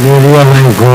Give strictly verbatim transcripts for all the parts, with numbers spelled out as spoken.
Lelia maing ko.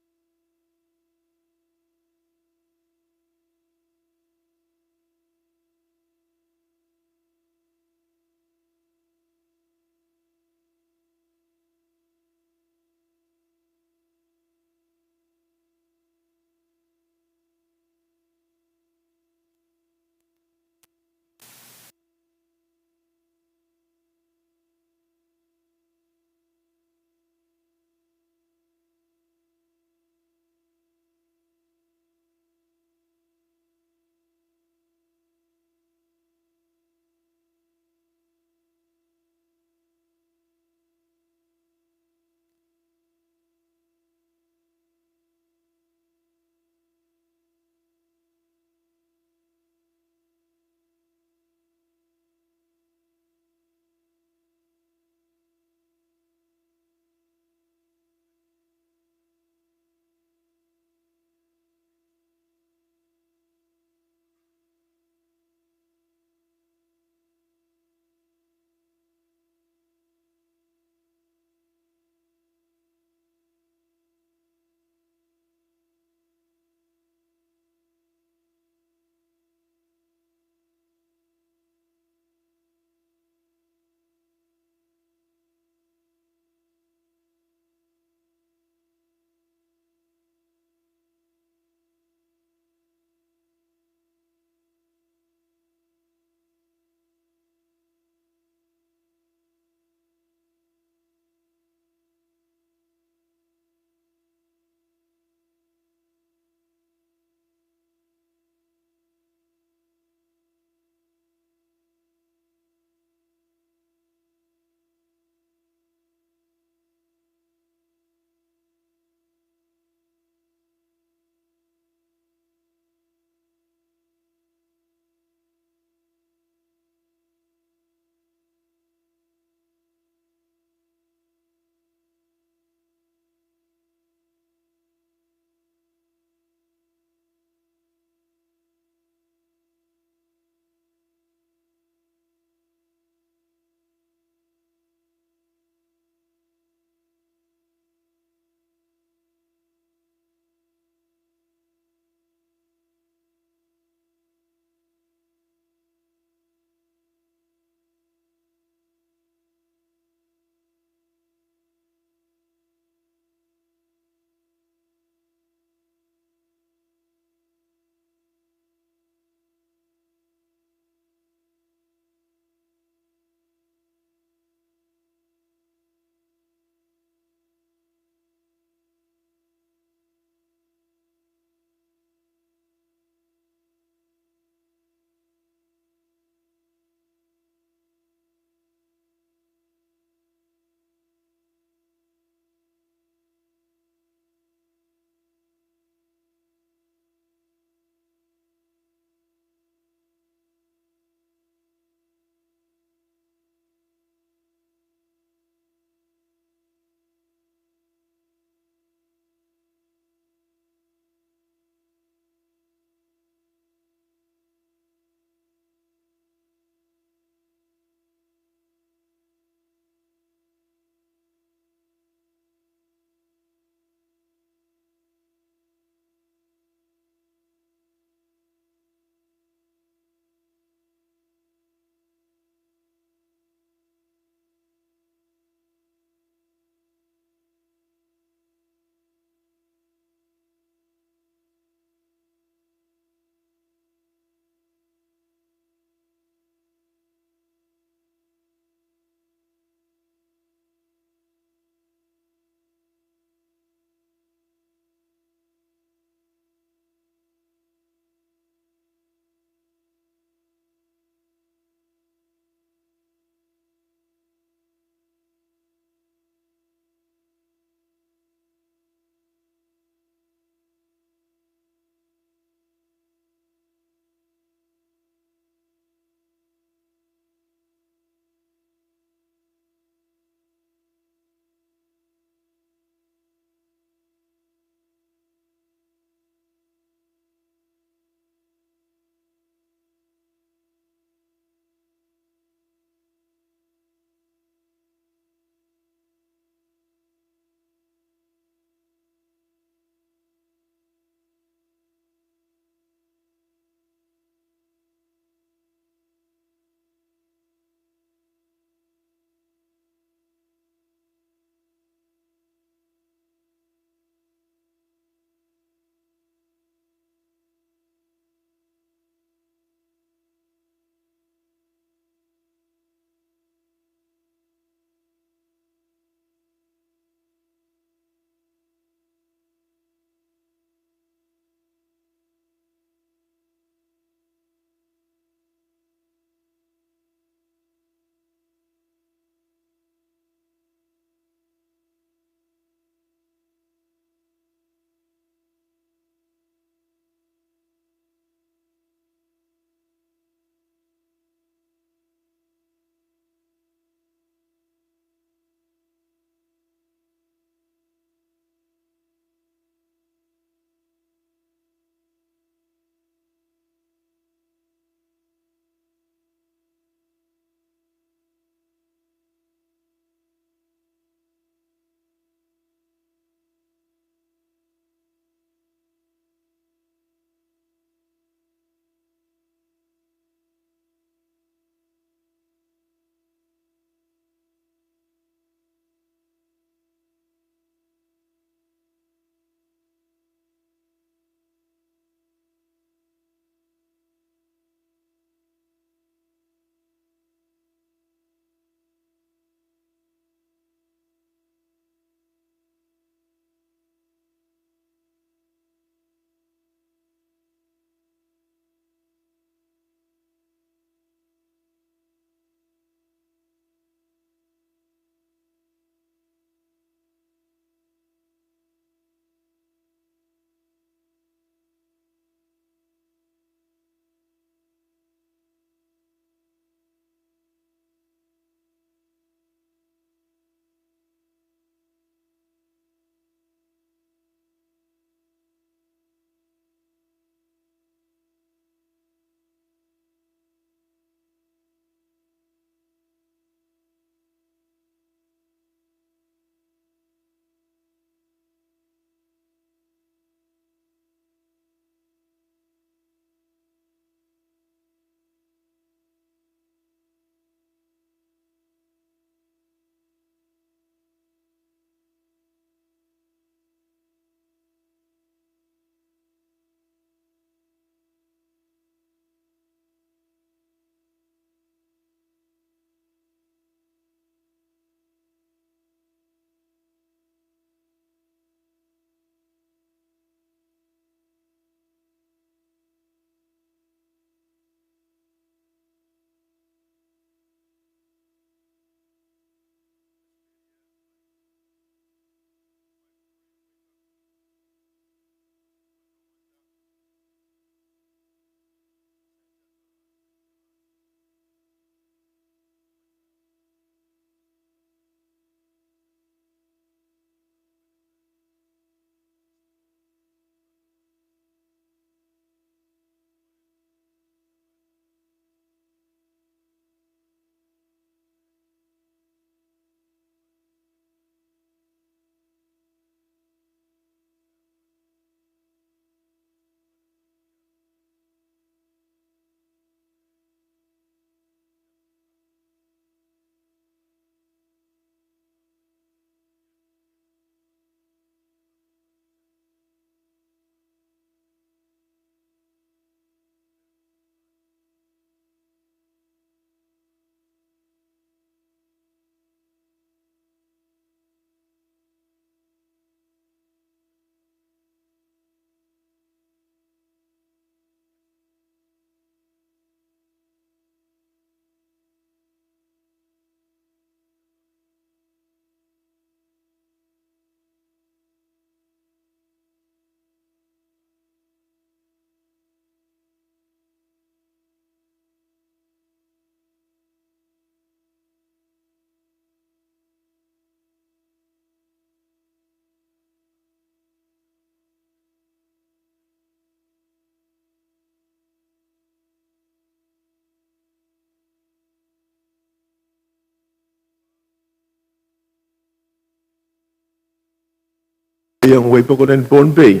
Iang wei pokon en Pohnpei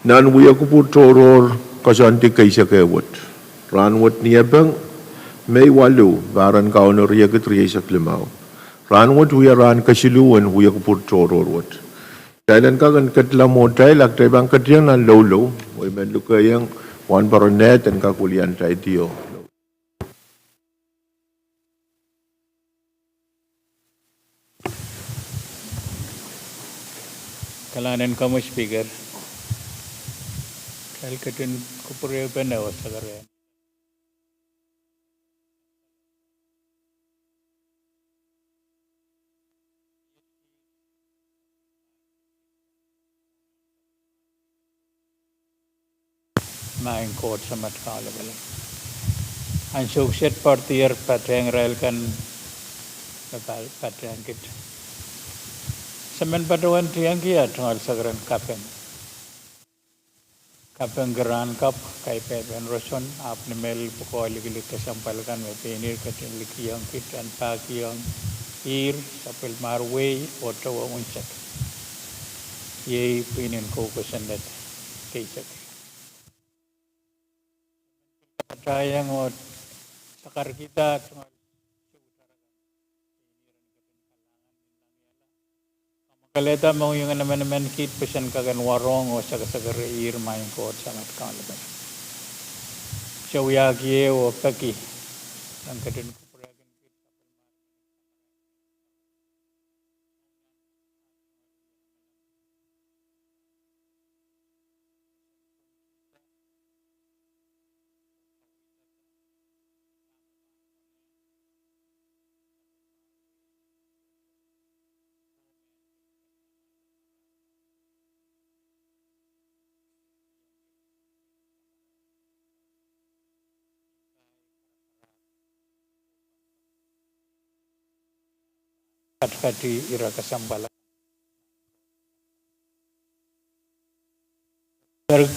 nan wia kupwur tohrohr koasoandi keisek ehu wet. Rahnwet Niepeng, Mei waluh, pahran kaun riekid rieisek limau. Rahnwet wia rahn kesiluh en wia kupwur tohrohr wet. Kitail en kak en ketla mwohtail, a kitail pahn ketieng nan loulou, oh I men luke iang Wahnpoaron Nehd en kak welian taitio. Kalahngan en komwi Speaker. Kitail ketin kupwurehpene oh sakarada Maing Koht Samat Kaun Lapalap. Ansou kiset poardier patehng irail kan me pa-, patehng kit. Se men patohwan tiengki tungoal sakaradahn kaping. Kaping ki rahn kapw, kaipehpen roson, ahpw ni mehlel pwukoa likilik kesempwal kan me pein ihr ketin likiong kit en pahkiong ihr sapwellimar wehi oh towe unsek. Iei pwihn en kou kosonned keisek. Patahieng oh sakarkihda tungoal kaleda mohngiong en emenemen kid pwe sen kak en warohng oh sakasakar ihr Maing Koht Samat Kaun Lapalap. Se wiahki ehu oh peki ren ketin kupwurehkin kid Katikati ira kesempwal.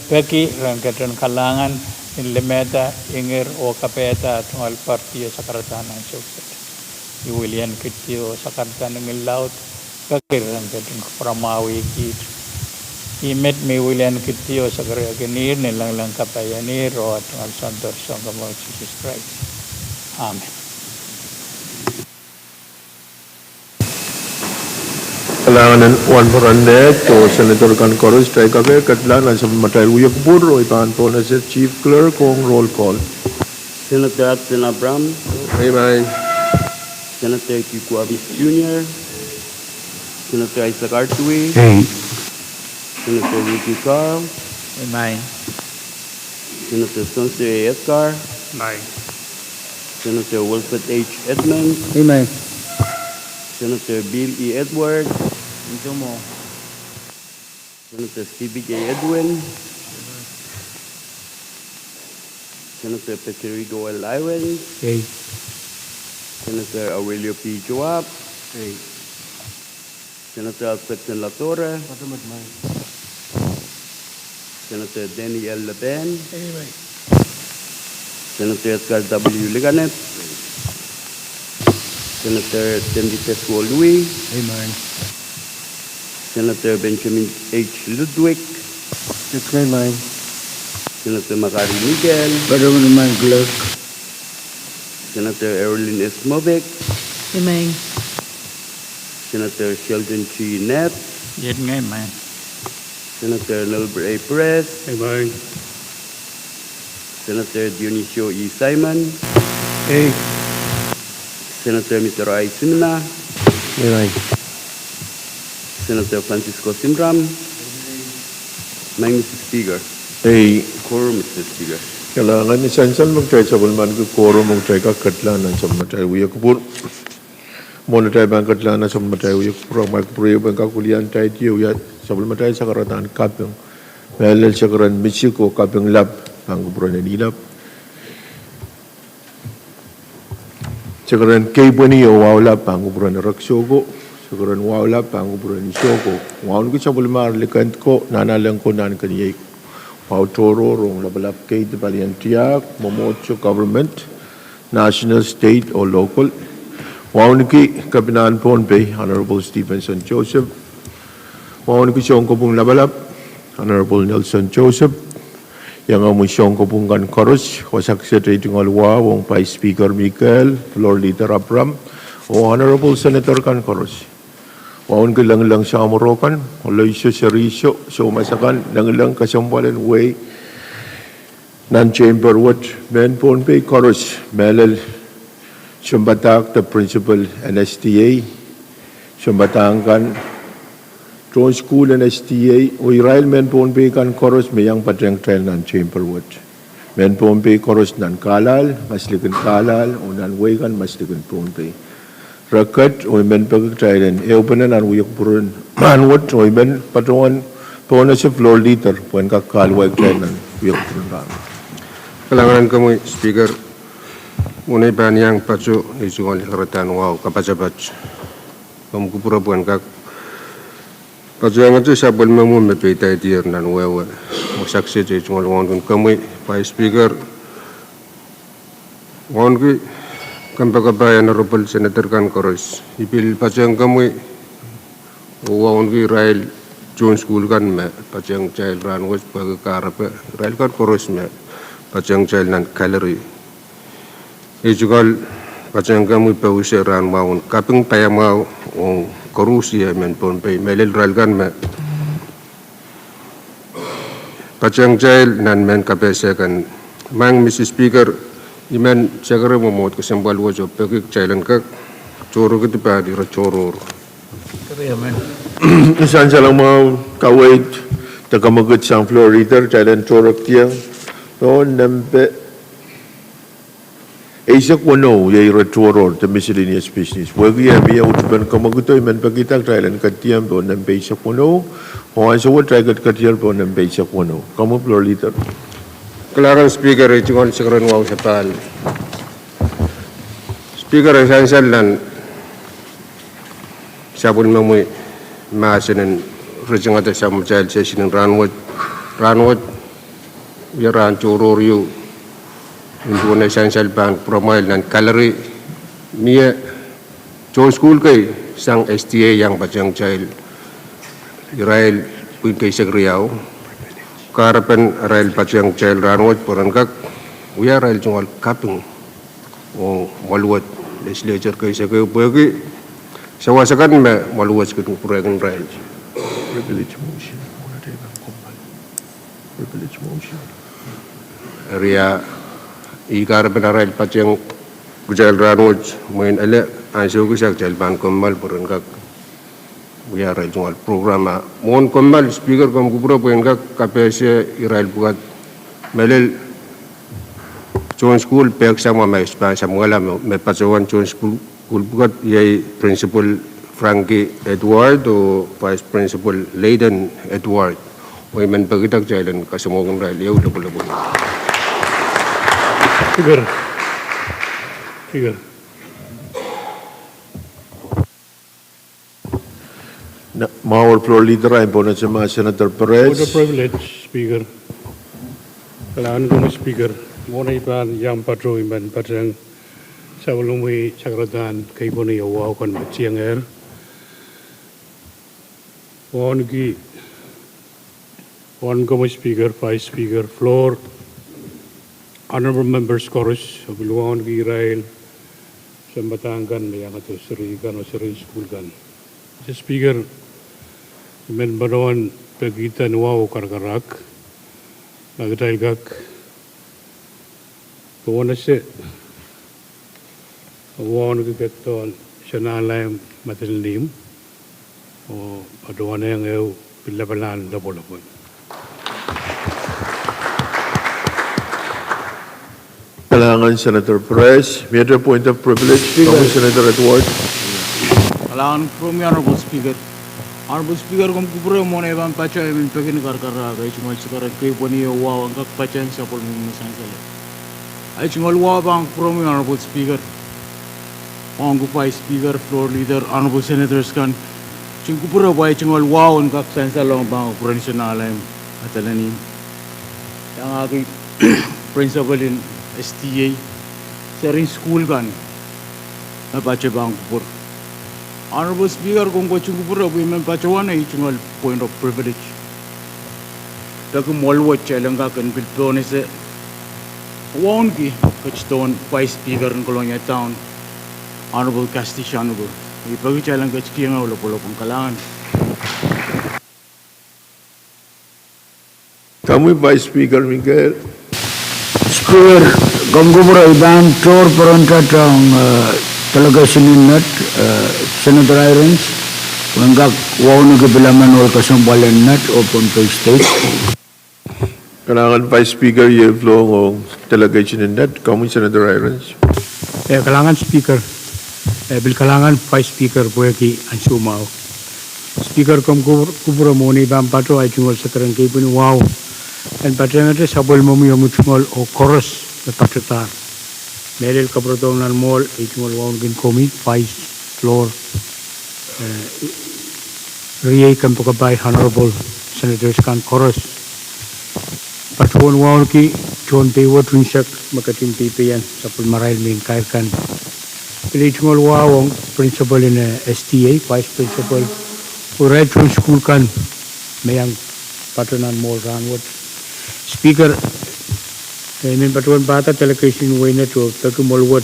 Peki ren ketin kalahngan en limehda, inger oh kapaiada tungoal poardier sakaradahn ansou kiset. I wilian kid oh sakaradahn ngil laud, peki ren ketin kupwuramwahwih kid. I met me I wilian kid oh sakariakin ihr, ni lengleng kapai en ihr, oh tungoal Soundoro Sounkomour Sises Krais. Amen. Kalahngan en Wahnpoaron Nehd oh Senator kan koaros, kitail kak ketla nan sapwellimatail wia kupwur, oh I pahn pohnese Chief Clerk ong roll call. Senator Hudson Abraham. Amen. Senator Kiko Abis Junior. Senator Isaac Artui. Aye. Senator Ricky Carl. Amen. Senator Spencer A. Edgar. Aye. Senator Wilfred H. Edmonds. Amen. Senator Bill E. Edwards. Ntomo. Senator Stevie K. Edwin. Senator Federico L. Irons. Aye. Senator Aurelio P. Joab. Aye. Senator Alfred Ken Ladora. Amen. Senator Danny L. Laban. Amen. Senator Edgar W. Likanep. Senator Timothy Teswolui. Amen. Senator Benjamin H. Ludwig. Amen. Senator Makari Miguel. Amen. Senator Erilyn S. Mobik. Amen. Senator Sheldon G. Nett. Amen. Senator Nelbert A. Perez. Amen. Senator Dionisio E. Simon. Aye. Senator Mitero I. Simina. Aye. Senator Francisco Simram. Maing Mister Speaker. Aye. Quorum, Mister Speaker. Kalahngan ni sansal me kitail sapwellimaniki quorum, me kitail kak ketla nan sapwellimatail wia kupwur. Mwohn atail pahn ketla nan sapwellimatail wia kupwur, amwail kupwur ehu pahn kak welian taitio, wia sapwellimatail sakaradahn kaping. Mehlel sakaradahn misik oh kaping lap, pahn kupwuren en ilap. Sakaradahn keipweni oh wahu lap, pahn kupwuren Ereksoko. Sakaradahn wahu lap, pahn kupwuren Isoko. Wauneki sapwellimar likend ko, nanalek ko, nan keniei. Wahu tohrohr ong lapalap keidi, palien tiahk, mwomwohdiso, government, national, state oh local. Wauneki Kepinahn Pohnpei, Honorable Stephenson Joseph. Wauneki sounkopwung lapalap, Honorable Nelson Joseph, iangahki sounkopwung kan koaros, wasa kiset ei tungoal wahu ong Vice Speaker Mikel, Floor Leader Abraham, oh Honorable Senator kan koaros. Wauneki lengileng samworo kan, Aloysius Riso, soumas akan, lengileng kesempwal en wehi nan chamber wet, mehn Pohnpei koaros, mehlel sounpadahk de principal N S T A, sounpadahk kan, tohn sukuhl N S T A, oh irail mehn Pohnpei kan koaros me iang patehng kitail nan chamber wet. Mehn Pohnpei koaros nan Carlisle, maslikin Carlisle, oh nan wehi kan maslikin Pohnpei. Reket, oh I men peki kitail en ehupene nan wia kupwuren rahnwet, oh I men patohwan pohnese Floor Leader, pwehn kak kahluwa kitail nan wia kupwuren rahnwet. Kalahngan komwi Speaker, mwohn ei pahn iang patoh, ei tungoal sakaradahn wahu kapatapat. Komw kupwure pwehn kak patohwanohng sapwellimomwi me peidaidier nan wehwe. Oh wasa kiset ei tungoal wauneki komwi Vice Speaker, wauneki kompoakepahi Honorable Senator kan koaros. I pil patehng komwi, oh wauneki irail tohn sukuhl kan me patehng kitail rahnwet pwehki kahrepe, irail kan koaros me patehng kitail nan gallery. Ei tungoal patehng komwi pousehla rahn mwahu en kaping paiamwahu ong koaros mehn Pohnpei, mehlel irail kan me patehng kitail nan mehn kapehse kan. Maing Mr Speaker, I men sakara mwomwohd kesempwal wet oh peki kitail en kak tohrohrki dipan ire tohrohr. Ni sansal mwahu, kaweid de kamwekid sang Floor Leader, kitail en tohrohrki pohn nempe eisek weneu, iei ire tohrohr de miscellaneous business. Pwehki e mie utupen kamwekido, I men pekihda kitail en ketido pohn nempe eisek weneu, oh ansou wet kitail ketido pohn nempe eisek weneu. Komwi Floor Leader. Kalahngan Speaker, ei tungoal sakarain wahu sapahl. Speaker, e sansal nan sapwellimomwi mahsen en ritingada samatail session en rahnwet, rahnwet, wia rahn tohrohr ieu, nin duwen ei sansal pahn pwurehng amwail nan gallery, mie tohn sukuhl kei sang S T A iang patehng kitail, irail pwihn keisek riau, kahrepen irail patehng kitail rahnwet pwe ren kak wia irail tungoal kaping ong mwaluwed legislature keisek ehu pwehki sawas akan me mwaluwed kin kupwurehkin irail. Eri a, ih kahrepen arail patehng kitail rahnwet, mwein ele ansou kis a kitail pahn kommoal pwe ren kak wia arail tungoal program. A mwohn kommoal Speaker, komw kupwure pwe en kak kapehse irail pwukat, mehlel tohn sukuhl pehksamwa me I pahn samwala me, me patohwan tohn sukuhl, sukuhl pwukat, iei Principal Frankie Edward oh Vice Principal Layden Edward. Oh I men pekihda kitail en kasamwohkin irail ehu lopwolopwol. Speaker. Speaker. Mwahu Floor Leader, I pohnese ma Senator Perez. What a privilege, Speaker. Kalahngan komwi Speaker, mwohn ei pahn iang patoh I men patehng sapwellimomwi sakaradahn keipweni oh wahu kan me tiengehr. Wauneki, wauneki komwi Speaker, Vice Speaker, Floor, Honorable Members koaros, oh pil wauneki irail sounpadahk kan me iangahki seri kan oh seri sukuhl kan. Mr Speaker, I men patohwan pekihda ni wahu oh karakarahk ma kitail kak pohnese wauneki ketidohn Sanahlaihm Madolenihmw oh patohwan ehu pil lapalahn lopwolopwol. Kalahngan Senator Perez, miete point of privilege, Speaker. Senator Edward. Kalahngan kupwuromwi Honorable Speaker. Honorable Speaker, komw kupwure mwohn ei pahn patoh I men peki ni karakarahk, ei tungoal sakaradahn keipweni oh wahu en kak patehng sapwellimomwi me sansal. Ei tungoal wahu pahn kupwuromwi Honorable Speaker, wauneki Vice Speaker, Floor Leader, Honorable Senators kan, I kupwure pwe ei tungoal wahu en kak sansal ong pahn kupwuren Sanahlaihm Madolenihmw, iangahki principal en S T A, seri sukuhl kan me patoh pahn kupwur. Honorable Speaker, komw ketin kupwure pwe I men patohwan ei tungoal point of privilege. Peki mwoaluwet kitail en kak en pil pohnese wauneki ketidohn Vice Speaker en Kolonia Town, Honorable Kasti Shanmugo. I peki kitail en ketikihong lopwolopw en kalahngan. Komwi Vice Speaker Mikel. Speaker, komw kupwure, I pahn tohr peren tataong, eh, delegation en Nett, eh, Senator Irons, pwe en kak wauneki pil emen ohl kesempwal en Nett oh Pohnpei State. Kalahngan Vice Speaker, iei floor ong delegation en Nett, komwi Senator Irons. Eh, kalahngan Speaker, eh, pil kalahngan Vice Speaker pwehki ansou mwahu. Speaker, komw kupwure, mwohn ei pahn patoh ahi tungoal sakaradahn kepwehn wahu en patehngete sapwellimomwi omwi tungoal oh koaros me patohdahr. Mehlel kapwuredohng nan mwoahl ei tungoal wauneki komwi, Vice, floor, eh, riei kompoakepahi Honorable Senators kan koaros. Patohwan wauneki tohn peiwet unsek me ketin peipeian sapwellimarail mehn kair kan. Pil ei tungoal wahu ong principal en, eh, S D A, vice principal, oh irail tohn sukuhl kan me iang patoh nan mwoahl rahnwet. Speaker, eh, I men patohwan pahda delegation en wehin Nett oh peki mwoaluwet,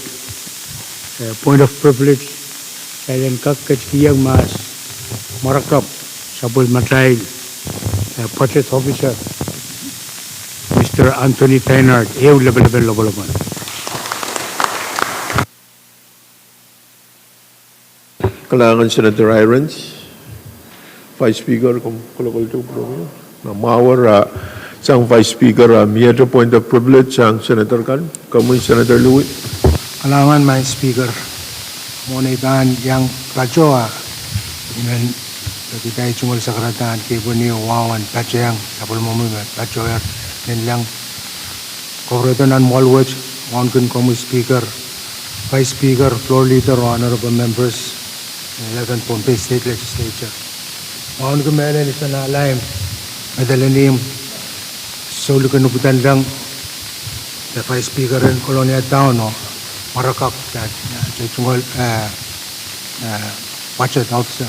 eh, point of privilege, kitail en kak ketikihong mahs mwarakapw sapwellimatail, eh, budget officer, Mister Anthony Teinard, ehu lepelepen lopwolopw en. Kalahngan Senator Irons. Vice Speaker, komw kolokolehda kupwuromwi. Ma mwahu, ah, sang Vice Speaker, ah, miehte point of privilege sang Senator kan. Komwi Senator Louie. Kalahngan Madam Speaker. Mwohn ei pahn iang patoh, I men peki ei tungoal sakaradahn kepwehn wahu en patehng sapwellimomwi me patohwer, men iang kapwuredo nan mwoahl wet, wauneki komwi Speaker, Vice Speaker, Floor Leader, Honorable Members, eleven Pohnpei State Legislature. Wauneki mehlel, I sohte ahla medelenihmw, Soulik en Upwudanleng, de Vice Speaker en Kolonia Town oh mwarakapw, de, de tungoal, eh, eh, budget officer.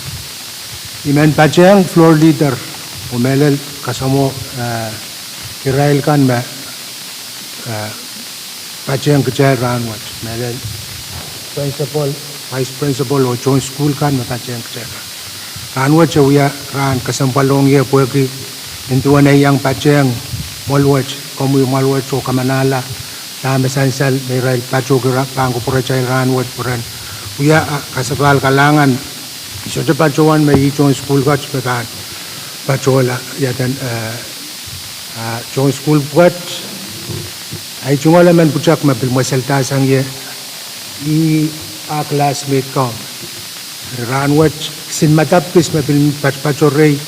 I men patehng Floor Leader oh mehlel kasamwo, eh, irail kan me, eh, patehng kitail rahnwet, mehlel principal, vice principal oh tohn sukuhl kan me patehng kitail. Rahnwet e wia rahn kesempwal ong ie pwehki nin duwen ei iang patehng mwoahl wet, komwi mwoahl wet oh kamanahla dahme sansal me irail patohki pahn kupwuratail rahnwet pwe ren wia, ah, kasapahl kalahngan. I sohte patohwan me ih tohn sukuhl kat me pahn patohla, ia duwen, eh, ah, tohn sukuhl pwukat, ahi tungoal emen pwutak me pil mweseldahsang ie, ih ah classmate kan. Rahnwet kisin medap kis me pil patopato rehi,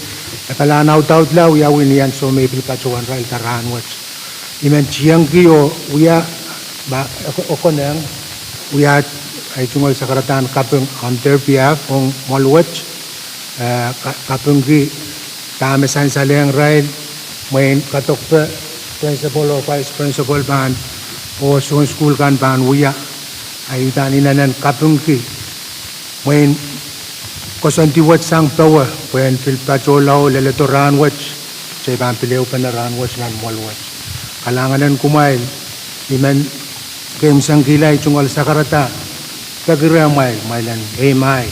e pahn audaudla wiawi ni ansou me I pil patohwan irailda rahnwet. I men tiengki oh wia, ma, e konehng, wia ahi tungoal sakaradahn kaping on their behalf ong mwoahl wet, eh, ka-, kapingki dahme sansalehng irail, mwein kadokpe principal oh vice principal pahn, oh tohn sukuhl kan pahn wia, ahi uhdahn inenen kapingki, mwein koasoandi wet sang powe pwehn pil patohla oh leledo rahnwet, kitail pahn pil ehupene rahnwet nan mwoahl wet. Kalahngan en kumwail, I men keimwsangkihla ei tungoal sakarada, peki rehmwail, mwail en eimwail,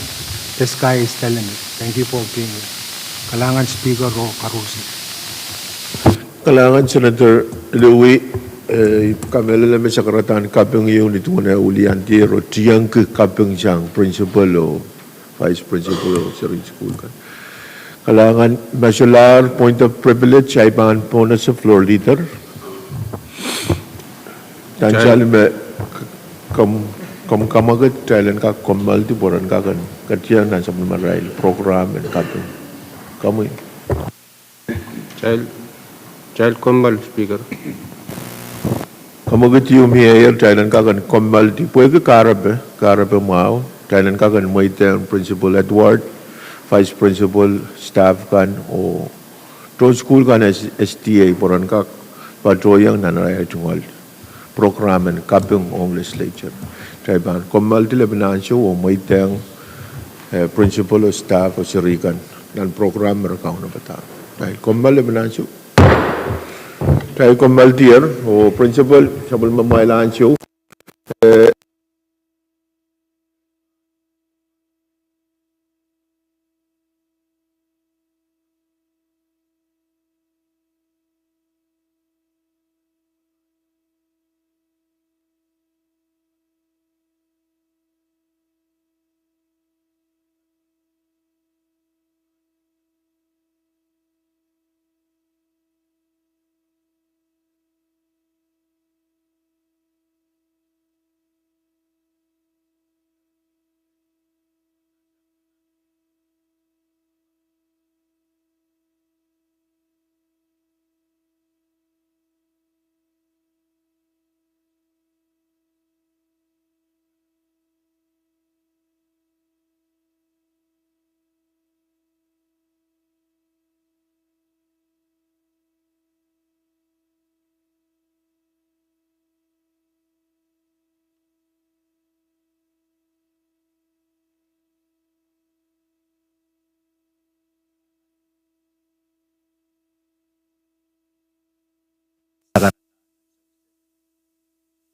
the sky is the limit. Thank you for being here. Kalahngan Speaker oh koaros. Kalahngan Senator Louie, eh, I kamehlele me sakaradahn kaping ieu nin duwen eh wiliandi oh tiengki kaping sang principal oh vice principal oh seri sukuhl kan. Kalahngan. Ma solahr point of privilege, ahi pahn pohnese Floor Leader. Sansal me komw, komw kamwakid, kitail en kak kommoaldi pwe ren kak en ketieng nan sapwellimarail program en kaping. Komwi. Kitail, kitail kommoal, Speaker. Kamwakid ieu mieier, kitail en kak en kommoaldi pwehki kahrepe, kahrepe mwahu, kitail en kak en mweidehng Principal Edward, Vice Principal, staff kan, oh tohn sukuhl kan, S-, S D A, pwe ren kak patohiong nan ahi tungoal program en kaping ong legislature. Kitail pahn kommoaldi lepin ansou oh mweidehng eh, principal oh staff oh seri kan nan program me re kaunopada. Kitail kommoal, e men ansou. Kitail kommoal dear, oh principal, sapwellime mwail ansou. Eh,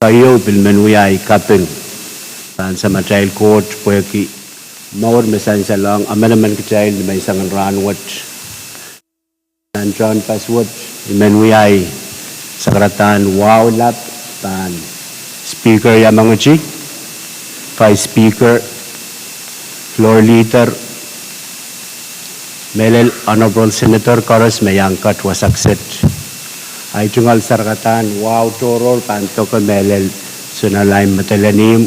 Keieu pil men wia ei kaping pahn Samatail Koht pwehki mour me sansalohng emenemen kitail ni menseng en rahnwet. Nan tehnpas wet, I men wia ei sakaradahn wahu lap pahn Speaker Yamangiti, Vice Speaker, Floor Leader, mehlel Honorable Senator koaros me iang kat wasa kiset. Ei tungoal sakaradahn wahu tohrohr pahn doke mehlel Sonalaim Madolenihmw,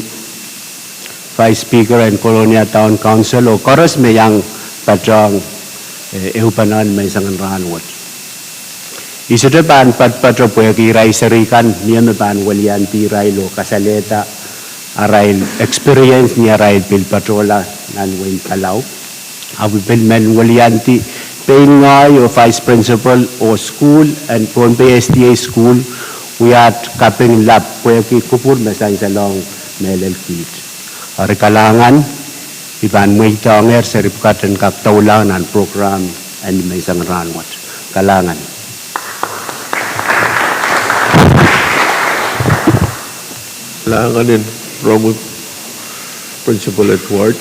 Vice Speaker en Kolonia Town Council oh koaros me iang patohng, eh, ehupenen menseng en rahnwet. I sohte pahn poatopoato pwehki irail seri kan mie me pahn weliandi irail oh kasalehda arail experience ni arail pil patohla nan wehin Palau. Ahpw I pil men weliandi pein ngehi oh Vice Principal oh school en Pohnpei S D A School wiaht kaping lap pwehki kupwur me sansalohng mehlel kiht. Eri kalahngan, I pahn mweidohngehr seri pwukat en kak doulahng nan program en menseng en rahnwet. Kalahngan. Kalahngan en Romwi Principal Edward.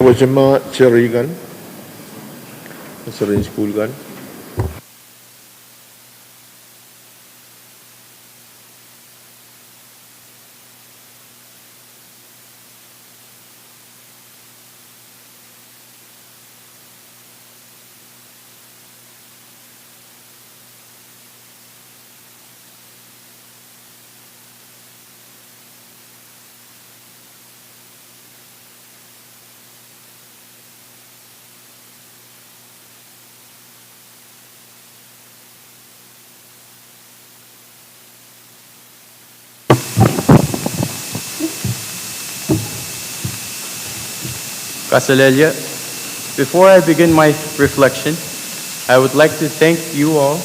Wasa me seri kan, seri en sukuhl kan. Kaselehlie, before I begin my reflection, I would like to thank you all.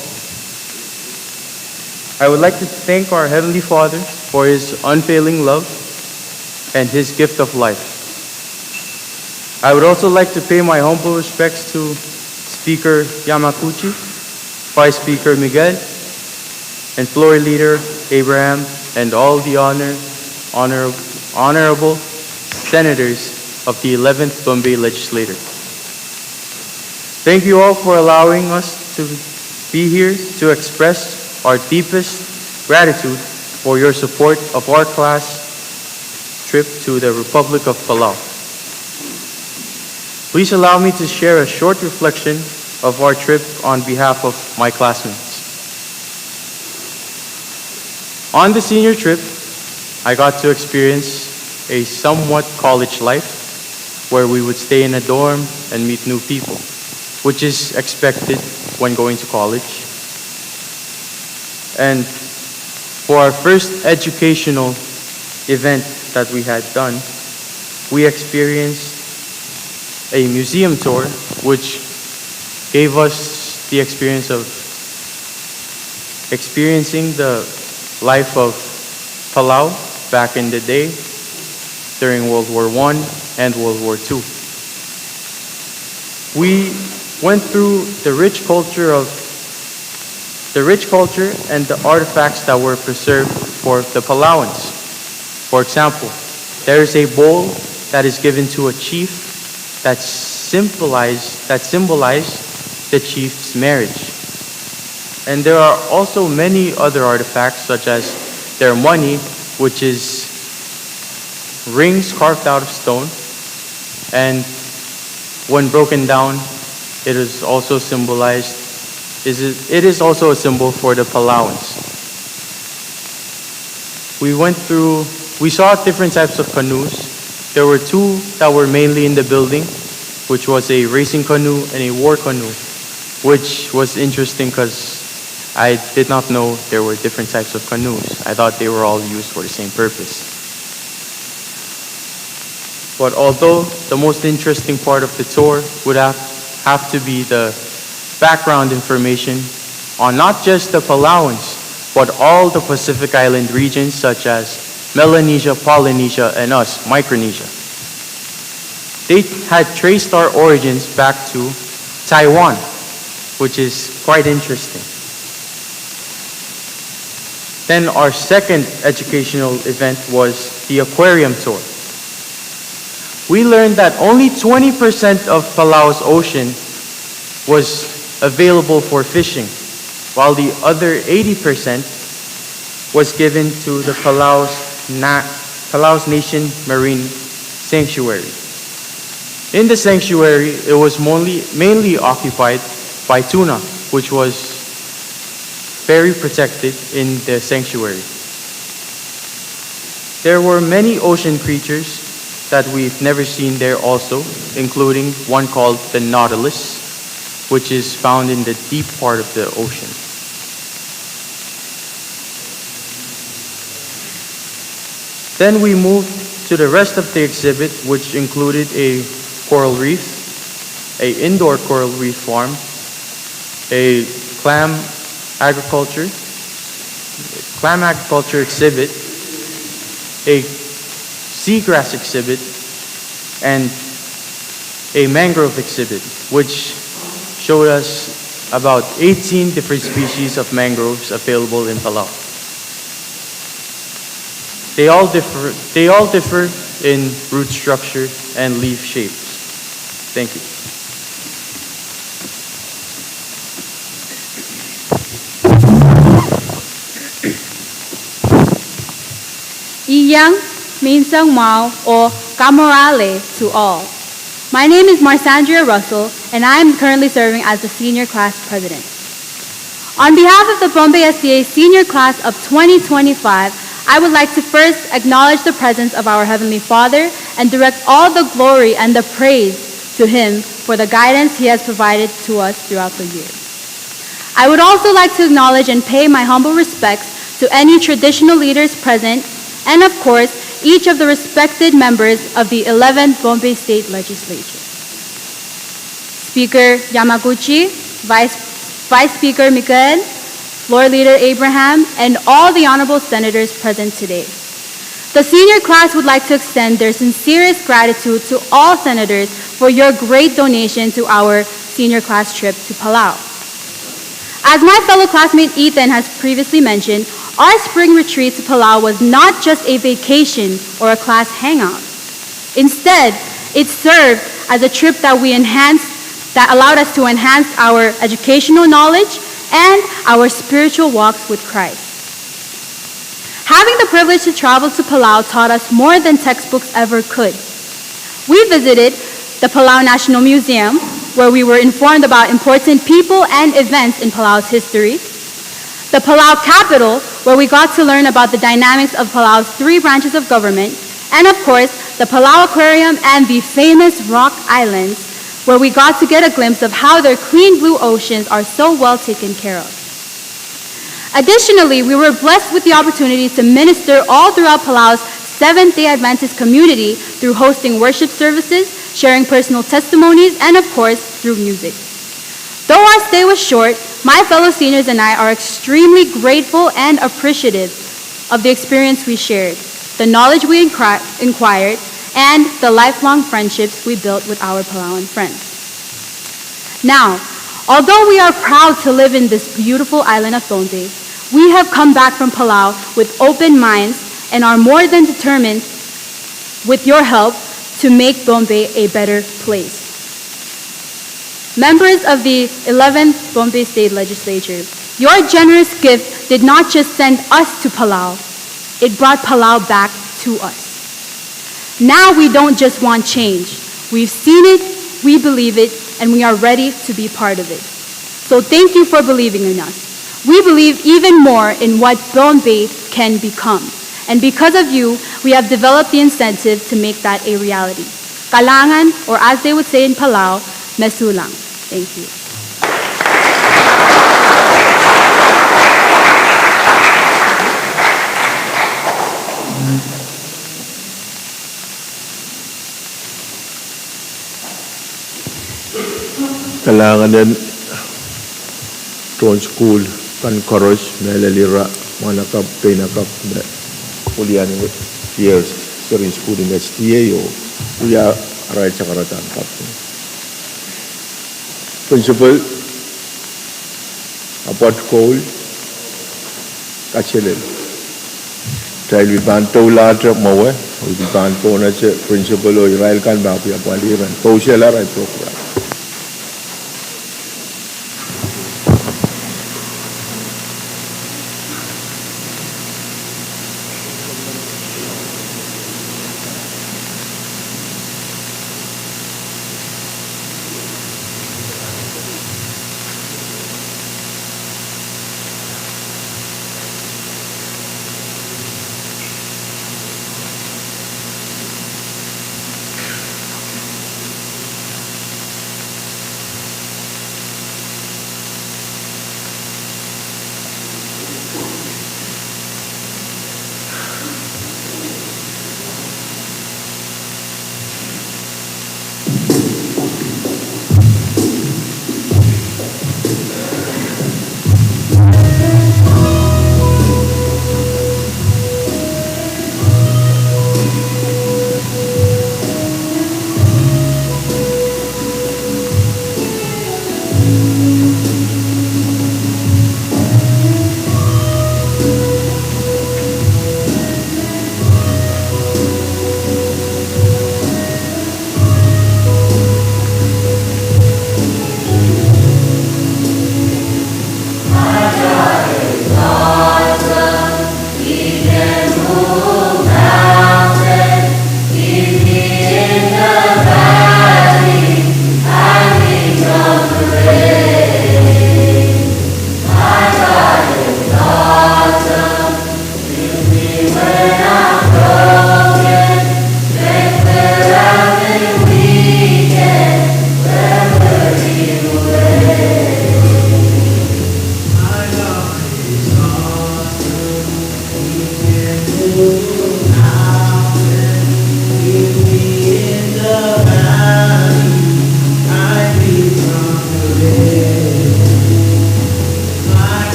I would like to thank our Heavenly Father for His unfailing love and His gift of life. I would also like to pay my humble respects to Speaker Yamaguchi, Vice Speaker Miguel, and Floor Leader Abraham, and all the honor, honor, honorable senators of the eleventh Pohnpei Legislature. Thank you all for allowing us to be here to express our deepest gratitude for your support of our class trip to the Republic of Palau. Please allow me to share a short reflection of our trip on behalf of my classmates. On the senior trip, I got to experience a somewhat college life where we would stay in a dorm and meet new people, which is expected when going to college. And for our first educational event that we had done, we experienced a museum tour, which gave us the experience of experiencing the life of Palau back in the day during World War One and World War Two. We went through the rich culture of the rich culture and the artifacts that were preserved for the Palauans. For example, there is a bowl that is given to a chief that symbolize that symbolize the chief's marriage. And there are also many other artifacts, such as their money, which is rings carved out of stone, and when broken down, it is also symbolized is it, it is also a symbol for the Palauans. We went through, we saw different types of canoes. There were two that were mainly in the building, which was a racing canoe and a war canoe, which was interesting because I did not know there were different types of canoes. I thought they were all used for the same purpose. But although the most interesting part of the tour would have, have to be the background information on not just the Palauans, but all the Pacific Island regions such as Melanesia, Polynesia, and us, Micronesia. They had traced our origins back to Taiwan, which is quite interesting. Then our second educational event was the aquarium tour. We learned that only twenty percent of Palau's ocean was available for fishing, while the other eighty percent was given to the Palau's, na- Palau's Nation Marine Sanctuary. In the sanctuary, it was mainly, mainly occupied by tuna, which was very protected in the sanctuary. There were many ocean creatures that we've never seen there also, including one called the nautilus, which is found in the deep part of the ocean. Then we moved to the rest of the exhibit, which included a coral reef, a indoor coral reef farm, a clam agriculture, clam agriculture exhibit, a seagrass exhibit, and a mangrove exhibit, which showed us about eighteen different species of mangroves available in Palau. They all differ, they all differ in root structure and leaf shape. Thank you. Iang, minsang mwahu, oh kamorale to all. My name is Marsandria Russell, and I am currently serving as the senior class president. On behalf of the Pohnpei S D A senior class of twenty twenty-five, I would like to first acknowledge the presence of our Heavenly Father and direct all the glory and the praise to Him for the guidance He has provided to us throughout the year. I would also like to acknowledge and pay my humble respects to any traditional leaders present, and of course, each of the respected members of the eleventh Pohnpei State Legislature. Speaker Yamaguchi, Vice, Vice Speaker Miguel, Floor Leader Abraham, and all the honorable senators present today. The senior class would like to extend their sincerest gratitude to all senators for your great donation to our senior class trip to Palau. As my fellow classmate Ethan has previously mentioned, our spring retreat to Palau was not just a vacation or a class hangout. Instead, it served as a trip that we enhanced, that allowed us to enhance our educational knowledge and our spiritual walks with Christ. Having the privilege to travel to Palau taught us more than textbooks ever could. We visited the Palau National Museum, where we were informed about important people and events in Palau's history, the Palau Capitol, where we got to learn about the dynamics of Palau's three branches of government, and of course, the Palau Aquarium and the famous Rock Islands, where we got to get a glimpse of how their clean blue oceans are so well taken care of. Additionally, we were blessed with the opportunity to minister all throughout Palau's Seventh-day Adventist community through hosting worship services, sharing personal testimonies, and of course, through music. Though our stay was short, my fellow seniors and I are extremely grateful and appreciative of the experience we shared, the knowledge we incri-, inquired, and the lifelong friendships we built with our Palauan friends. Now, although we are proud to live in this beautiful island of Pohnpei, we have come back from Palau with open minds and are more than determined, with your help, to make Pohnpei a better place. Members of the eleventh Pohnpei State Legislature, your generous gift did not just send us to Palau, it brought Palau back to us. Now we don't just want change. We've seen it, we believe it, and we are ready to be part of it. So thank you for believing in us. We believe even more in what Pohnpei can become. And because of you, we have developed the incentive to make that a reality. Kalahngan, or as they would say in Palau, Mesulang. Thank you. Kalahngan en tohn sukuhl kan koaros, mehlel ira mwahnakapw, peinakapw me wiliandi years seri en sukuhl en S D A oh wia arail sakaradahn kaping. Principal Apwat Koul, kaselel. Kitail pil pahn doulahte mwowe, oh pil pahn pohnese principal oh irail kan me apwalih en kousoia arail program.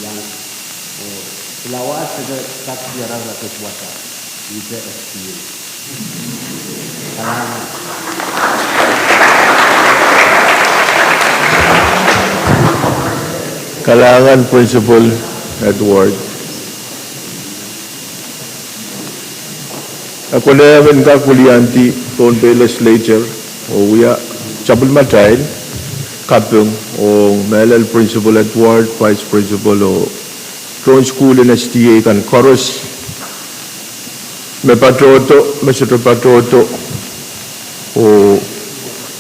Yang, oh, pil awa sehse kak diarada kak wasa, ih S T A. Kalahngan Principal Edward. E konehng en kak wiliandi Pohnpei Legislature oh wia sapwellimatail kaping ong mehlel Principal Edward, Vice Principal oh tohn sukuhl en S T A kan koaros me patohdo, me sohte patohdo oh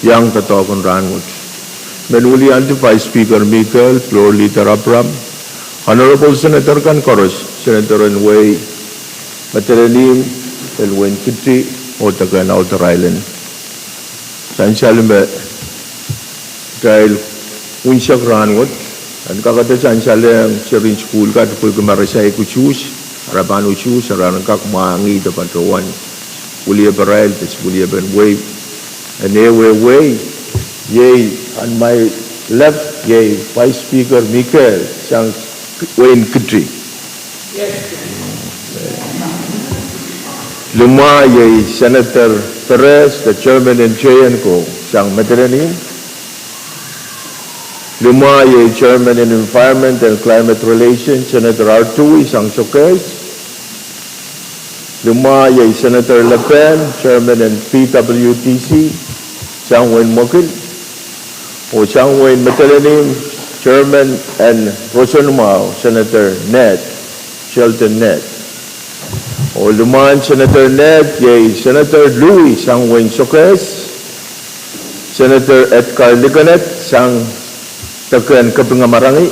iang doadoahk en rahnwet. Men wiliandi Vice Speaker Mikel, Floor Leader Abraham, Honorable Senator kan koaros, Senator en wehi Madolenihmw, en wehin Kiti, oh deke en Outer Island. Sansal me kitail unsek rahnwet, en kakete sansalehng serihn sukuhl kat pwehki ma re saik usuhs, re pahn usuhs, re en kak mwahngih de patohwan wilieparail, de wiliepin wehi. En ehu wehi, iei on my left, iei Vice Speaker Mikel sang wehin Kiti. Limwah iei Senator Perez, de chairman en J N C O, sang Madolenihmw. Limwah iei chairman en Environment and Climate Relations, Senator Artui, sang Sokehs. Limwah iei Senator Le Pen, chairman en P W D C, sang wehin Mwekid. Oh sang wehin Madolenihmw, chairman en Roson Mwahu, Senator Ned, Shelton Ned. Oh limwahn Senator Ned iei Senator Louis sang wehin Sokehs, Senator Edgar Ligenet sang deke en Kapingamarangi.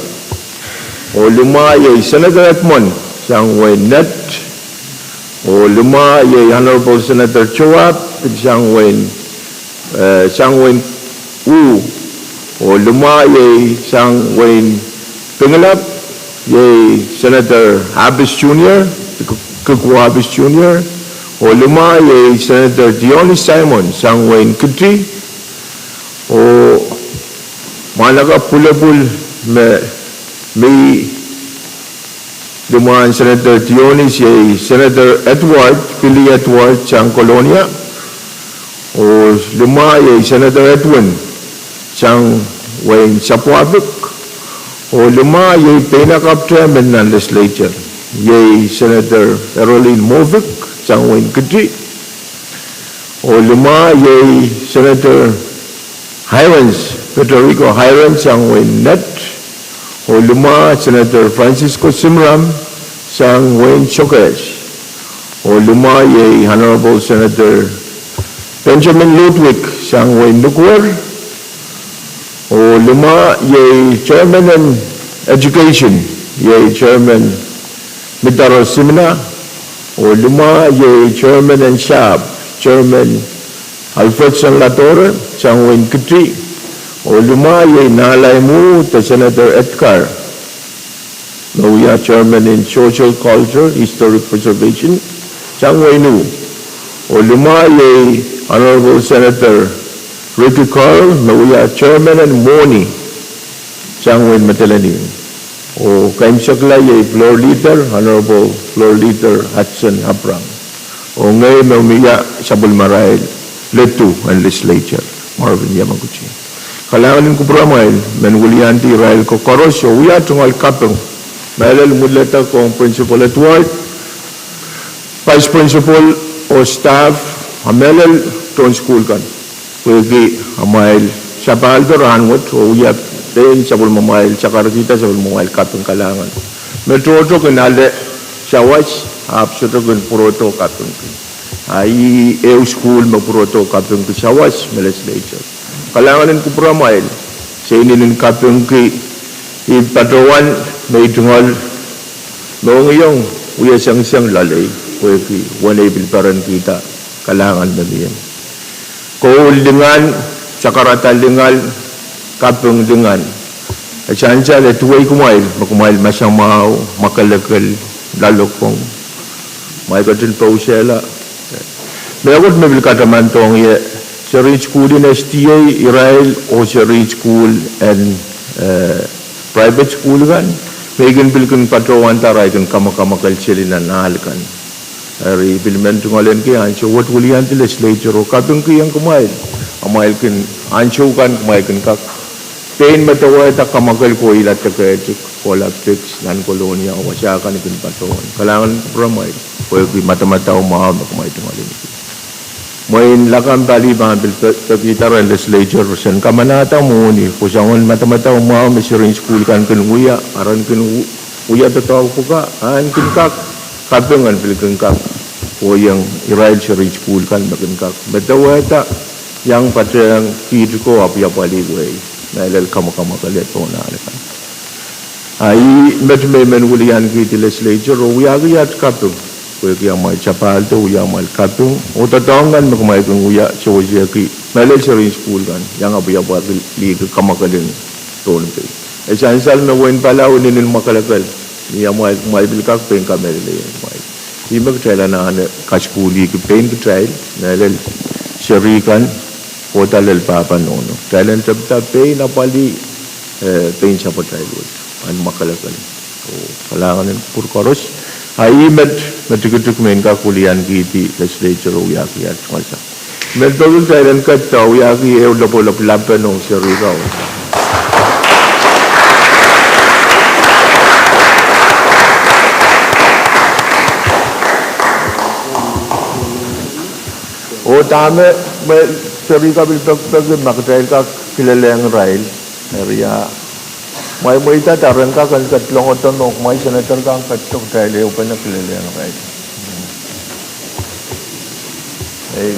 Oh limwah iei Senator Edmund sang wehin Ned. Oh limwah iei Honorable Senator Joab sang wehin, eh, sang wehin Wu. Oh limwah iei sang wehin Pingelap, iei Senator Abis Junior, Kikuwa Abis Junior. Oh limwah iei Senator Dionis Simon sang wehin Kiti. Oh mwahnakapw pwulopwul me, me limwahn Senator Dionis iei Senator Edward, Billy Edward sang Kolonia. Oh limwah iei Senator Edwin sang wehin Sapoafik. Oh limwah iei peinakapwte men nan legislature, iei Senator Erolin Mofik sang wehin Kiti. Oh limwah iei Senator Hirons, Federico Hirons sang wehin Ned. Oh limwah Senator Francisco Simram sang wehin Sokehs. Oh limwah iei Honorable Senator Benjamin Ludwig sang wehin Nukuor. Oh limwah iei chairman en education, iei chairman Mitaro Simina. Oh limwah iei chairman en sahpw, chairman Alfredson Ladore sang wehin Kiti. Oh limwah iei Nahlaimwu de Senator Edgar, me wia chairman en Social Culture Historic Preservation sang wehin Wu. Oh limwah iei Honorable Senator Ricky Carl, me wia chairman en Mwohni sang wehin Madolenihmw. Oh keimwsekla iei Floor Leader, Honorable Floor Leader Hudson Abraham. Oh ngehi me wia sapwellimarail ledu en legislature, Marvin Yamaguchi. Kalahngan en kupwuramwail men wiliandi irail ko koaros oh wia tungoal kaping, mehlel mwuledek ong Principal Edward, Vice Principal oh staff, a mehlel tohn sukuhl kan, pwehki amwail sapahldo rahnwet oh wia pein sapwellimamwail, sakaradahn sapwellimamwail kaping. Kalahngan. Me tohto kin ale sawas, ahpw sohte kin pwurodo kapingki. A ih ehu sukuhl me pwurodo kapingki sawas me legislature. Kalahngan en kupwuramwail, se inenen kapingki, ih patohwan me I tungoal mohngiong wia sengiseng loalei, pwehki uwen ei pil perenkihda kalahngan me mie. Koul lingan, sakarada lingan, kaping lingan. E sansal e duwei kumwail, me kumwail masamwahu, mwakelekel, loalokong, kumwail ketin pousehla. Mehkot me pil katamandohng ie, serihn sukuhl en S T A, irail oh serihn sukuhl en, eh, private sukuhl kan, Ei kin pil kin patohwanda arail kin kamwakamwakel seli nan ahl kan. Eri pil men tungoalenki ansou wet wiliandi legislature oh kapingkihong kumwail. Amwail kin ansou kan kumwail kin kak pein medewehda kamwakel kohla Deketik, kohla Pit, nan Kolonia, wasa kan kin patohwan. Kalahngan pwuramwail. Pwehki madamadau mwahu me kumwail tungoalenki. Mwein lakapw pali pahn pil pe-, pekihda rehn legislature sen kamanahda mwohni, pwe soangen madamadau mwahu me seri en sukuhl kan kin wia, aren kin wi-, wia doadoahk pwuka, a en kin kak, kaping en pil kin kak, oh iang irail seri en sukuhl kan me kin kak medewehda, iang patehng kiht ko apwapwalih wehi, me lel kamwakamwakel pohn ahl kan. A ih met me I men wiliankihdi legislature oh wiahki at kaping, pwehki amwail sapahl de wia amwail kaping, oh doadoahk kan me kumwail kin wia sewesehki, me lel seri en sukuhl kan, iang apwapwalihki kamwakel en Pohnpei. E sansal me wehin Palau inenen mwakelekel, ni amwail, kumwail pil kak pein kamehlele kumwail. Ih me kitail anahne kasukuhlihki pein kitail, me lel seri kan, kohda lel pahpa nohno. Kitail en tepda pein apwalih, eh, pein sapwatail wet, ahn mwakelekel. Oh, kalahngan en kupwur koaros. A ih met, me tikitik me I en kak wiliankihdi legislature oh wiahki at wasa. Men pil kitail en kak wiahki ehu lopwolopw lapalap ong seri kau. Oh dahme, me seri kau pil pekipeki ma kitail kak kilelehng irail. Eri a, mwaimweida aren kak en ketlong oto mwo, kumwail senator kak en ketido, kitail ehupene kilelehng irail. Ei.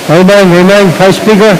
Amen, amen. Vice Speaker.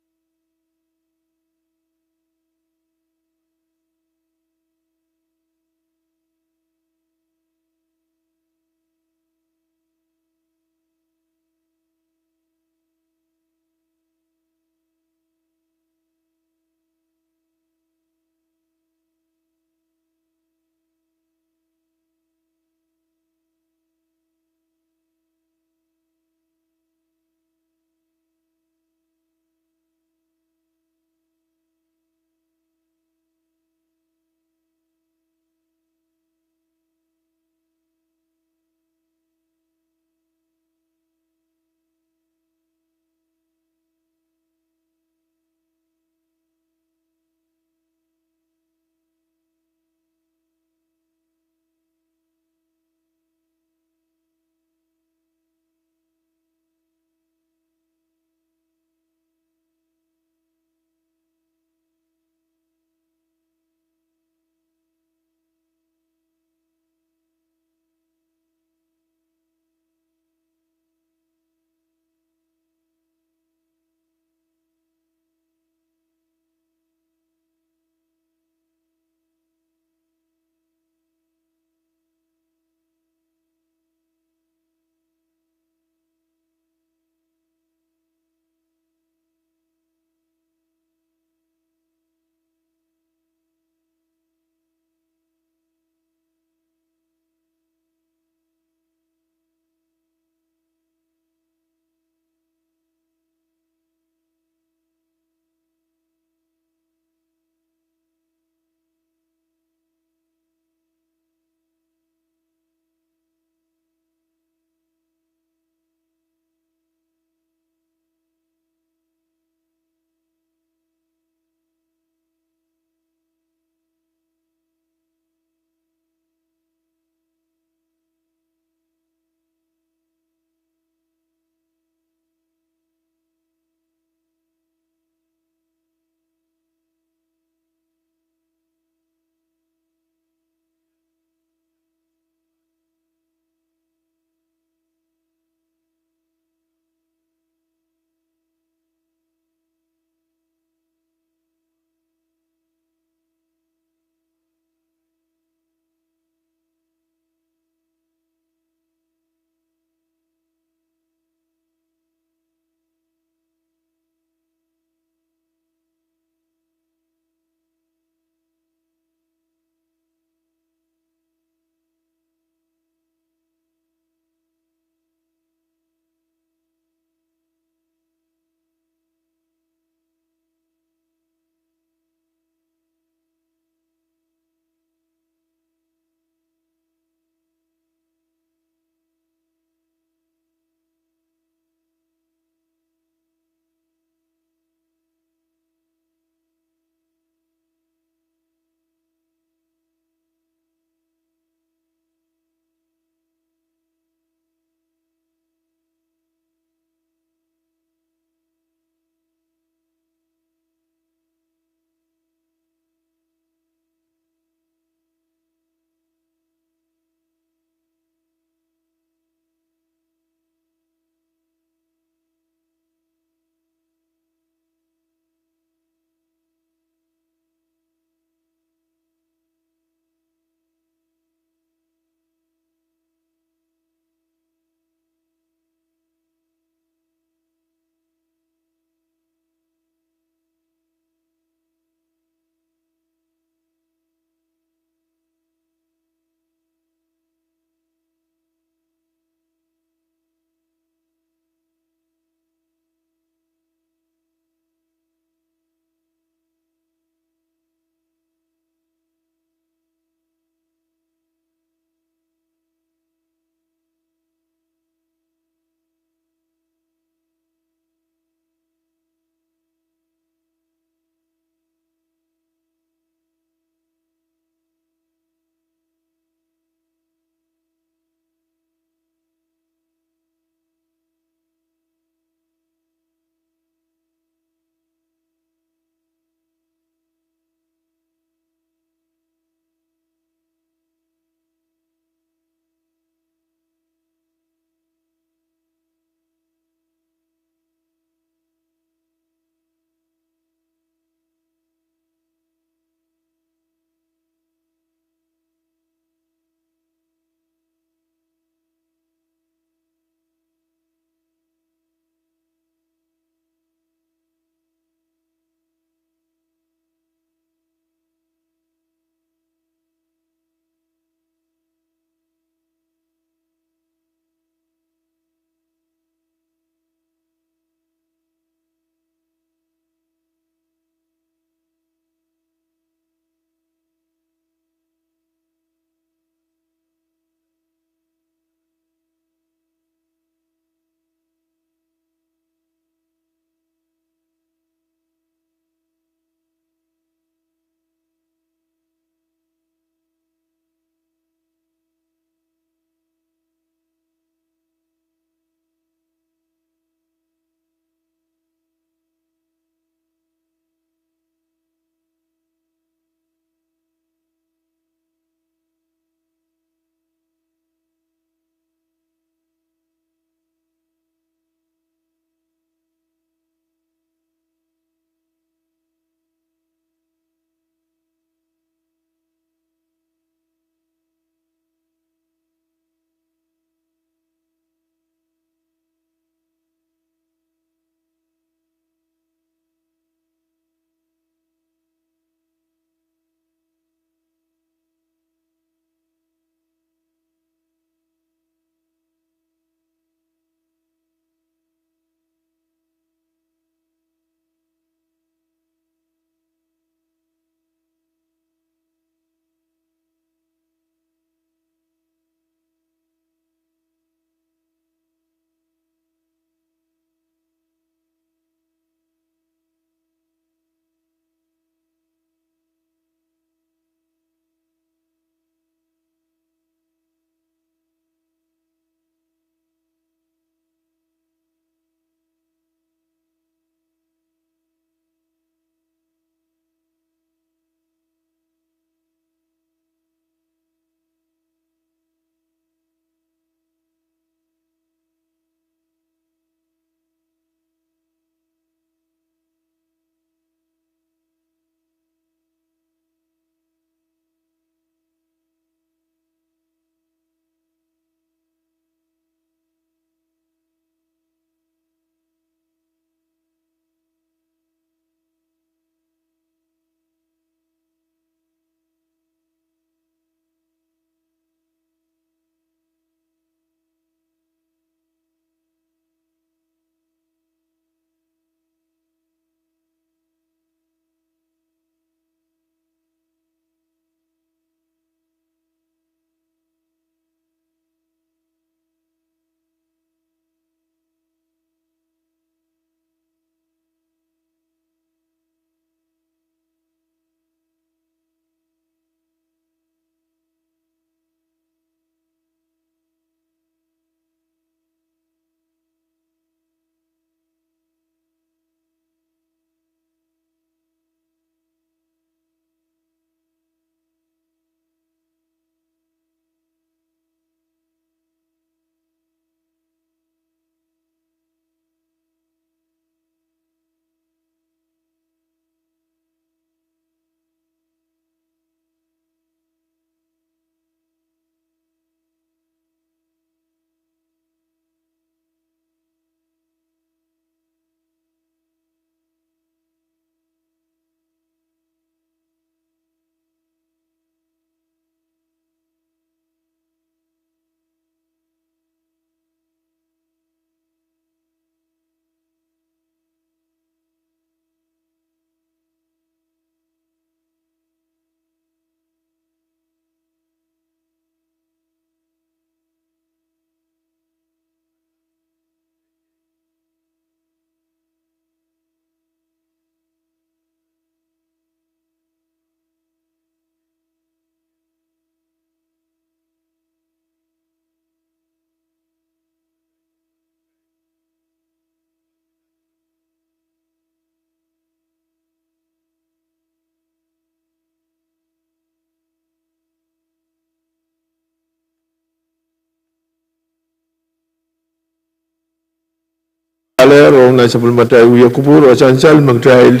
Alehro nan sapwellimatail wia kupwur, oh sansal me kitail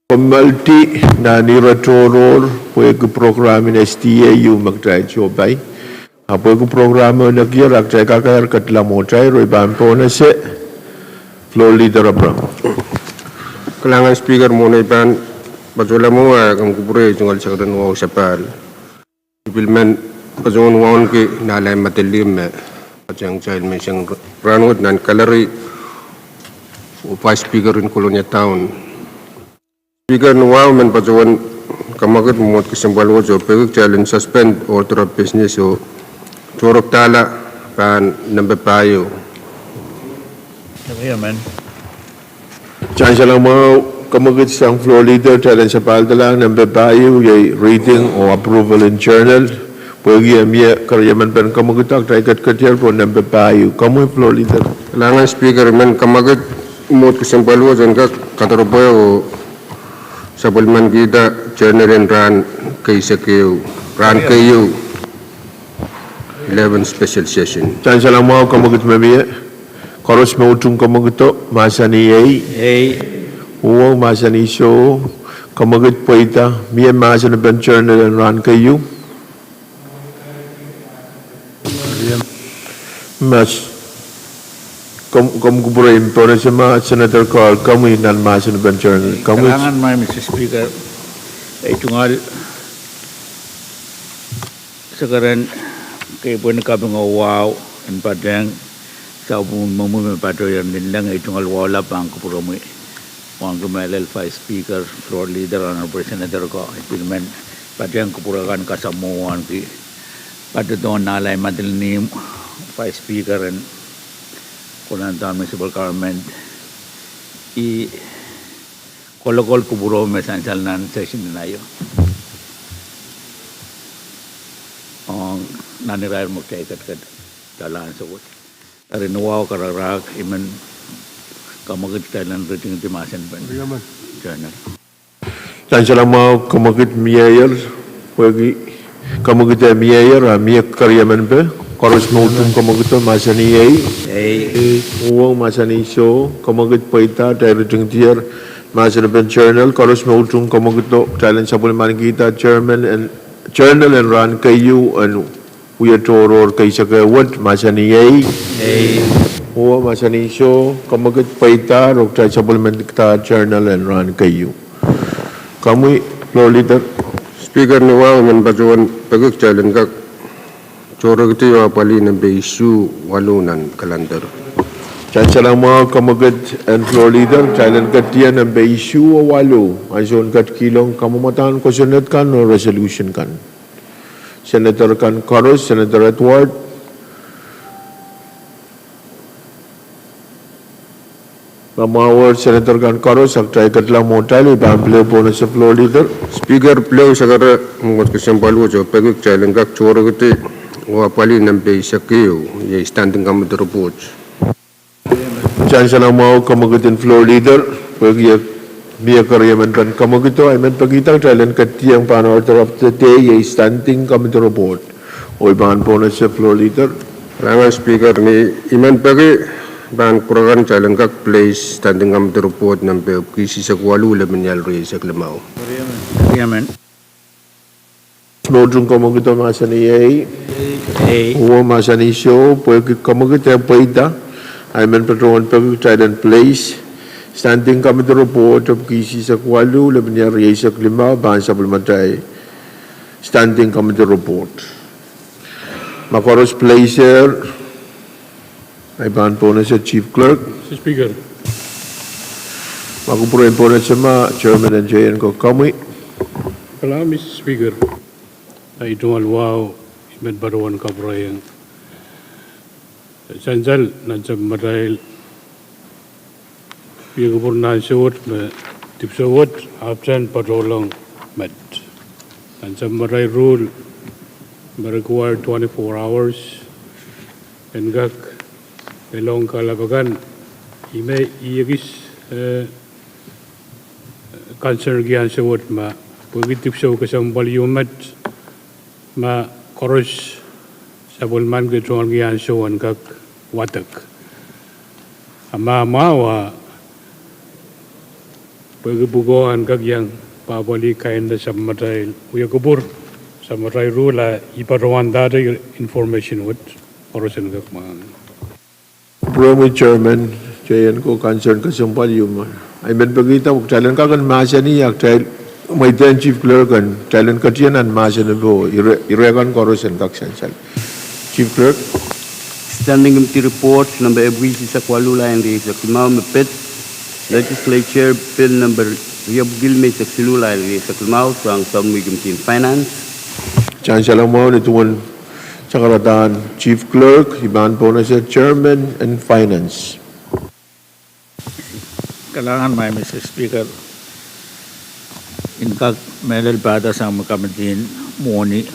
kommoaldi nan ire tohrohr pwehki program en S D A U me kitail sohpai. A pwehki program o nekier, a kitail kak ketin ketlahng mwohtail, oh I pahn pohnese Floor Leader Abraham. Kalahngan Speaker, mwohn ei pahn patohla mwo, a komw kupwure, tungoal sakaradahn wahu sapahl. I pil men patohwan wauneki nahla en medilih me patehng kitail menseng rahnwet nan gallery oh Vice Speaker en Kolonia Town. Speaker, ni wahu I men patohwan kamwakid mwomwohd kesempwal wet oh peki kitail en suspend order of business oh tohrohr dahla pahn nempe pahieu. Sansal mwahu, kamwakid sang Floor Leader, kitail en sapahldahlahng nempe pahieu, iei reading oh approval en journal. Pwehki e mie keriemen pen kamwakido, kitail ketiketier pohn nempe pahieu. Komwi Floor Leader. Kalahngan Speaker, I men kamwakid mwomwohd kesempwal wet en kak kadarepwe oh sapwellimanikihda journal en rahn keisek ehu, rahn keieu, eleven special session. Sansal mwahu, kamwakid me mie. Koaros me utung kamwakido, mahsanih ei. Uwou, mahsanih soh. Kamwakid pweida, mie mahsen pen journal en rahn keieu? Komw, komw kupwure, I pohnese ma Senator Carl, komwi nan mahsen pen journal, komwi. Kalahngan mie, Mister Speaker. I tungoal sakaradahn keipweni kaping oh wahu en patehng sapwung mwomwi me patohier ninleng. I tungoal wahu lap pahn kupwuromwi, wauneki mehlel Vice Speaker, Floor Leader, Honorable Senator ko, I pil men patehng kupwure kan kasamwo wauneki patohdohn nahla en medilih ni Vice Speaker en Kolonia Town Municipal Government. I kolokol kupwuro me sansal nan session en aio ong nan irair me kitail ketiket doala ansou wet. Eri ni wahu karakarahk, I men kamwakid kitail en reading di mahsen pen journal. Sansal mwahu, kamwakid mieier, pwehki kamwakid mieier a mie keriemen pe. Koaros me utung kamwakido, mahsanih ei. Uwou, mahsanih soh. Kamwakid pweida, kitail reading dier mahsen pen journal. Koaros me utung kamwakido, kitail en sapwellimanikihda journal en, journal en rahn keieu en wia tohrohr keisek ehu wet, mahsanih ei. Uwou, mahsanih soh. Kamwakid pweida, oh kitail sapwellimanikihda journal en rahn keieu. Komwi Floor Leader. Speaker, ni wahu I men patohwan peki kitail en kak tohrekidi oh apwalih nempe isuh waluh nan calendar. Sansal mwahu, kamwakid en Floor Leader, kitail en ketier nempe isuh oh waluh, ansoun ketikihong kamwomwadahn kosonned kan oh resolution kan. Senator kan koaros, Senator Edward, ma mwahuer Senator kan koaros, a kitail ketlahng mwohtail, I pahn pil pohnese Floor Leader. Speaker, pil sakara mwomwohd kesempwal wet oh peki kitail en kak tohrekidi oh apwalih nempe eisek ehu, iei standing committee report. Sansal mwahu, kamwakid en Floor Leader, pwehki mie keriemen pen kamwakido, I men pekihda kitail en ketieng pahn order of the day, iei standing committee report. Oh I pahn pohnese Floor Leader. Kalahngan Speaker, ni I men peki pahn kupwure kan kitail en kak place standing committee report nempe epwiki isihsek waluh, lepin ial rieisek limau. Me utung kamwakido, mahsanih ei. Uwou, mahsanih soh. Pwehki kamwakid e pweida, I men patohwan peki kitail en place standing committee report epwiki isihsek waluh, lepin ial rieisek limau, pahn sapwellimatail standing committee report. Ma koaros place er, I pahn pohnese Chief Clerk. Mister Speaker. Ma kupwure en pohnese ma Chairman en Cheyenne ko, komwi. Kalahngan Mister Speaker, I tungoal wahu I men patohwan kapwurehiong sansal nan sapwellimatail wia kupwur nan ansou wet me dipwisou wet ahpwtehn patohlong met. Nan sapwellimatail rule me require twenty-four hours en kak lelohng kalap akan, ih me I ekis, eh, concern ki ansou wet ma pwehki dipwisou kesempwal ieu met ma koaros sapwellimanki tungoal ki ansou en kak wadek. Amwa mwahu, pwehki pwukoa en kak iang pahpwalih kainde sapwatail wia kupwur, sapwatail ruhl, I patohwan dahte information wet, koaros en kak mwahngih. Kupwuromwi Chairman, J N ko concern kesempwal ieu me I men pekihda, kitail en kak en mahsanih, a kitail mweidehng Chief Clerk en, kitail en ketin nan mahsen epe, ire, ire kan koaros en kak sansal. Chief Clerk. Standing Committee Report number epwiki sisek waluh, lain rieisek limau, me pid Legislature Bill number riepwiki limeisek siluh, lain rieisek limau, soang Subcommittee Finance. Sansal mwahu ni duwen sakaradahn Chief Clerk, I pahn pohnese Chairman en Finance. Kalahngan, Madam Speaker. I kak mehlel pahda sang me committee en mwohni,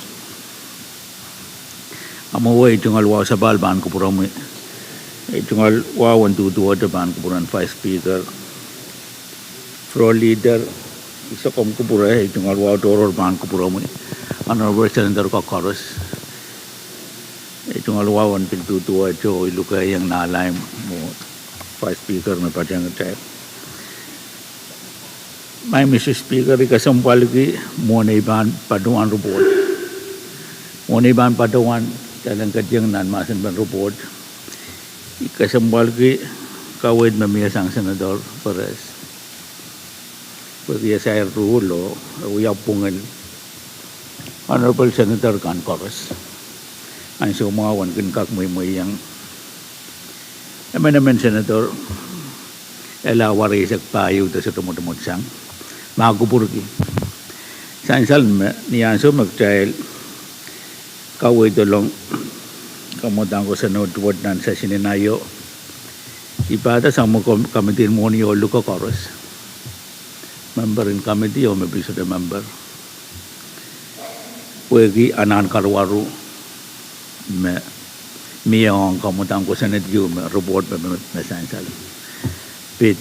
a mwo ei tungoal wahu sapahl pahn kupwuromwi. Ei tungoal wahu en duduwehte pahn kupwuren Vice Speaker, Floor Leader, I sohte komw kupwure, ei tungoal wahu tohrohr pahn kupwuromwi. Honorable Senator ko koaros, ei tungoal wahu en pil duduwehte oh I lukehiong nahlaim mwo Vice Speaker me patehng kitail. Madam Speaker, I kesempwalki mwohn ei pahn patohwan report. Mwohn ei pahn patohwan, kitail en ketieng nan mahsen pen report. I kesempwalki kaweid me mie sang Senator Perez, pwehki e sair ruhl oh e wia pwungen Honorable Senator kan koaros. Ansou mwahu en kin kak mweimweiong emenemen Senator, ele wa rieisek pahieu de sohte mwotomwot sang, ma kupwurki. Sansal me ni ansou me kitail kaweid along kamwadang kosonned wet nan session en aio, I pahda sang me committee en mwohni oh luke koaros, member en committee oh me pil sohte member, pwehki anahn karuwaru me mie ong kamwadang kosonned ieu me report me, me, me sansal. Pid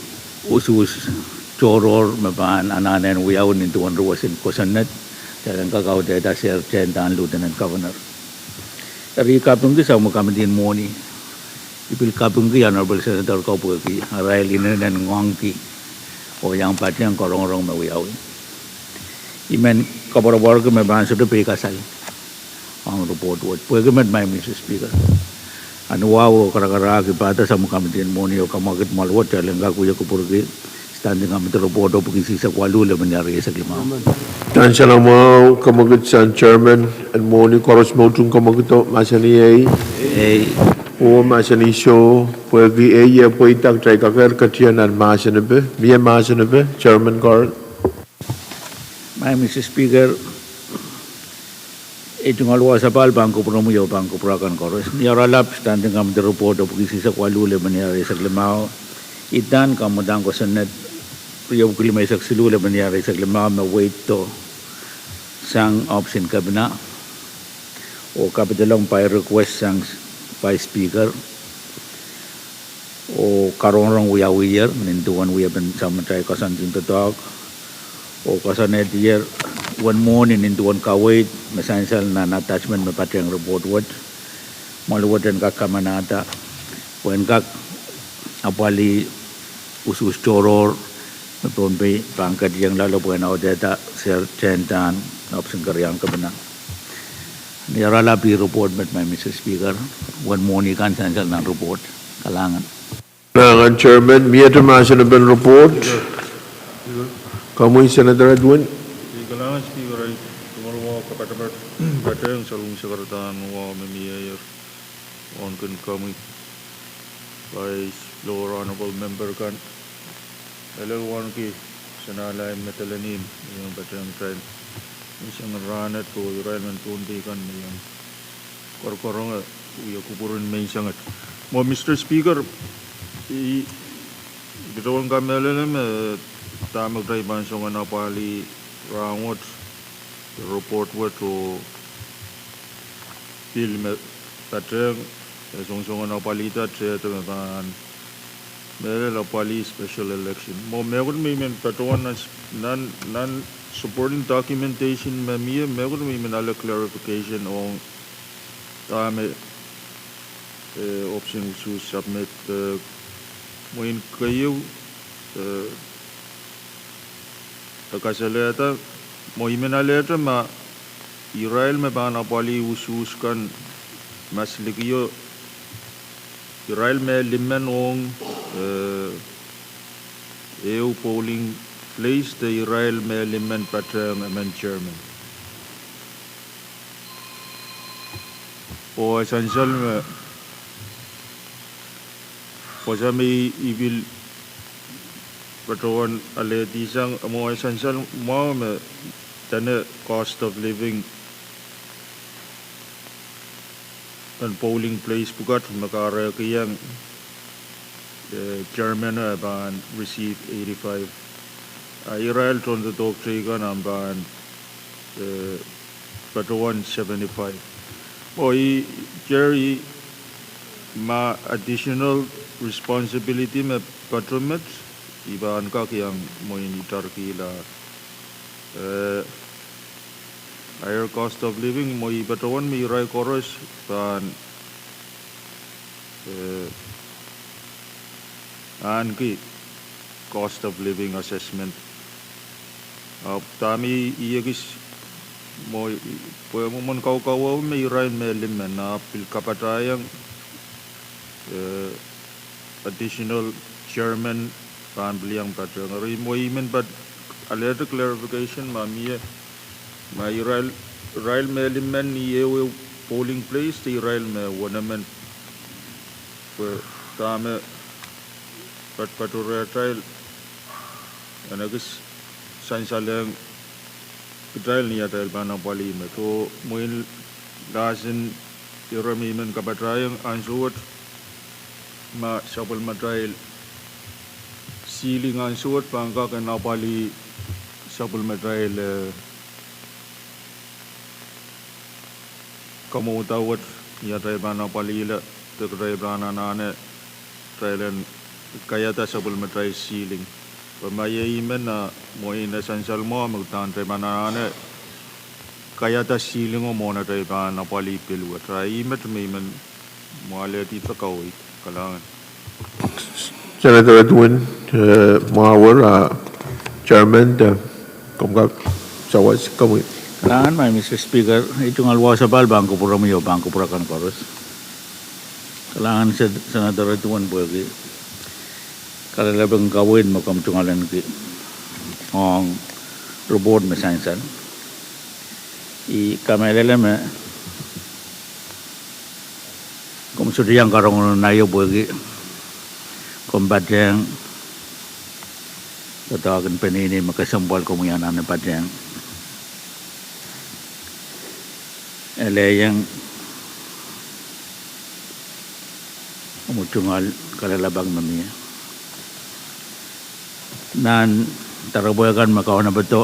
usuhs tohrohr me pahn anahne wiawi nin duwen ruwesin kosonned, kitail en kak audehda ser tehndahr Lieutenant Governor. Eri I kapingki sang me committee en mwohni, I pil kapingki Honorable Senator ko pwehki arail inenen ngoangki oh iang patehng karongorong me wiawi. I men koapworopworki me pahn sohte peikasal ong report wet. Pwehki met, Madam Speaker, anuwahu oh karakarahk, I pahda sang me committee en mwohni oh kamwakid mwahl wet kitail en kak wie kupwurki Standing Committee Report epwiki sisek waluh, lemenia rieisek limau. Sansal mwahu, kamwakid sang Chairman en mwohni. Koaros me utung kamwakido mahsanih ei oh mahsanih soh, pwehki ei e pweida, kitail kakehr ketin nan mahsen epe, mie mahsen epe, Chairman Carl. Madam Speaker, ei tungoal wahu sapahl pahn kupwuromwi oh pahn kupwur akan koaros. Ni oaralap Standing Committee Report epwiki sisek waluh, lemenia rieisek limau, idahn kamwadang kosonned riepwiki limeisek siluh, lemenia rieisek limau, me weiddo sang ohpis en kepina oh kapidolong by request sang Vice Speaker oh karongorong wiawier nin duwen wiepen sapwatail koasoandi doadoahk oh koasoanehdier uwen mwohni nin duwen kaweid me sansal nan attachment me patehng report wet. Mwahl wet en kak kamanahda pwe en kak apwalih usuhs tohrohr me Pohnpei pahn ketieng loale pwe en audehda ser tehndahr ohpis en keriaun kepina. Ni oaralap ih report met, Madam Speaker, uwen mwohni kan sansal nan report. Kalahngan. Kalahngan Chairman, miehte mahsen pen report. Komwi Senator Edwin. Kalahngan Speaker, ei tungoal wahu kapatapat patehng salwung sakaradahn wahu me mieier, wauneki komwi, Vice, Floor, Honorable Member kan, ele wauneki Senator Lai, Medelenim, me iang patehng kitail menseng en rahnwet oh irail mehn Pohnpei kan me iang koarokoaronge wie kupwuren menseng et. Mwo Mister Speaker, I patohwan kamehlele me dahme kitail pahn song en apwalih rahnwet, report wet oh pil me patehng, e songosong en apwalihda tehte me pahn mehlel apwalih special election. Mwo mehkot me I men patohwan nan, nan, nan supporting documentation me mie, mehkot me I men ale clarification ong dahme, eh, ohpis en usuhs submit, eh, Mwein keieu, eh, e kasalehda, mwein I men alehte ma irail me pahn apwalih usuhs kan maslikio, irail me limmen ong, eh, ehu polling place de irail me limmen patehng emen chairman. Oh e sansal me, pwe me I pil patohwan alehdi sang, mwo e sansal mwahu me dene cost of living en polling place pwukat me kahrehkiong, eh, chairman e pahn receive eighty-five. A irail tohn doadoahk teikan ahpw pahn, eh, patohwan seventy-five. Oh I, Chair, I, ma additional responsibility me patohwan met, I pahn kak iang mwein I tarkihla, eh, higher cost of living, mwein I patohwan me irail koaros pahn, eh, ahneki cost of living assessment. Ahpw dahme I ekis mwo, pwe mwomwen kaukawau me irail me limmen, ahpw pil kapatahiong, eh, additional chairman pahn pil iang patehng. Eri mwein I men pahn alehda clarification ma mie, ma irail, irail me limmen ni ehu ehu polling place de irail me wenemen, pwe dahme patohwan rehtail en ekis sansalehng kitail ni atail pahn apwalih met. Oh mwein lasin ire me I men kapatahiong ansou wet ma sapwellimatail ceiling ansou wet pahn kak en apwalih sapwellimatail, eh, kamwomwada wet ni atail pahn apwalihla, de kitail pahn anahne, kitail en kaiada sapwellimatail ceiling. Pwe ma iei I men a mwein e sansal mwahu me udahn kitail pahn anahne kaiada ceiling o mwohn atail pahn apwalih pil wet. A I met me I men mwahlehdi pakaweid. Kalahngan. Senator Edwin, eh, Mawar, a chairman, eh, komw kak sawas, komwi. Kalahngan, Mister Speaker, I tungoal wasa pahn kupwuromwi oh pahn kupwur akan koaros. Kalahngan Sen-, Senator Edwin pwehki kalelapak en kaweid me komw tungoal ahneki ong report me sansal. I kamehlele me komw sohte iang karongorong naio pwehki komw patehng doadoahk en peneinei me kesempwal komwi anahne patehng. Ele iang omw tungoal kalelapak me mie. Nan doaropwe kan me kaunopada,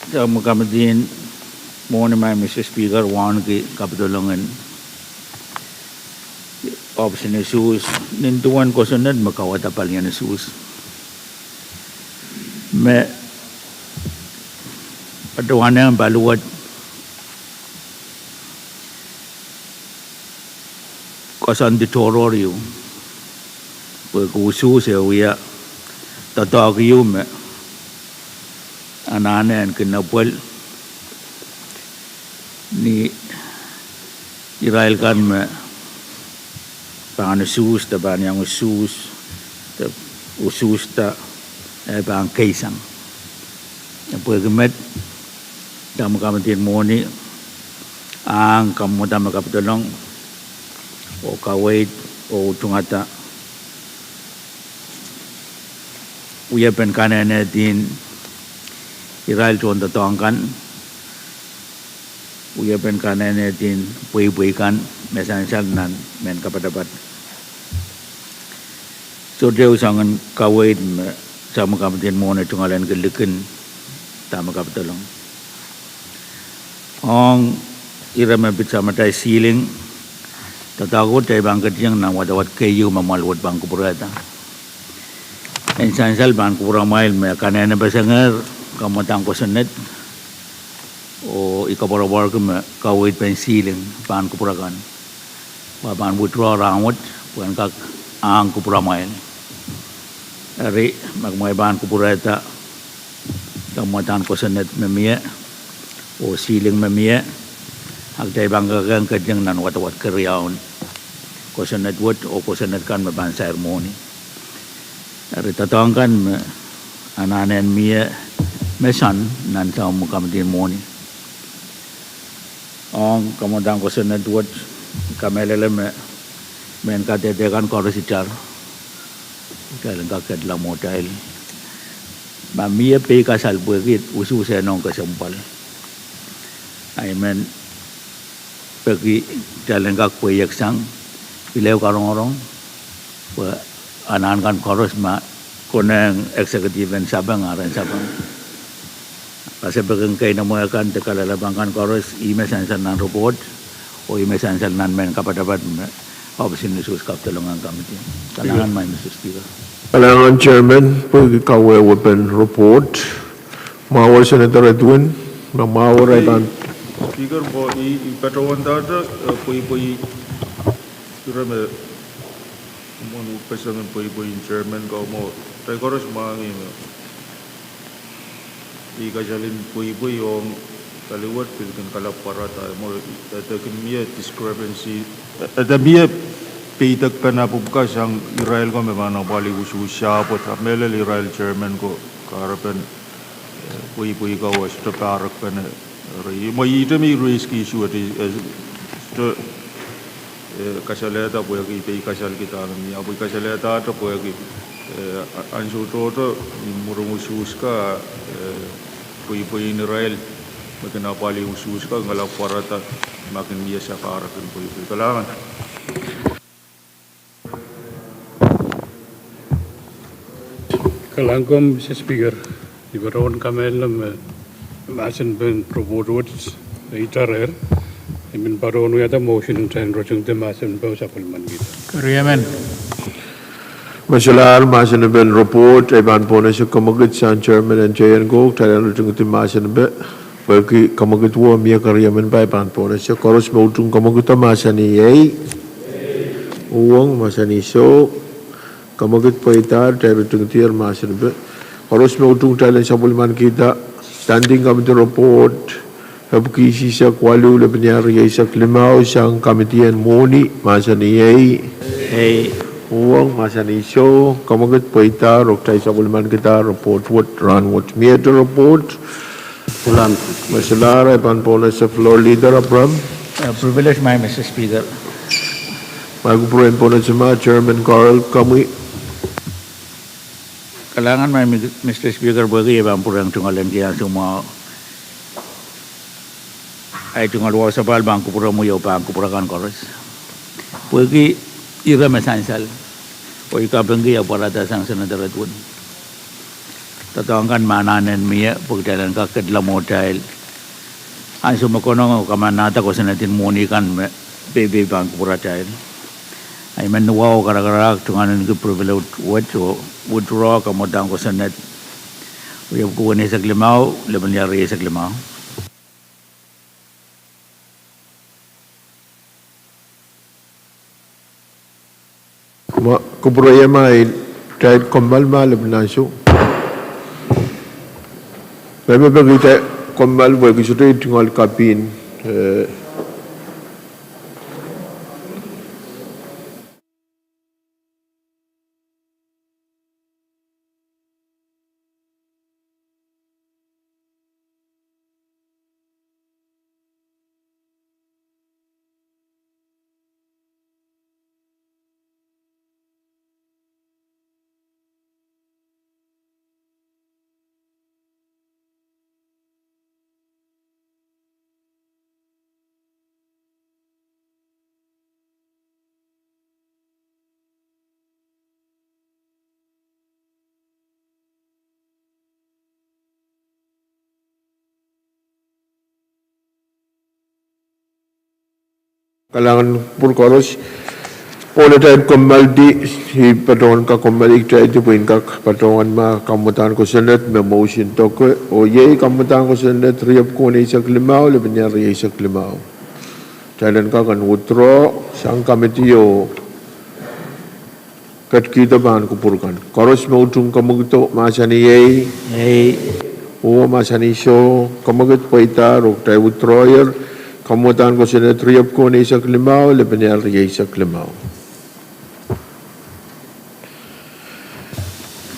Samwakamitin Mwohni, Mister Speaker, wauneki Capitol ong en ohpis en usuhs, nin duwen kosonned me kauwada palien usuhs. Me patohwanehng paliwet koasoandi tohrohr ieu, pwehki usuhs e wia doadoahk ieu me anahne en kin epwel ni irail kan me pahn usuhs, de pahn iang usuhs, de usuhsda, e pahn keisang. Pwehki met, Samwakamitin Mwohni ahng kamwomwada me Capitol ong, oh kaweid, oh tungada wiepen kanehnehdi irail tohndoadoahk kan, wiepen kanehnehdi pweipwei kan me sansal nan mehn kapatapet. Sohte ehu soangen kaweid me Samwakamitin Mwohni tungoal ahneki likin dahme Capitol ong. Ong ire me pid samatail ceiling, doadoahk wet kitail pahn ketikihong nan wadawad keieu me mwahl wet pahn kupwurehda. En sansal pahn kupwuramwail me kanehne pesengehr, kamwadang kosonned, oh I koapworopworki me kaweid pen ceiling pahn kupwur akan. Kumwail pahn withdraw rahnwet pwehn kak ahng kupwuramwail. Eri, ma kumwail pahn kupwurehda kamwadahn kosonned me mie oh ceiling me mie, a kitail pahn kak ketin nan wadawad keriaun kosonned wet oh kosonned kan me pahn sair mwohni. Eri doadoahk kan me anahne mie me sang nan soun committee mwohni. Ong kamwadahn kosonned wet, kamehlele me mehn kadehde kan koaros itar, kitail en kak kedla mwohtail. Ma mie peikasal pwehki usuhs en ong kesempwal, I men peki kitail en kak pweieksang pil ehu karongorong pwe anahn kan koaros me konehng executive en sapeng, aren sapeng. Kasapekin keinemwe kan de kalelapak kan koaros, ih me sansal nan report, oh ih me sansal nan mehn kapadapad me Office en Usuhs Kapwdelong en Committee. Kalahngan, Madam Speaker. Kalahngan Chairman, pwehki kawehwepen report. Mwahu Senator Edwin, ma mwahu, irail pahn. Speaker, mwo I, I patohwan dahte, eh, pweipwei, ire me, mwo I patohwan pweipwei en Chairman ko mwo, kitail koaros mwahngih me I kasalepen pweipwei ong pali wet pil kin kalap pwarada, mwo, eh, de kin mie discrepancy. Eh, de mie peidek pene pwupwuka sang irail ko me pahn apwalih usuhs, pwe I mehlel irail Chairman ko kahrepen, eh, pweipwei ko e sohte pahrek pene, eh, eri, mwo ihte me I raise-ki issue wet, eh, sohte eh, kasalehda pwehki pei kasal kitail mie, ahpw I kasalehdahte pwehki, eh, a-, ansou tohto, ni mwurin usuhs ka, eh, pweipwei en irail me kin apwalih usuhs ka, ngalap pwarada, ma kin mie sapahrek en pweipwei. Kalahngan. Kalahngan, Mister Speaker. I patohwan kamehlele me mahsen pen report wet, eh, itar, I men patohwan wiahda motion en kitail en ritingdi mahsen pen sapwellimankihda. Riemen. Me solahr mahsen pen report, I pahn pwonese kamwekid sang Chairman en Teikan ko, kitail en ritingdi mahsen pen, pwehki kamwekid wo mie keriemen pahn pwonese, koaros me utung kamwekid o mahsanih ei. Uhwong, mahsanih soh. Kamwekid pweidahr, kitail ritingdier mahsen pen. Koaros me utung kitail en sapwellimankihda Standing Committee Report, epwiki isihsek waluh, lepin iar rieisek limau, sang committee en mwohni, mahsanih ei. Ei. Uhwong, mahsanih soh. Kamwekid pweidahr, oh kitail sapwellimankihda report wet, rahnwet. Miehte report. Salam. Me solahr, I pahn pwonese Floor Leader Abraham. Uh, privilege mie, Mister Speaker. Ma I kupwuren pwonese ma Chairman Carl Kamwi. Kalahngan mie, Mister Speaker, pwehki I pahn pwurehng tungoal en kihong soumwahu. Ahi tungoal wahu sapahl pahn kupwuromwi oh pahn kupwur akan koaros. Pwehki ire me sansal, oh I kapingki ah pwarada sang Senator Edwin. Doadoahk kan me anahne mie, pwe kitail en kak kedla mwohtail. Ansou me konehng oh kamanahda kosonned en mwohni kan me peipei pahn kupwuratail. I men wahu karakarahk tungoal en ki privilege wet oh withdraw kamwadahn kosonned. Riepwiki weneisek limau, lepin iar rieisek limau. Ma kupwure ma I, kitail kommoal ma lepin ansou. Ma I men peki kitail kommoal pwehki sohte tungoal kapin, eh, Kalahngan kupwur koaros. Pwon atail kommoaldi, I patohwan kakommoalih kitaildi pwe I en kak patohwan ma kamwadahn kosonned me motion doke, oh iei kamwadahn kosonned riepwiki weneisek limau, lepin iar rieisek limau. Kitail en kak en withdraw, sang committee oh ketikihdo pahn kupwur kan. Koaros me utung kamwakido mahsanih ei. Ei. Uwe mahsanih soh, kamwakid pweidahr oh kitail withdrawyer kamwadahn kosonned riepwiki weneisek limau, lepin ial rieisek limau.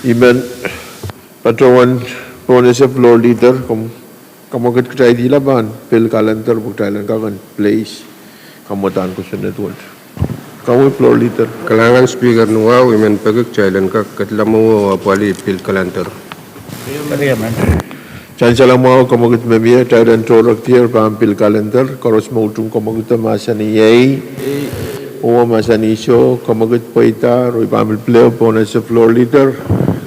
I men patohwan pohnese floor leader, kam- kamwakid kitail ihla pahn pil calendar pwe kitail en kak en place kamwadahn kosonned wet. Komwi floor leader. Kalahngan Speaker, ni wahu I men peki kitail en kak ketilong mwowe oh apwalih pil calendar. Sansal mwahu kamwakid me mie, kitail en tohrohr pahn pil calendar. Koaros me utung kamwakido mahsanih ei. Uwe mahsanih soh, kamwakid pweidahr, oh I pahn pil pil pohnese floor leader,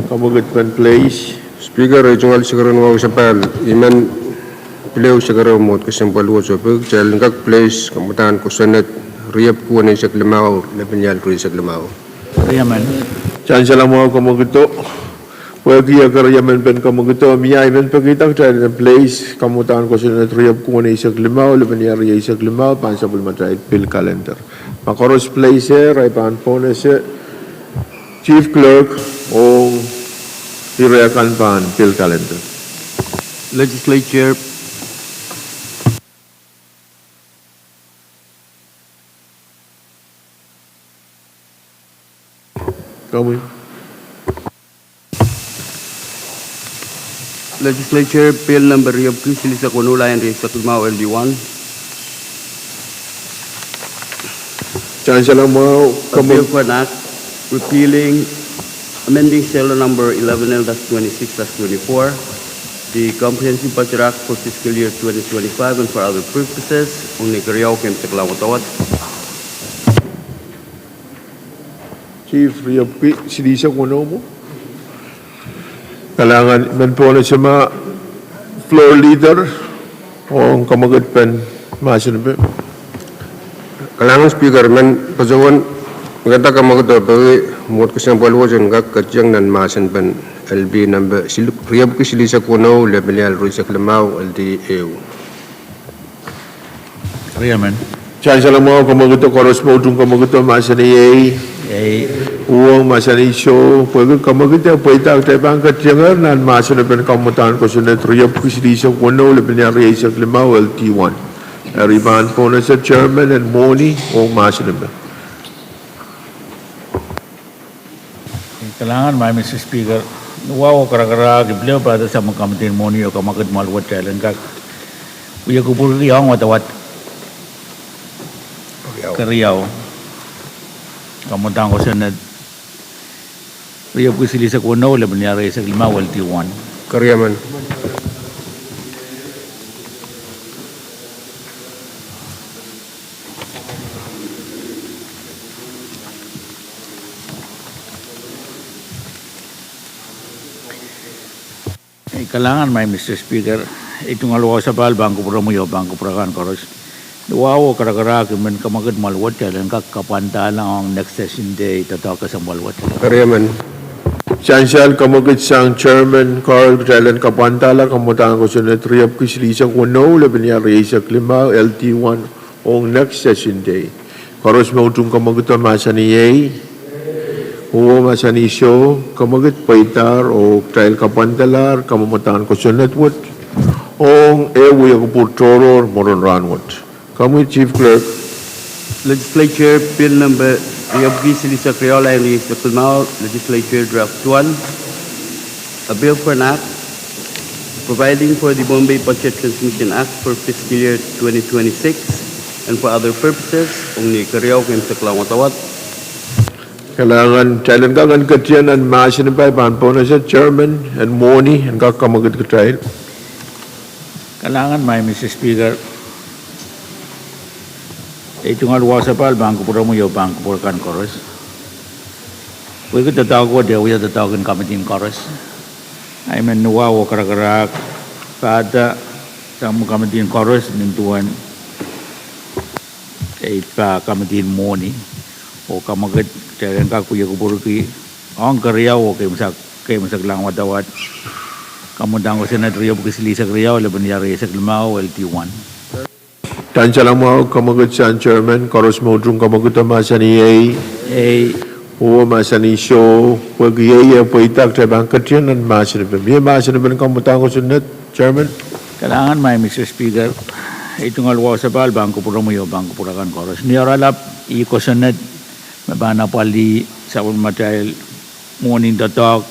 kamwakid men place. Speaker, ei tungoal sikeren wahu sapahl, I men pil sikeren mwohd kesempwal wet oh peki kitail en kak place kamwadahn kosonned riepwiki weneisek limau, lepin ial rieisek limau. Sansal mwahu kamwakido. Pwehki eker emen pen kamwakido mie, I men pekihda kitail en place kamwadahn kosonned riepwiki weneisek limau, lepin ial rieisek limau, pahn sapwellimatail pil calendar. Ma koaros place, I pahn pohnese Chief Clerk ong ire akan pahn pil calendar. Legislature. Komwi. Legislature Bill number riepwiki silihsek weneu, lain rieisek limau, L D one. Sansal mwahu, a bill for an act repealing, amending Schedule number eleven L dash twenty-six dash twenty-four, the Comprehensive Budget Act for fiscal year twenty twenty-five and for other purposes, ong ni keriau keimwseklahn wadawad. Chief, riepwiki silihsek weneu mwo. Kalahngan, I men pohnese ma floor leader ong kamwakid pen mahsen epe. Kalahngan Speaker, I men patohwan mihkada kamwakido peki mwohd kesempwal wet en kak ketiong nan mahsen pen L P number sil-, riepwiki silihsek weneu, lepin ial rieisek limau, L D ehu. Sansal mwahu kamwakido, koaros me utung kamwakido mahsanih ei. Ei. Uhwong mahsanih soh, pwehki kamwakido pweida, kitail pahn ketiengehr nan mahsen epen kamwadahn kosonned riepwiki silihsek weneu, lepin ial rieisek limau, L D one. Eri I pahn pohnese chairman en mwohni ong mahsen epe. Kalahngan maing Mister Speaker, ni wahu oh karakarahk, I pil pahda sang me kamwidin mwohni oh kamwakid mwahl wet kitail en kak wia kupwurki ong wadawad keriau kamwadahn kosonned riepwiki silihsek weneu, lepin ial rieisek limau, L D one. Keriau men. Kalahngan maing Mister Speaker, ei tungoal wahu sapahl pahn kupwuromwi oh pahn kupwur akan koaros. Ni wahu oh karakarahk, I men kamwakid mwahl wet kitail en kak kapwandahla ong next session day doadoahk kesempwal wet. Keriau men. Sansal, kamwakid sang chairman Carl, kitail en kapwandahla kamwadahn kosonned riepwiki silihsek weneu, lepin ial rieisek limau, L D one, ong next session day. Koaros me utung kamwakido mahsanih ei. Uhwong mahsanih soh, kamwakid pweidahr oh kitail kapwandalahr kamwadahn kosonned wet ong ehu wia kupwur tohrohr mwurin rahn wet. Komwi Chief Clerk. Legislature Bill number riepwiki silihsek riau, lain rieisek limau, Legislature Draft one, a bill for an act providing for the Bombay Budget Transmission Act for fiscal year twenty twenty-six and for other purposes, ong ni keriau keimwseklahn wadawad. Kalahngan, kitail en kak en ketien nan mahsen epe, I pahn pohnese chairman en mwohni en kak kamwakid kitail. Kalahngan maing Mister Speaker, ei tungoal wahu sapahl pahn kupwuromwi oh pahn kupwur akan koaros. Pwehki doadoahk wet e wia doadoahk en kamidin koaros, I men ni wahu oh karakarahk pahda sang me kamidin koaros nin duwen ei pahn kamidin mwohni oh kamwakid kitail en kak wia kupwurki ong keriau oh keimwsek-, keimwseklahn wadawad kamwadahn kosonned riepwiki silihsek riau, lepin ial rieisek limau, L D one. Sansal mwahu, kamwekid sang chairman. Koaros me utung kamwekido mahsanih ei. Ei. Oh mahsanih soh. Pwehki ei e pweida, kitail pahn ketieng nan mahsanipen. Mie mahsanipen kamwadahn kosonned, chairman? Kalahngan, Madam Speaker. Ei tungoal wahu sapahl pahn kupwuromwi oh pahn kupwur akan koaros. Ni oaralap, ih kosonned me pahn apwalih sapwellimatail mwohnin doadoahk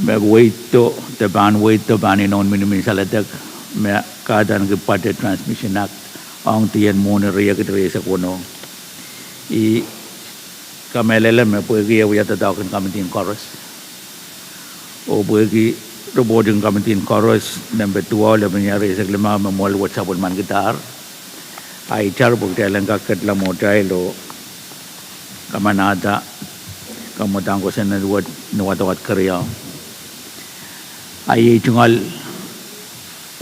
me weido, de pahn weido pahn inoun minimin saledek, me kahdaneki Budget Transmission Act, ong dien mwohni riekid rieisek weneu. I kamehlele me pwehki e wia doadoahk en kamidin koaros, oh pwehki ripoht en kamidin koaros nempe duwau, lepin rieisek limau, me mwoahl wet sapwellimankidahr, a itar pwe kitail en kak ketla mwohtail oh kamanahda kamwadahn kosonned wet ni wadawad keriau. A iei tungoal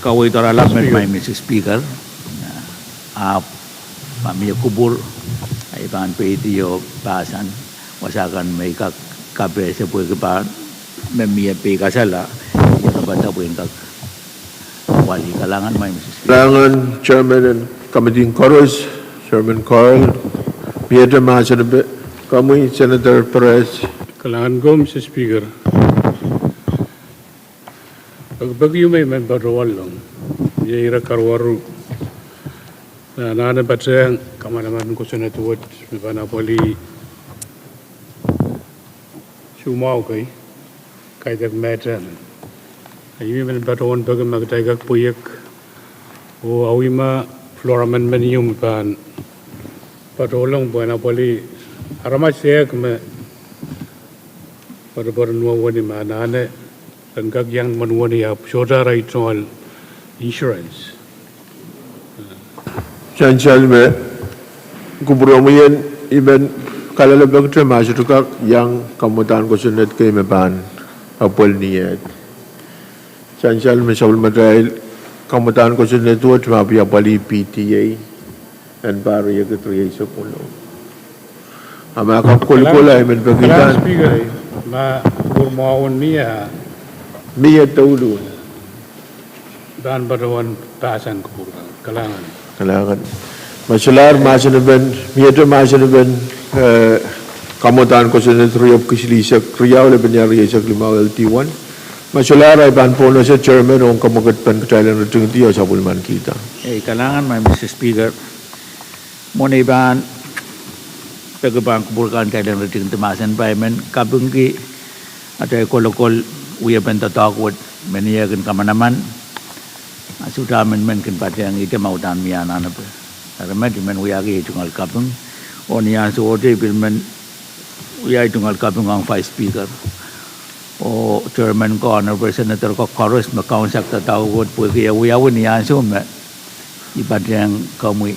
kaweid oaralap met, Madam Speaker. Ahpw ma mie kupwur, I pahn peidi oh pahsan wasa kan me I kak kapehse pwehki pahn me mie peikasal a iang pahn tepwin kak apwalih. Kalahngan, Madam Speaker. Kalahngan, chairman en kamidin koaros, Chairman Carl. Miehte mahsanipen komwi, Senator Perez. Kalahngan ko, Madam Speaker. Pekipeki ieu me I men patohwanohng, iei ire karuwaru. Anahne patehng kamanaman kosonned wet me pahn apwalih soumwahu kei, kaidehk mehtehn. A I men patohwan peki ma kitail kak pweiek oh awih ma floor amendment ieu me pahn patohlong pwehn apwalih aramas ehk me poatopoaten wenihmw, anahne ren kak iang wenihmw ahpw sohte arail tungoal insurance. Sansal me kupwuromwi en, I men kalelapak te ma sohte kak iang kamwadahn kosonned kei me pahn apwalih ni ehd. Sansal me sapwellimatail kamwadahn kosonned wet me pahn apwalih P T A en pahr riekid rieisek weneu. A ma kak kolkol, I men peki Madam Speaker, ma kupwur mwahu mie, mie douluhl, pahn patohwan pahsan kupwur kan. Kalahngan. Kalahngan. Ma solahr mahsanipen, miehte mahsanipen, eh, kamwadahn kosonned riepwiki silihsek riau, lepin rieisek limau, L D one. Ma solahr, I pahn pohnese chairman ong kamwekid pen kitail en ritingdi oh sapwellimankihda. Ei, kalahngan, Madam Speaker. Mwohn ei pahn peki pahn kupwur kan kitail en ritingdi mahsen, I men kapingki atail kolokol wiepen doadoahk wet me ni ehk en kamanaman, a sohte amendment kin patehng ihte ma uhdahn mie anahnepe. Eri met I men wiahki ei tungoal kaping. Oh ni ansou te I pil men wia ei tungoal kaping ong Vice Speaker oh chairman ko, honorable senator ko koaros me kaunsekda doadoahk wet pwehki e wiawi ni ansou me I patehng komwi,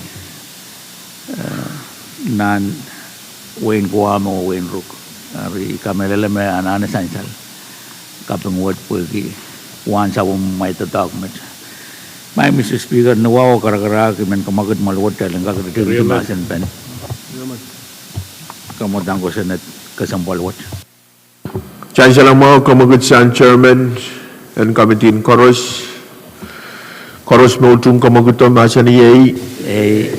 eh, nan wehin Guam oh wehin Ruk. Eri I kamehlele me anahne sansal kaping wet pwehki wahnsapwomw mwahi doadoahk met. Madam Speaker, ni wahu karakarahk, I men kamwekid mwoahl wet kitail en kak ritingdi mahsen pen kamwadahn kosonned kesempwal wet. Sansal mwahu, kamwekid sang chairman en kamidin koaros. Koaros me utung kamwekido mahsanih ei. Ei.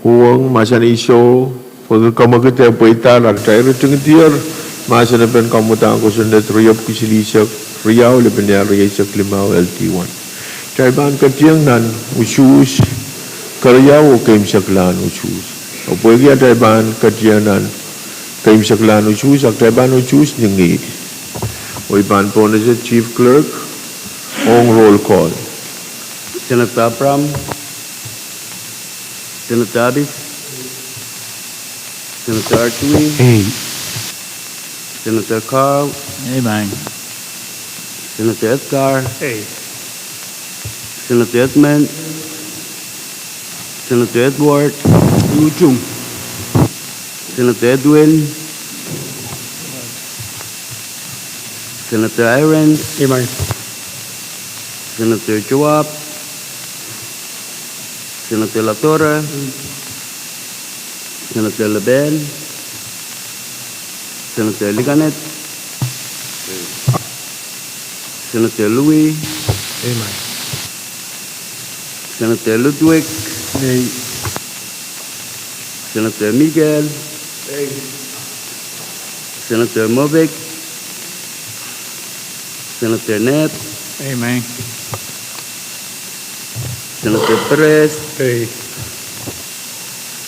Uhwong mahsanih soh. Pwehki kamwekid e pweida, a kitail ritingdier mahsanipen kamwadahn kosonned riepwiki silihsek riau, lepin rieisek limau, L D one. Kitail pahn ketieng nan usuhs keriau oh keimwseklahn usuhs. Oh pwehki atail pahn ketieng nan keimwseklahn usuhs, a kitail pahn usuhs ni ngihl. Oh I pahn pohnese Chief Clerk ong roll call. Senator Abraham, Senator Abis, Senator Artui. Ei. Senator Carl. Ei, Madam. Senator Edgar. Ei. Senator Edmund. Senator Edward. Utung. Senator Edwin. Senator Irons. Ei, Madam. Senator Joab. Senator Latorre. Senator Leben. Senator Liganet. Senator Louis. Ei, Madam. Senator Ludwig. Ei. Senator Miguel. Ei. Senator Mobek. Senator Ned. Amen. Senator Perez. Ei.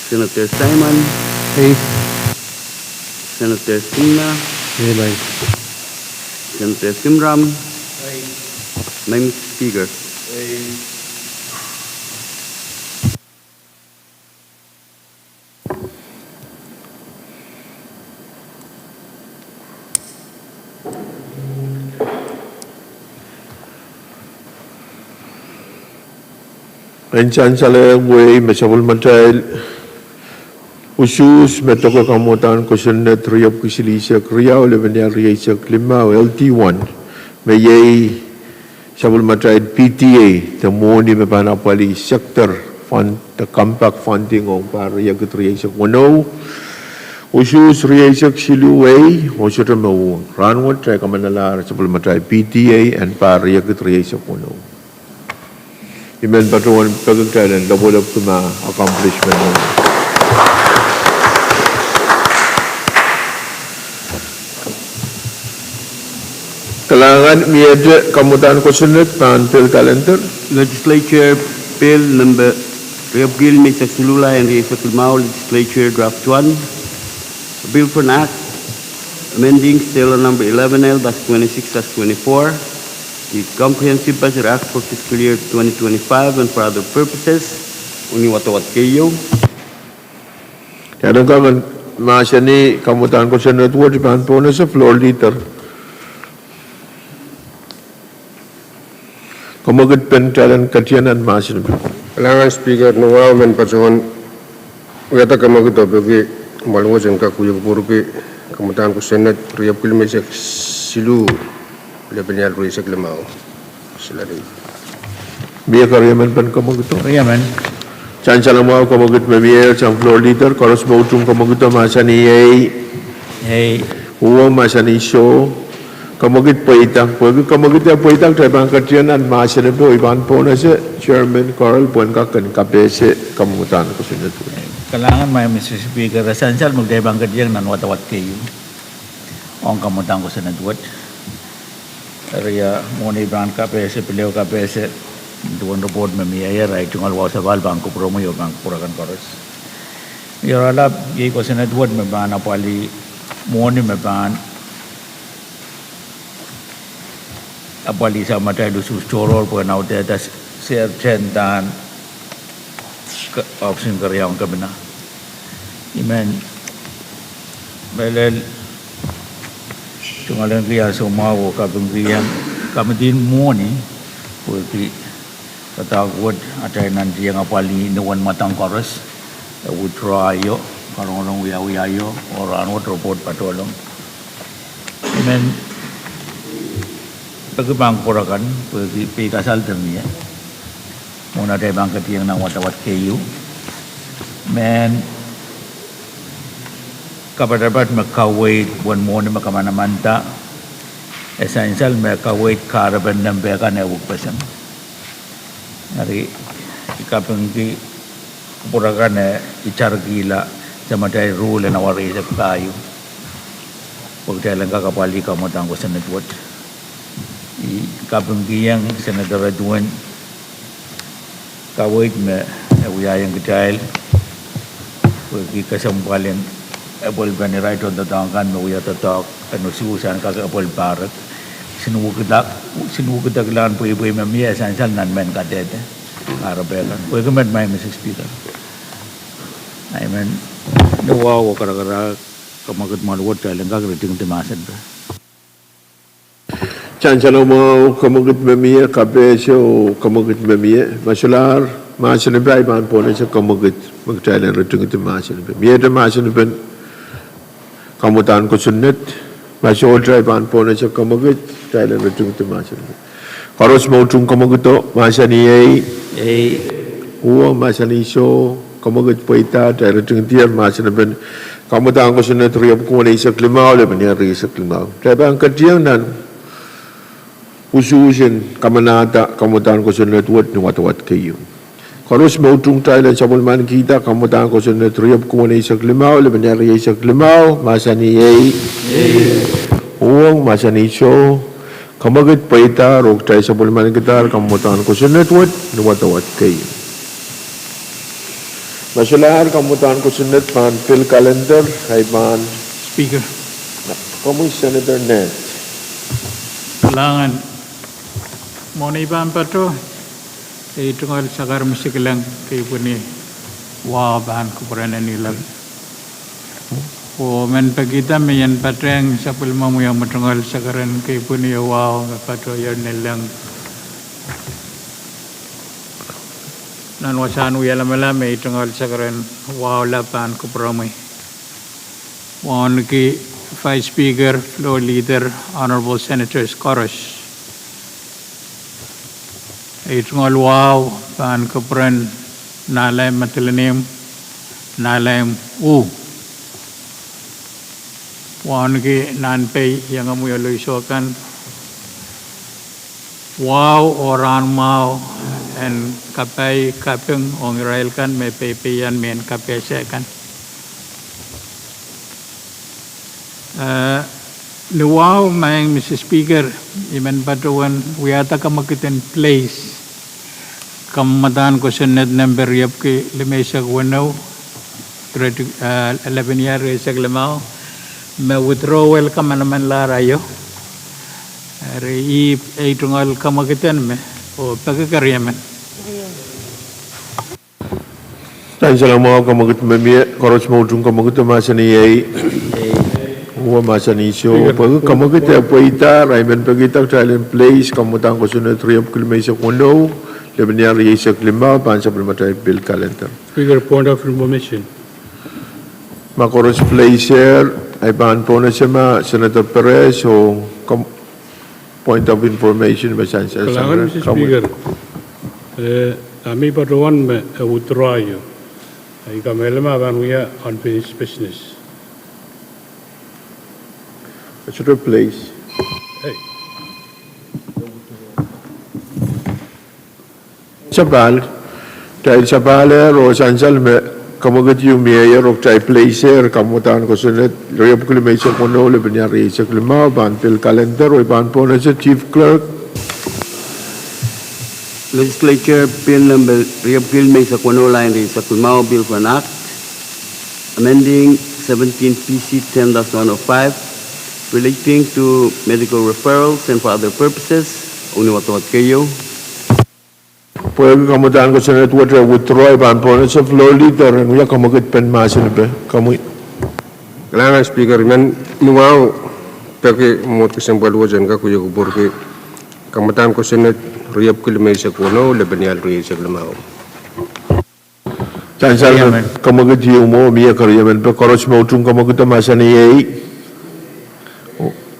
Senator Simon. Ei. Senator Simna. Amen. Senator Simram. Ei. Madam Speaker. Ei. En sansal wehi me sapwellimatail usuhs me doke kamwadahn kosonned riepwiki silihsek riau, lepenial rieisek limau, L D one, me iei sapwellimatail P D A, de mwohni me pahn apwalih sector fund, de compact funding ong pahr riekid rieisek weneu, usuhs rieisek siluh A, oh sohte me uhwong. Rahnwet kitail kamanalahr sapwellimatail P D A en pahr riekid rieisek weneu. I men patohwan peki kitail en lopwolopki ma accomplishment. Kalahngan, miehte kamwadahn kosonned pahn pil kalender. Legislature Bill number riepwiki limeisek siluh, lel rieisek limau, Legislature Draft one, a bill for an act amending State Law number eleven L dash twenty-six dash twenty-four, the Comprehensive Budget Act for fiscal year twenty twenty-five and for other purposes, oh ni wadawad keieu. Ia nan kak mahsanih kamwadahn kosonned wet? I pahn pohnese Floor Leader. Komwekid pen kitail en ketieng nan mahsen. Kalahngan Speaker, ni wahu men patohwan wiahda komwekid oh peki mwahl wet en kak wia kupwurki kamwadahn kosonned riepwiki limeisek siluh, lepenial rieisek limau. Mie keriau men pen komwekido? Keriau men. Sansal mwahu, komwekid me mie sang Floor Leader. Koaros me utung komwekido mahsanih ei. Ei. Uhwong mahsanih soh. Komwekid pweida. Pwehki komwekid e pweida, kitail pahn ketieng nan mahsen epe, oh I pahn pohnese Chairman Carl pwehn kak kin kapehse kamwadahn kosonned wet. Kalahngan, Madam Speaker, e sansal me kitail pahn ketieng nan wadawad keieu ong kamwadahn kosonned wet. Eri, mwohni pahn kapehse, pil ehu kapehse, duwen report me mie, eri tungoal wahu sapahl pahn kupwuromwi oh pahn kupwur akan koaros. Eri oaralap, iei kosonned wet me pahn apwalih mwohni me pahn apwalih samatail usuhs tohrohr pwehn audehda sertendahn option keriaun kepina. I men mehlel tungoalenki ansou mwahu oh kapingkihong kamidin mwohni pwehki doadoahk wet atail nantihong apwalih ni uwen mwadang koaros, e withdraw aio, karongorong wiawi aio, oh rahnwet report patohlong. I men peki pahn kupwur akan pwehki peikasal de mie mwohn atail pahn ketieng nan wadawad keieu. Mehn kapatapat me kaweid uwen mwohni me kamanamanada, e sansal me kaweid kahrepen nempe kan e wekpeseng. Eri I kapingki kupwur akan en itarkihla samatail ruhl en awa rieisek pahieu pwe kitail en kak apwalih kamwadahn kosonned wet. I kapingkihong Senator Edwin kaweid me e wiahiong kitail pwehki kesempwal en epwelpen irail tohndoadoahk kan me wia doadoahk en usuhs en kak epwel pahrek. Sinuwukidek, sinuwukidek lahn pweipwei me mie e sansal nan mehn kadehde kahrepe kan. Pwehki met, Madam Speaker, I men, ni wahu oh karakarahk, komwekid mwahl wet kitail en kak ritingdi mahsen epe. Sansal mwahu, komwekid me mie, kapehse oh komwekid me mie. Ma solahr mahsen epe, I pahn pohnese komwekid me kitail en ritingdi mahsen epe. Miehte mahsen epen kamwadahn kosonned? Ma sohte, I pahn pohnese komwekid, kitail en ritingdi mahsen epe. Koaros me utung komwekido mahsanih ei. Ei. Uhwong mahsanih soh. Komwekid pweida, kitail ritingdier mahsen epen kamwadahn kosonned riepwiki weneisek limau, lepenier rieisek limau. Kitail pahn ketieng nan usuhs en kamanahda kamwadahn kosonned wet ni wadawad keieu. Koaros me utung kitail en sapwellimanikihda kamwadahn kosonned riepwiki weneisek limau, lepin riesek limau, mahsanih ehi. Uhwong, mahsanih soh. Kamwekid pweidahr oh kitail sapwellimanikidahr kamwadahn kosonned wet ni wadawad kei. Ma solahr kamwadahn kosonned pahn pil kalender, ahi pahn Speaker. Komwi Senator Ned. Kalahngan. Mwohn ei pahn patoh, ei tungoal sakaramw sikilang keipweni wahu pahn kupwuren en ilel. Oh men pekihda me I en patehng sapwellimomwi omw tungoal sakaramw keipweni wahu me patohier ni leng. Nan wasahn wia lamalam, ei tungoal sakaramw wahu lap pahn kupwuromwi. Wauneki Vice Speaker, Floor Leader, Honorable Senators koaros. Ei tungoal wahu pahn kupwuren Nalehmw Madolenihmw, Nalehmw U. Wauneki Nanpei iengomwi oh Loisoh kan. Wahu oh rahnmwahu en kapai kaping ong irail kan me peipeian mehn kapehse kan. Eh, ni wahu, Madam Speaker, I men patohwan wiahda kamwekid en place kamwadahn kosonned nempe riepwiki limeisek weneu, lepin riesek limau, me withdrawal kamanamanlahr aio. Eri ih ei tungoal kamwekid en me, oh peki keriemen. Sansal mwahu, kamwekid me mie, koaros me utung kamwekido mahsanih ehi. Uhwong, mahsanih soh. Pwehki kamwekid e pweidahr, I men pekihda kitail en place kamwadahn kosonned riepwiki limeisek weneu, lepin riesek limau, pahn sapwellimatail pil kalender. Speaker, point of information. Ma koaros place er, ahi pahn pohnese ma Senator Perez oh point of information me sansal. Kalahngan, Mister Speaker. Eh, ami patohwan me e withdraw aio. I kamehlele ma pahn wia unfinished business. Sapahl, kitail sapahl er oh sansal me kamwekid ieu mie er oh kitail place er kamwadahn kosonned riepwiki limeisek weneu, lepin riesek limau, pahn pil kalender, oh I pahn pohnese Chief Clerk. Legislature Bill nempe riepwiki limeisek weneu, lain riesek limau, Bill for an Act amending seventeen P C ten dash one oh five relating to medical referrals and for other purposes, ong ni wadawad keieu. Pwehki kamwadahn kosonned wet e withdraw, I pahn pohnese Floor Leader en wia kamwekid pen mahsen ipe, komwi. Kalahngan Speaker, I men ni wahu peki mwohd kesempwal wet en kak wie kupwurki kamwadahn kosonned riepwiki limeisek weneu, lepin riesek limau. Sansal me kamwekid ieu mwo mie keriemen, pwe koaros me utung kamwekido mahsanih ehi.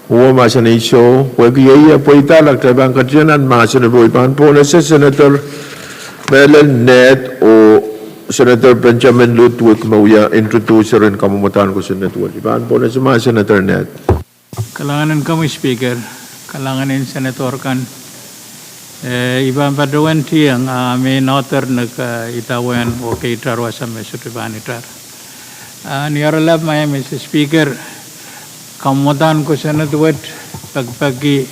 Uhwong, mahsanih soh. Pwehki ehi e pweida, kitail pahn ketido nan mahsen ipe, oh I pahn pohnese Senator Mehlel Ned oh Senator Benjamin Ludwig me wia introducer en kamwadahn kosonned wet. I pahn pohnese ma Senator Ned. Kalahngan en komwi Speaker, kalahngan en Senator kan. Eh, I pahn patohwan tieng, ah, me nohder nek, ah, idawehn oh keitar wasa me sohte pahn itar. Ah, ni oaralap Madam Speaker, kamwadahn kosonned wet pekipeki,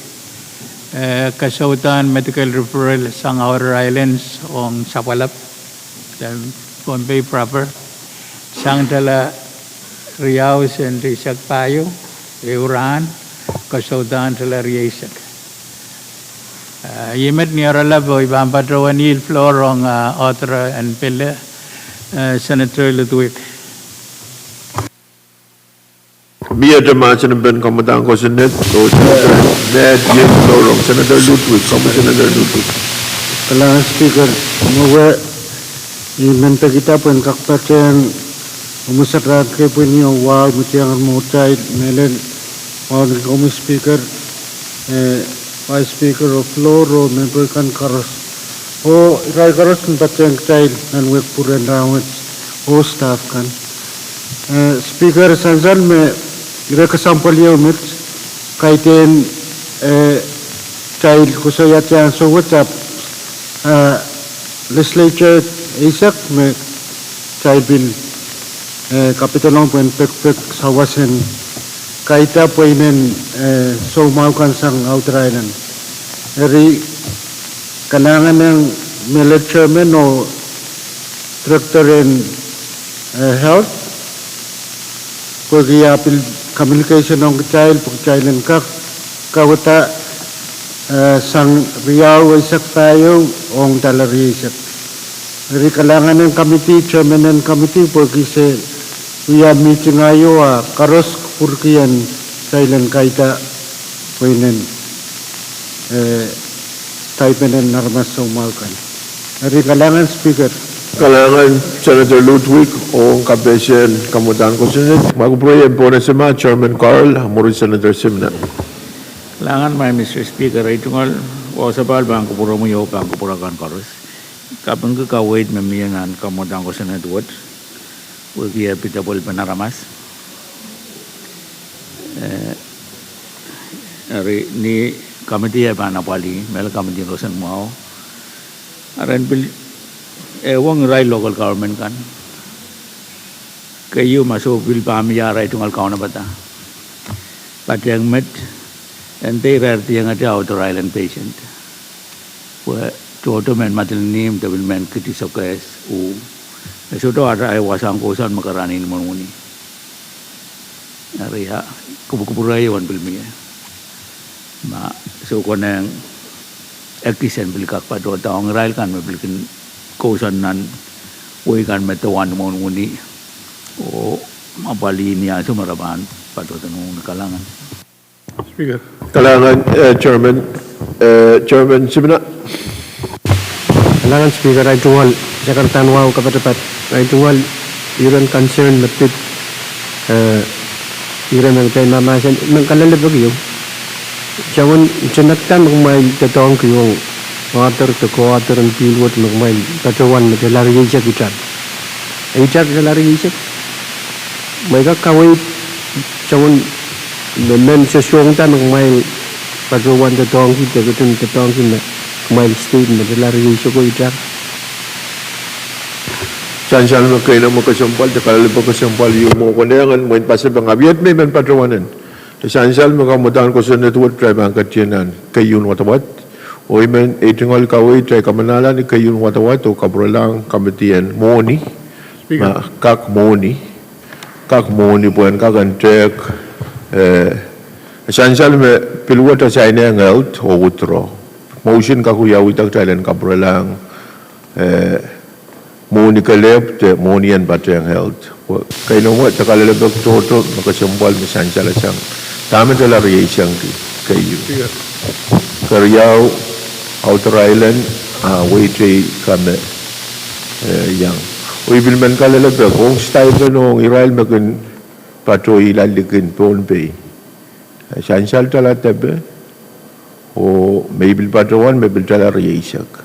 eh, kasoudahn medical referral sang Outer Islands ong Sapwalap, Pohnpei proper, sang tala riau sent eisek pahieu, ehu rahn, kasoudahn tala rieisek. Ah, ih met ni oaralap oh I pahn patohwan yield floor ong, ah, author en pil, eh, Senator Ludwig. Mie te mahsen en pen kamwadahn kosonned, oh Senator Ned, yield floor ong Senator Ludwig, komwi Senator Ludwig. Kalahngan Speaker, mwewe I men pekihda pwehn kak patehng omw sakaramw keipweni oh wahu me tiahk mwohtail mehlel, wauneki komwi Speaker, eh, Vice Speaker oh Floor oh memper kan koaros, oh irail koaros me patehng kitail nan wehwehki pwuren rahnwet oh staff kan. Eh, Speaker, sansal me ire kesempwal ieu met, kaidehn, eh, kitail koasoia tiahk ansou wet ahpw, eh, Legislature Eisek me kitail pil, eh, kapidolong pwehn pekipek sawas en kaida pweinen, eh, soumwahu kan sang Outer Island. Eri kalahngan ong me chairman oh director en, eh, health, pwehki ah pil communication ong kitail, pwe kitail en kak kauwada, eh, sang riau eisek pahieu ong tala rieisek. Eri kalahngan ong committee, chairman en committee, pwehki se wia meeting aio ah koaros kupwurki en kitail en kaida pweinen, eh, stipend en aramas soumwahu kan. Eri kalahngan Speaker. Kalahngan Senator Ludwig ong kapehse en kamwadahn kosonned, ma kupwurei en pohnese ma Chairman Carl, mwuri Senator Simina. Kalahngan ma Mister Speaker, ei tungoal wasa pahn kupwuromwi oh pahn kupwur akan koaros. Kapingki kaweid me mie nan kamwadahn kosonned wet, wehwehki eh pid apwalipen aramas. Eh, eri ni committee eh pahn apwalih, me committee en kosonned mwahu. Eri en pil, eh, wong irail local government kan. Keieu ma soh pil pahn mie arail tungoal kaunopada. Patehng met, en dehr irair diengete Outer Island patient. Pwe tohto mehn Madolenihmw de pil mehn Kiti Sokehs uh. E sohte arail wasahn kousoan me karanih ni imwen wini. Eri ah, kupwukupwure wen pil mie. Ma soh konehng ekis en pil kak patohda ong irail kan me pil kin kousoan nan wehi kan me dowen ni imwen wini. Oh apwalih ni ansou me re pahn patohda ni imwen wini. Kalahngan. Speaker. Kalahngan, eh, Chairman, eh, Chairman Simina. Kalahngan Speaker, ei tungoal sakar dan wahu kapatapat, ei tungoal iren concern me pid, eh, iren me kitail mahmahsen, me kalelapak ieu. Soangen senekda me kumwail doadoahngki ong author de co-author en bill wet me kumwail patohwan me tala rieisek itar. Itar tala rieisek. Mwein kak kaweid soangen me, mehn sesongda me kumwail patohwan doadoahngki, de ketin doadoahngki me kumwail state me tala rieisek oh itar. Sansal me keinemwe kesempwal, de kalelapak kesempwal ieu mwo konehng en mwein pasapeng apiet me I men patohwanen. Sansal me kamwadahn kosonned wet kitail pahn ketido nan keieun wadawad. Oh I men, ei tungoal kaweid, kitail kamanahla ni keieun wadawad oh kapwurelahng committee en mwohni. Speaker. Ma kak mwohni. Kak mwohni pwehn kak en tehk, eh, sansal me pil wet assign-ehng health oh withdraw. Motion kak wiawihda kitail en kapwurelahng, eh, mwohni kelehpw de mwohni en patehng health. Keinemwe de kalelapak tohto me kesempwal me sansal sang. Dahme tala rieisek keieu. Keriau, Outer Island, ah, wehi teikan me, eh, iang. Oh I pil men kalelapak ong stipend ong irail me kin patohla likin Pohnpei. Eh, sansal tala depe, oh me I pil patohwan me pil tala rieisek.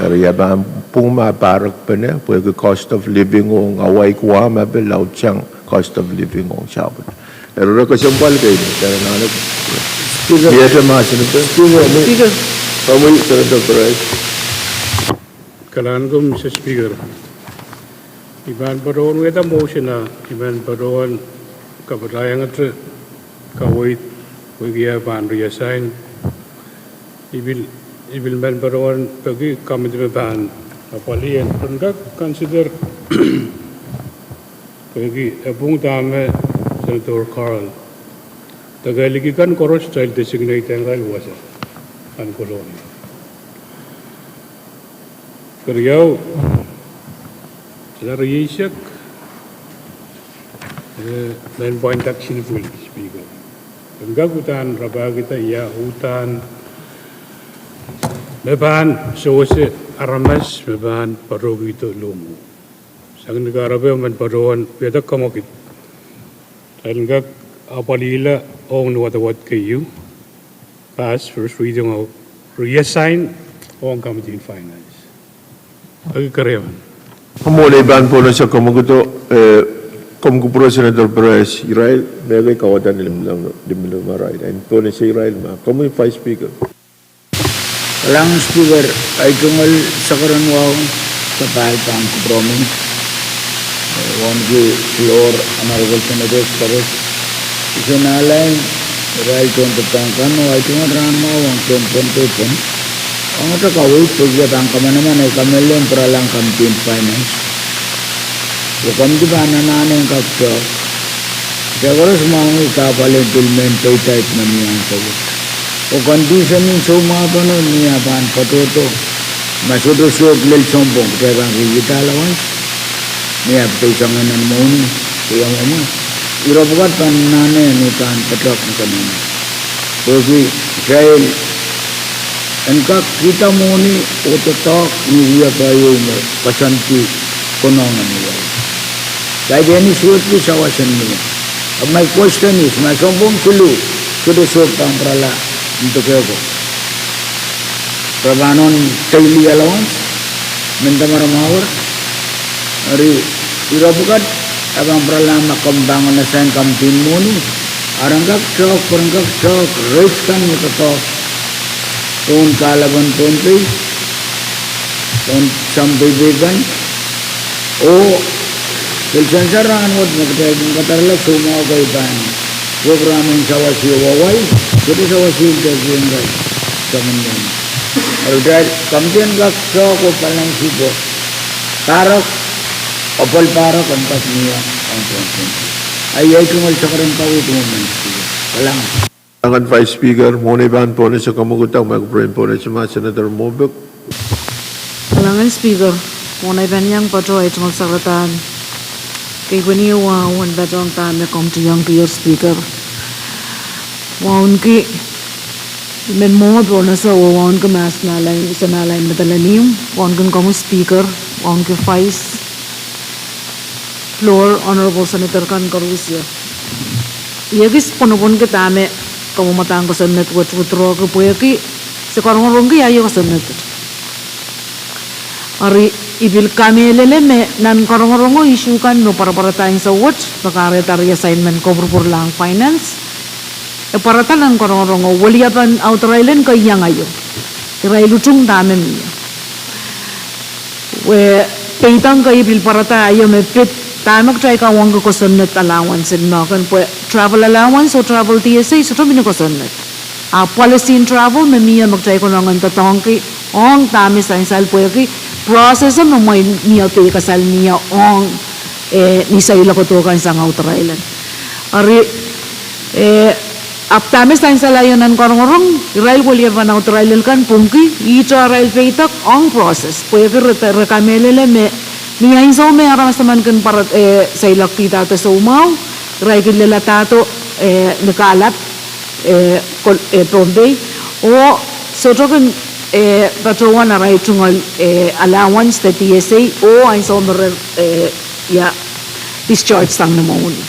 Eri e pahn pwung ma pahrek pene, pwehki cost of living ong Hawaii Guam e pil laudsang cost of living ong Sapat. Eri re kesempwal kei, eri nan Speaker. Iete mahsen pene. Speaker. Speaker. Komwi, Senator Perez. Kalahngan ko, Mister Speaker. I pahn patohwan wiahda motion ah, I pahn patohwan kapatahieng ete kaweid, wehwehki e pahn reassign. I pil, I pil men patohwan peki committee me pahn apwalih en pahn kak consider, wehwehki e pwung dahme Senator Carl. De ke liki kan koaros kitail designate irail wasa kan koloni. Keriau, tala rieisek, eh, mehn pwain tax silipwil, Speaker. Pwe kak uhdahn rapahkihda ia uhdahn me pahn sewese aramas me pahn patohkihdo lohmwo. Sang ni kahrepe men patohwan wiahda kamwakid. Kitail en kak apwalihla ong ni wadawad keieu. Pass first reading oh reassign ong Committee on Finance. Aki keremen. Mwohn ei pahn pohnese komw kupwure, eh, komw kupwure Senator Perez, irail me kei kauwada ni limlim, limlim arail. En pohnese irail ma. Komwi Vice Speaker. Kalahngan Speaker, ei tungoal sakar en wahu. Kapahl pahn kupwuromwi, eh, wauneki floor, Honorable Senators koaros. Isehn ahl en irail tohnpadahk kan, oh ahi tungoal rahn mwahu ong tohn Pohnpei pwon. Ong atail kaweid pwe kitail pahn kamanaman ei kamehlele en pwuralahng Committee en Finance. Oh committee pahn anahne en kak tehk. Kitail koaros mwahngih kahpwal en pil mehn pay type me mie ansou wet. Oh condition en soumwahu pahn mie pahn patohdo. Ma sohte sohp lel sounpwong, kitail pahn kihda allowance. Mie patohdo sang nan mwohni, kei mwomwe. Ire pwukat pahn anahne ni pahn patohdo ni kanenei. Pwehki kitail en kak kihda mwohni oh doadoahk ni wiepe ieu me koasoandi konehng en wia. Kaidehn suwedki sawas en mie. Ahpw my question is, ma sounpwong siluh, sohte sohp pahn pwurala, ntekehko. Re pahn on daily allowance, mendahte ma re mwahuier. Eri, ire pwukat, e pahn pwurala ma komw pahn assign committee en mwohni. A ren kak tehk, pwe ren kak tehk, rates kan me doadoahk. Pohn kahlapen Pohnpei, pohn sampei pei kan. Oh, pil sansal rahnwet me kitail kin kadarala soumwahu kei pahn. Pwehki rahn en sawas ieu wawai, sohte sawas ieu kitail kin kak samin mwohni. Eri kitail committee en kak tehk oh balance pwe. Pahrek, apwal pahrek en kak mie ong Pohnpei. Ahi ei tungoal sakaradahn kaweid mwohni. Kalahngan. Kalahngan Vice Speaker, mwohni pahn Pohnese kamwekid, ahmw kupwuren Pohnese ma Senator Mopik. Kalahngan Speaker, mwohni pahn iang patoh ei tungoal sakaradahn. Kei pwehn iang wahu en patohng dahme komw tiong kier Speaker. Wauneki men mwohni Pohnese oh wauneki mahsen ahl en, isehn ahl en medelen ihmw, wauneki komwi Speaker, wauneki Vice, floor, Honorable Senator kan koaros. I ekis pwonopwonki dahme kamwadahn kosonned wet withdraw ki pwehki se korongorongki aio kosonned wet. Eri I pil kamehlele me nan korongorong oh issue kan me pwarapwarada ansou wet, me kahrehda reassignment kopwurupwurlahng finance. E pwarada nan korongorong oh weliepen outer island ke iang aio. Irail utung dahme mie. Weh, peidek kei pil pwarada aio me pid dahme kitail kawehwehki kosonned allowance en mehkan pwe travel allowance oh travel D S A sohte mie ni kosonned. A policy en travel me mie me kitail konehng en doadoahngki ong dahme sansal pwehki process me mwein mie pei kasal mie ong, eh, ni seiloak doadoahk kan sang outer island. Eri, eh, ahpw dahme sansal aio nan korongorong, irail weliepen outer island kan pwungki, ihte arail peidek ong process. Pwehki re, re kamehlele me, ni ansou me aramas emen kin pwarada, eh, seiloakdahte soumwahu, irail kin leladahdo, eh, ni kahlap, eh, kol, eh, Pohnpei, oh sohte kin, eh, patohwan arail tungoal, eh, allowance de D S A, oh ansou me re, eh, ia discharge sang ni mwohni.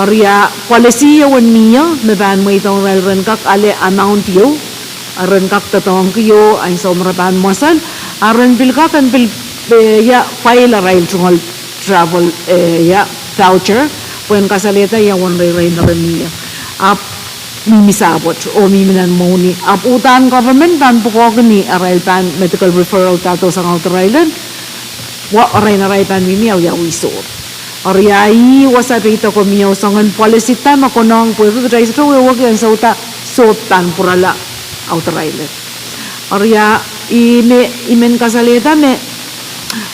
Eri a policy ieu en mie, me pahn mweidohng irail ren kak ale amount ieu, a ren kak doadoahngki io ansou me re pahn mwosel, a ren pil kak en pil, eh, ia file arail tungoal travel, eh, ia voucher, pwehn kasalehda ia uwen reirei me re mie. Ahpw mihmi sahpwet, oh mihmi nan mwohni. Ahpw uhdahn government pahn pwukoahki ni arail pahn medical referral dahdo sang outer island, wa, irail, irail pahn mihmi awiawi sohp. Eri a ih wasa peidek ko mie oh soangen policy da me konehng pwehki kitail sohte wehwehki ansou da sohp pahn pwurala outer island. Eri a ih me I men kasalehda me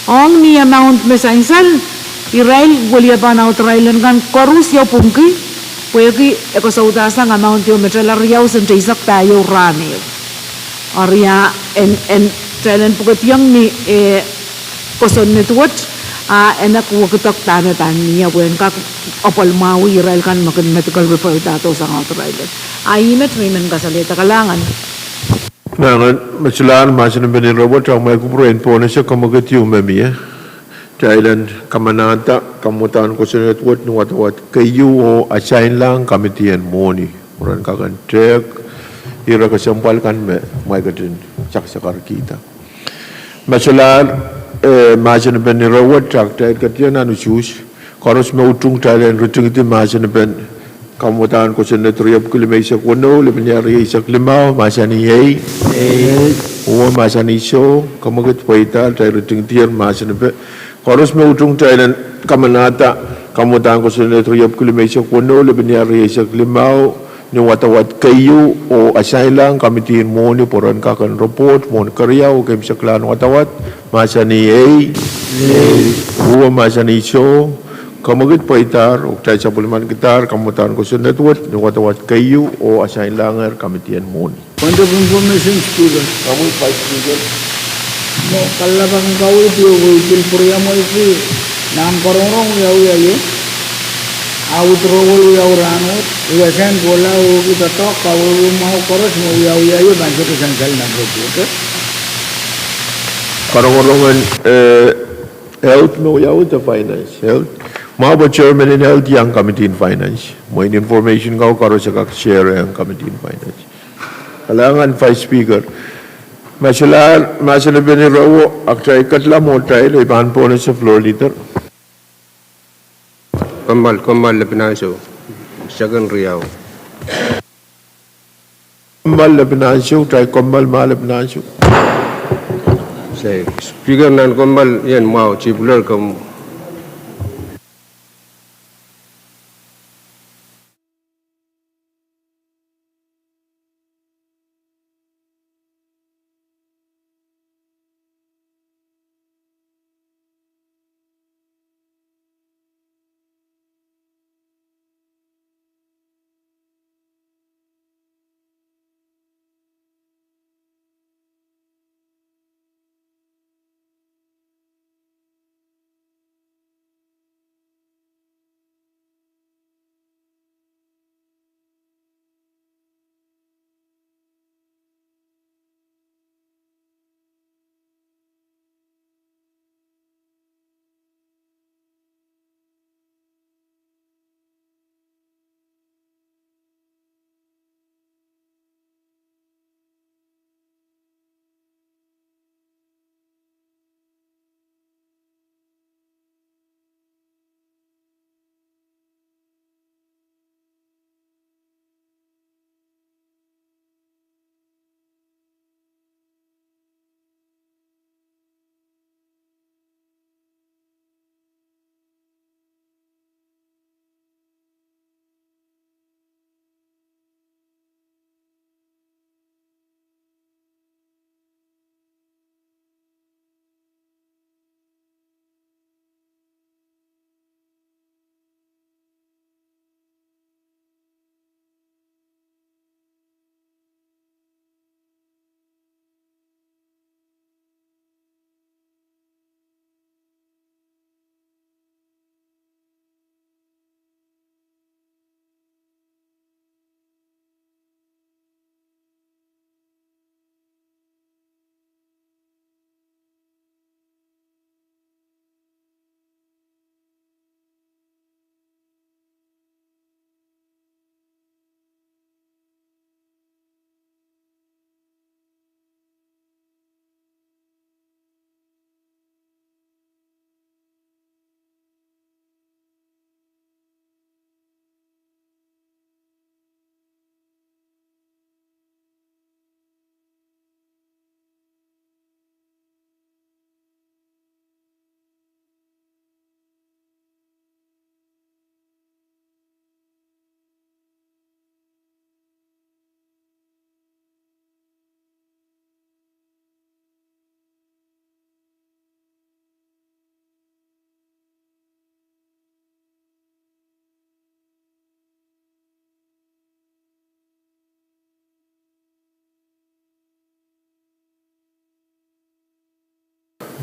ong ni amount me sansal, irail weliepen outer island kan koaros iopwungki, pwehki e koasoiasang amount ieu me tala riau sent eisek pahieu rahn ehu. Eri a en, en, kitail en pwukediong ni, eh, kosonned wet, a en kak wekidek dahme pahn mie pwehn kak apwal mwahu irail kan me kin medical referral dahdo sang outer island. A ih met me I men kasalehda. Kalahngan. Kalahngan, me solahr mahsen en pahn ire wet, ahmw kupwuren Pohnese kamwekid ieu me mie. Kitail en kamanahda kamwadahn kosonned wet ni wadawad keieu oh assign-lahng committee en mwohni. Mwuren kak en tehk, ire kesempwal kan me mwein ketin sakasakarkihda. Me solahr, eh, mahsen en pahn ire wet, a kitail ketin nan usuhs. Koaros me utung kitail en ritingidi mahsen en pahn kamwadahn kosonned riepwiki limeisek weneu, limenia rieisek limau, mahsanih ei. Ei. Uwe mahsanih soh, kamwekid pweida, kitail ritingdier mahsen epe. Koaros me utung kitail en kamanahda kamwadahn kosonned riepwiki limeisek weneu, lepin iar rieisek limau, ni wadawad keieu oh asainlahng komiti en mwohni pwe ren kak en report mwohn keriau oh keimwseklahn wadawad, mahsanih ei. Uwe mahsanih soh, kamwekid pweidahr oh kitail sapwellimanikidahr kamwadahn kosonned wet ni wadawad keieu oh asainlahngehr komiti en mwohni. Point of information, Speaker. Kaweid Vice Speaker. Mwo kalelapak en kaweid, I pil pwuriamweiki nan korongorong wiawi aio, a withdrawal wiawi rahnwet, I wasahn kohla oh ki doadoahk kawehwe mwahu koaros me wiawi aio pahn sohte sansal nan report. Korongorong en, eh, health me wiawi de finance, health. Mwahu pwe chairman en health iang committee en finance. Mwein information kau koaros e kak share iang committee en finance. Kalahngan Vice Speaker. Ma solahr mahsen epen ire wet, a kitail ketla mwohtail, I pahn pwonese floor leader. Kommoal, kommoal lepin ansou. Second riau. Kommoal lepin ansou, kitail kommoal ma lepin ansou. Speaker, nan kommoal ien mwahu, Chief Clerk, kom-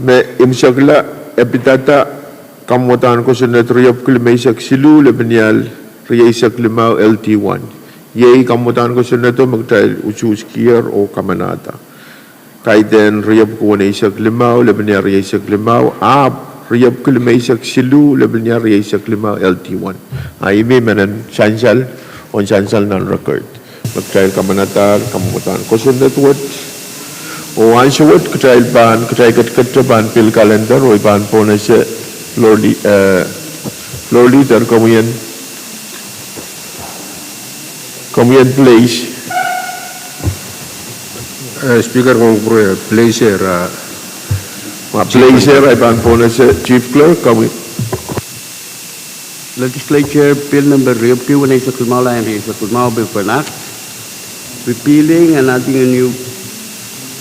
Me imwisekla, e pidada kamwadahn kosonned riepwiki limeisek siluh, lepin ial rieisek limau, L T one. Iei kamwadahn kosonnedo me kitail usuhskier oh kamanahda. Kaidehn riepwiki weneisek limau, lepin ial rieisek limau, ahpw riepwiki limeisek siluh, lepin ial rieisek limau, L T one. A ih me I men sansal, oh sansal nan record. Me kitail kamanadahr kamwadahn kosonned wet. Oh ansou wet kitail pahn, kitail ketiketete pahn pil kalender, oh I pahn pwonese floor lea-, eh, floor leader, komwi en, komwi en place. Eh, Speaker, komw kupwure, please, eh, ma please, eh, I pahn pwonese Chief Clerk, komwi. Legislature Bill number riepwiki weneisek limau, lap eisek limau, bill for an act repealing and adding a new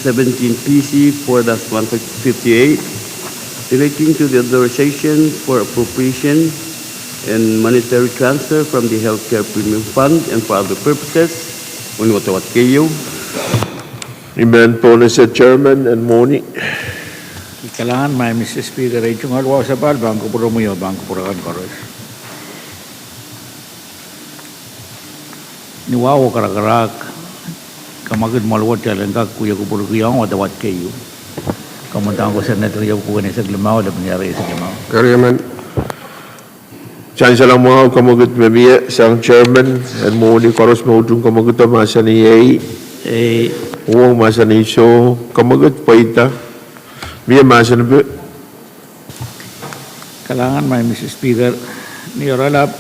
seventeen P C four dash one fifty-eight relating to the authorization for appropriation and monetary transfer from the healthcare premium fund and for other purposes. Wen wadawad keieu. I men pwonese chairman en mwohni. Kalahngan, Madam Mister Speaker, ei tungoal wahu sapahl pahn kupwuromwi oh pahn kupwure kan koaros. Ni wahu oh karakarahk, kamwekid mwahl wet kitail en kak wie kupwurki ong wadawad keieu. Kamwadang Kosonned riepwiki weneisek limau, lepin iar rieisek limau. Keriemen. Sansal mwahu, kamwekid me mie sang chairman en mwohni. Koaros me utung kamwekido mahsanih ei. Ei. Uhwong mahsanih soh, kamwekid pweida. Mie mahsanipe. Kalahngan, Madam Mister Speaker, ni oaralap,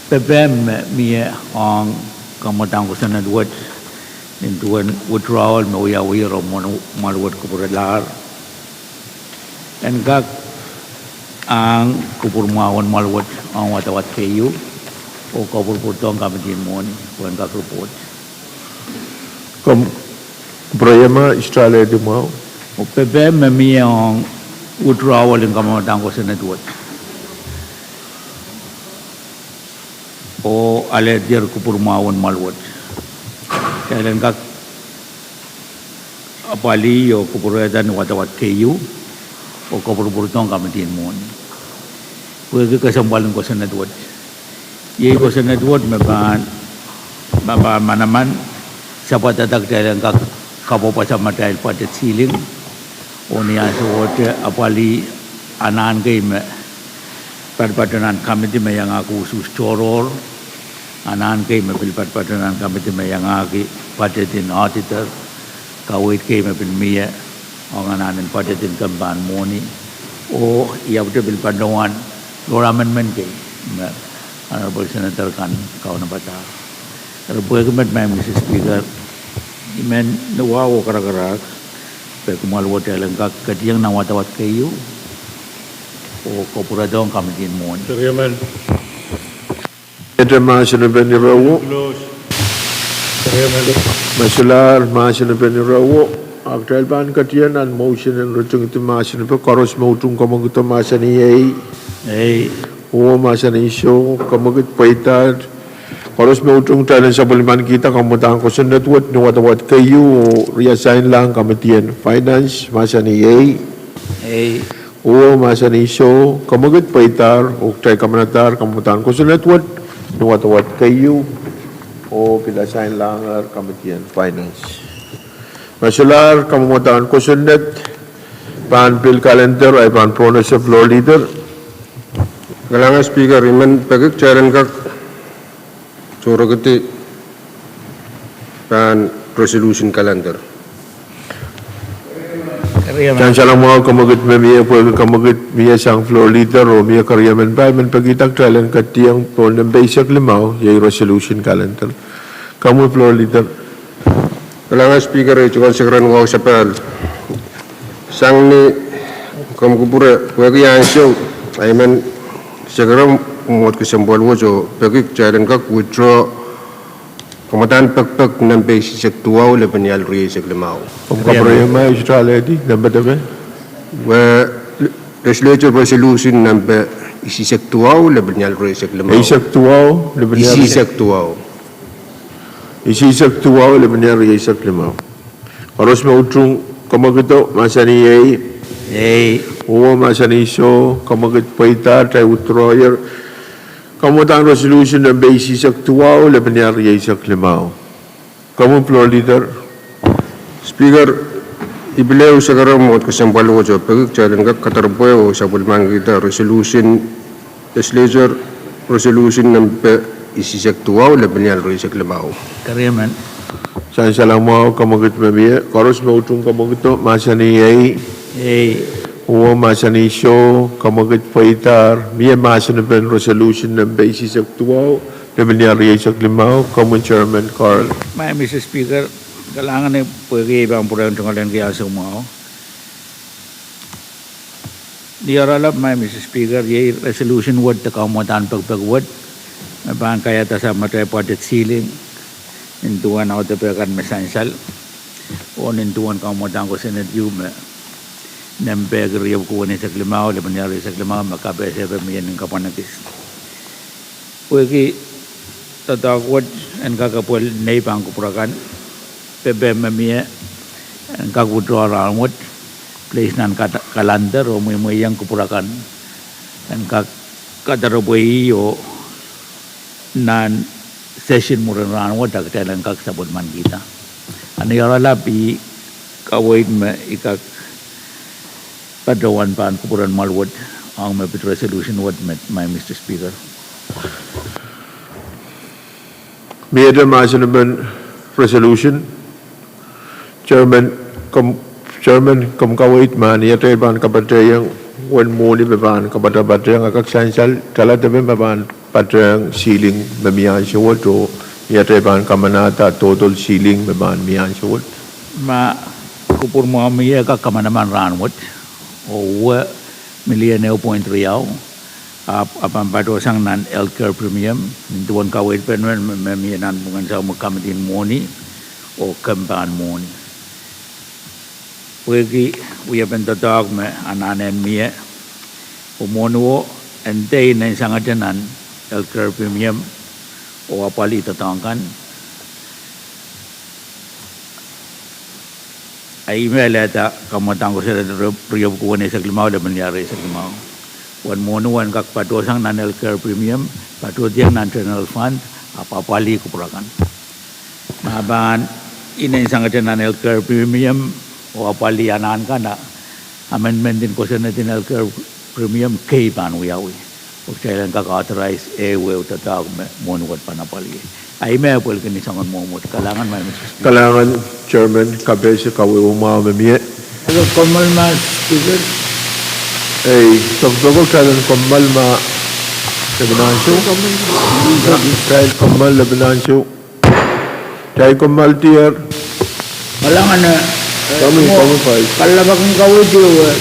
pepehm me mie ong kamwadang kosonned wet, nin duwen withdrawal me wiawi ong mwahl wet kupwurelahr, en kak ahng kupwur mwahu en mwahl wet ong wadawad keieu, oh kopwurupwurdohng kamidi en mwohni pwe en kak report. Komw kupwure ma I sohte alehdi mwahu. Oh pepehm me mie ong withdrawal en kamwadang kosonned wet, oh alehdier kupwur mwahu en mwahl wet, kitail en kak apwalih oh kupwurehda ni wadawad keieu, oh kopwurupwurdohng kamidi en mwohni pwehki kesempwal en kosonned wet. Iei kosonned wet me pahn, me pahn manaman sapwedada kitail en kak kapwapwasama atail budget ceiling, oh ni ansowohte apwalih anahn kei me patpato nan kamidi me iangahki usuhs tohrohr, anahn kei me pil patpato nan kamidi me iangahki budget en auditor, kaweid kei me pil mie ong anahn en budget en kempe en mwohni, oh I ahpwte pil patohwan lohr amendment kei me Honorable Senator kan kaunopada. Eri pwehki met, Madam Mister Speaker, I men ni wahu oh karakarahk, peki mwahl wet kitail en kak ketieng nan wadawad keieu, oh kopwurehdohng kamidi en mwohni. Ete mahsanipen ire wet. Me solahr mahsanipen ire wet. A kitail pahn ketieng nan motion en ritingdi mahsanipe. Koaros me utung kamwekido mahsanih ei. Ei. Uhwong mahsanih soh, kamwekid pweida. Koaros me utung kitail en sapwellimanikihda kamwadang kosonned wet ni wadawad keieu oh reassign lahng kamidi en finance mahsanih ei. Ei. Uhwong mahsanih soh, kamwekid pweidahr, oh kitail kamanadahr kamwadang kosonned wet ni wadawad keieu, oh pil assign lahngehr kamidi en finance. Me solahr kamwadang kosonned, pahn pil calendar, ahi pahn pwonese floor leader. Kalahngan Speaker, I men peki kitail en kak sohrokedi pahn resolution calendar. Sansal mwahu, kamwekid me mie, pwehki kamwekid mie sang floor leader oh mie keriemen pai, I men pekihda kitail en ketieng pohn nempe eisek limau, iei resolution calendar. Komwi floor leader. Kalahngan Speaker, ei tungoal sekeren wahu sapahl. Sang ni komw kupwure, pwehki ansou, I men sekeren mwohd kesempwal wet oh peki kitail en kak withdraw kamwadang pekpek nempe eisek duwau, lepin ial rieisek limau. Komw kupwure ma I sohte alehdi nempe deke? Legislature resolution nempe eisek duwau, lepin ial rieisek limau. Eisek duwau, lepin ial rieisek limau. Eisek duwau, lepin ial rieisek limau. Koaros me utung kamwekido mahsanih ei. Ei. Uhwong mahsanih soh, kamwekid pweidahr, kitail withdrawyer kamwadang resolution nempe eisek duwau, lepin ial rieisek limau. Komwi floor leader. Speaker, I pil ehu sekeren mwohd kesempwal wet oh peki kitail en kak kadarpwe oh sapwellimanikihda resolution, legislature resolution nempe eisek duwau, lepin ial rieisek limau. Keriemen. Sansal mwahu, kamwekid me mie, koaros me utung kamwekido mahsanih ei. Ei. Uhwong mahsanih soh, kamwekid pweidahr, mie mahsanipen resolution nempe eisek duwau, lepin ial rieisek limau. Komwi chairman Carl. Madam Mister Speaker, Kalahngan pwehki ei pahn pwurehng tungoaleniki ansou mwahu. Ni oaralap, Madam Speaker, iei resolution wet de kaumwadahn pekipek wet me pahn kaiahda sang met budget ceiling, nin duwen audepe kan me sansal, oh nin duwen kaumwadahn kosonned ieu me nempe riepwukat eisek limau, lepin iar eisek limau, me kapehse pwe mie nin kapwan ekis. Pwehki doadoahk wet en kak epwel nei pahn kupwur akan, pepehm me mie en kak withdraw rahnwet, place nan kat-, calendar oh mweimweiong kupwur akan en kak kadarepwe ih oh nan session mwurin rahnwet a kitail en kak sapwellimanikihda. A ni oaralap, I kaweid me I kak patohwan pahn kupwuren mwahl wet ong me pid resolution wet met, Madam Speaker. Miehte mahsen emen resolution. Chairman, komw, Chairman, komw kaweid ma ni atail pahn kapatehng wen mwohni me pahn kapatapatehng a kak sansal, kalahngan me pahn patehng ceiling me mie ansou wet oh ni atail pahn kamanahda total ceiling me pahn mie ansou wet. Ma kupwur mwahu mie, kak kamanaman rahnwet oh uwe million ehu point riau, ahpw a pahn patohsang nan healthcare premium, nin duwen kaweid pen men me, me mie nanpwungen sapwellime kamidin mwohni oh kemp en mwohni. Pwehki wiepen doadoahk me anahne mie, oh mwohni wet en dehr inensangete nan healthcare premium oh apwalih doadoahk kan, a I mehlelda kaumwadahn kosonned riepwukat eisek limau, lepin iar eisek limau, wen mwohni wet en kak patohsang nan healthcare premium, patohdiong nan general fund, ahpw apwalih kupwur akan. Ma pahn inensangete nan healthcare premium oh apwalih anahn kan, a amendment en kosonned en healthcare premium kei pahn wiawi, oh kitail en kak authorize ehuehu doadoahk me mwohni wet pahn apwalih. A I mehpwelkin ni soangen mwomwohd. Kalahngan, Madam Speaker. Kalahngan, Chairman, kapehse kawehwe mwahu me mie. Kommoal, Madam Speaker. Ei, soahng pwuko, kitail en kommoal ma lepin ansou. Kitail kommoal lepin ansou. Kitail kommoal tier. Kalahngan, eh, komwi, mo, komwi pai. Kalelapak en kaweid ieu, eh.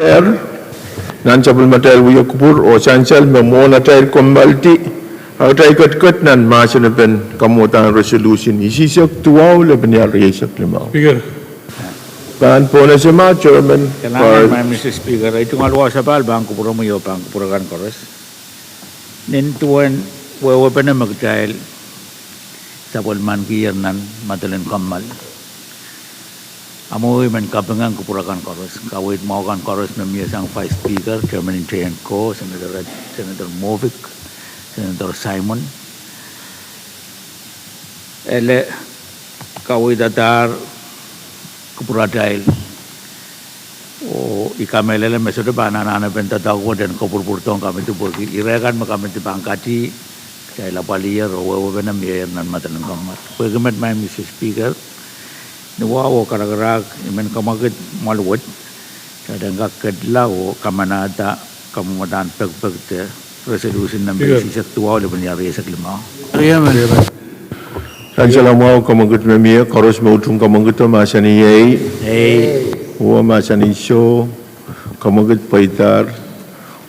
er nan sapwellimatail wia kupwur oh sansal me mwohn atail kommoaldi, a kitail ketiket nan mahsen en kamwadahn resolution isisek duwau lepin iar rieisek limau. Pahn pohnese ma chairman. Kalahngan, Mister Speaker, ei tungoal wasa pahn kupwuromwi oh pahn kupwur akan koaros. Nin duwen wehwehpene me kitail sapwellimankier nan madalen kommoal, a mwo I men kapinga kupwur akan koaros, kaweid mwahu kan koaros me mie sang Vice Speaker, Chairman Inteian Ko, Senator, Senator Moffitt, Senator Simon, ele kaweidadahr kupwuratail. Oh I kamehlele me sohte pahn anahnepen doadoahk wet en kopwurupwurdohng komiti pwehki ire kan me komiti pahn kadi, kitail apwaliher oh wehwehpene mieier nan madalen kommoal. Pwehki met, Mister Speaker, ni wahu oh karakarahk, I men kamwakid mwahl wet, kitail en kak kedla oh kamanahda kamwadahn pekipek de resolution number isisek duwau lepin iar rieisek limau. Sansal mwahu, kamwakid me mie, koaros me utung kamwakido mahsanih ei. Uwe mahsanih soh, kamwakid pweidahr.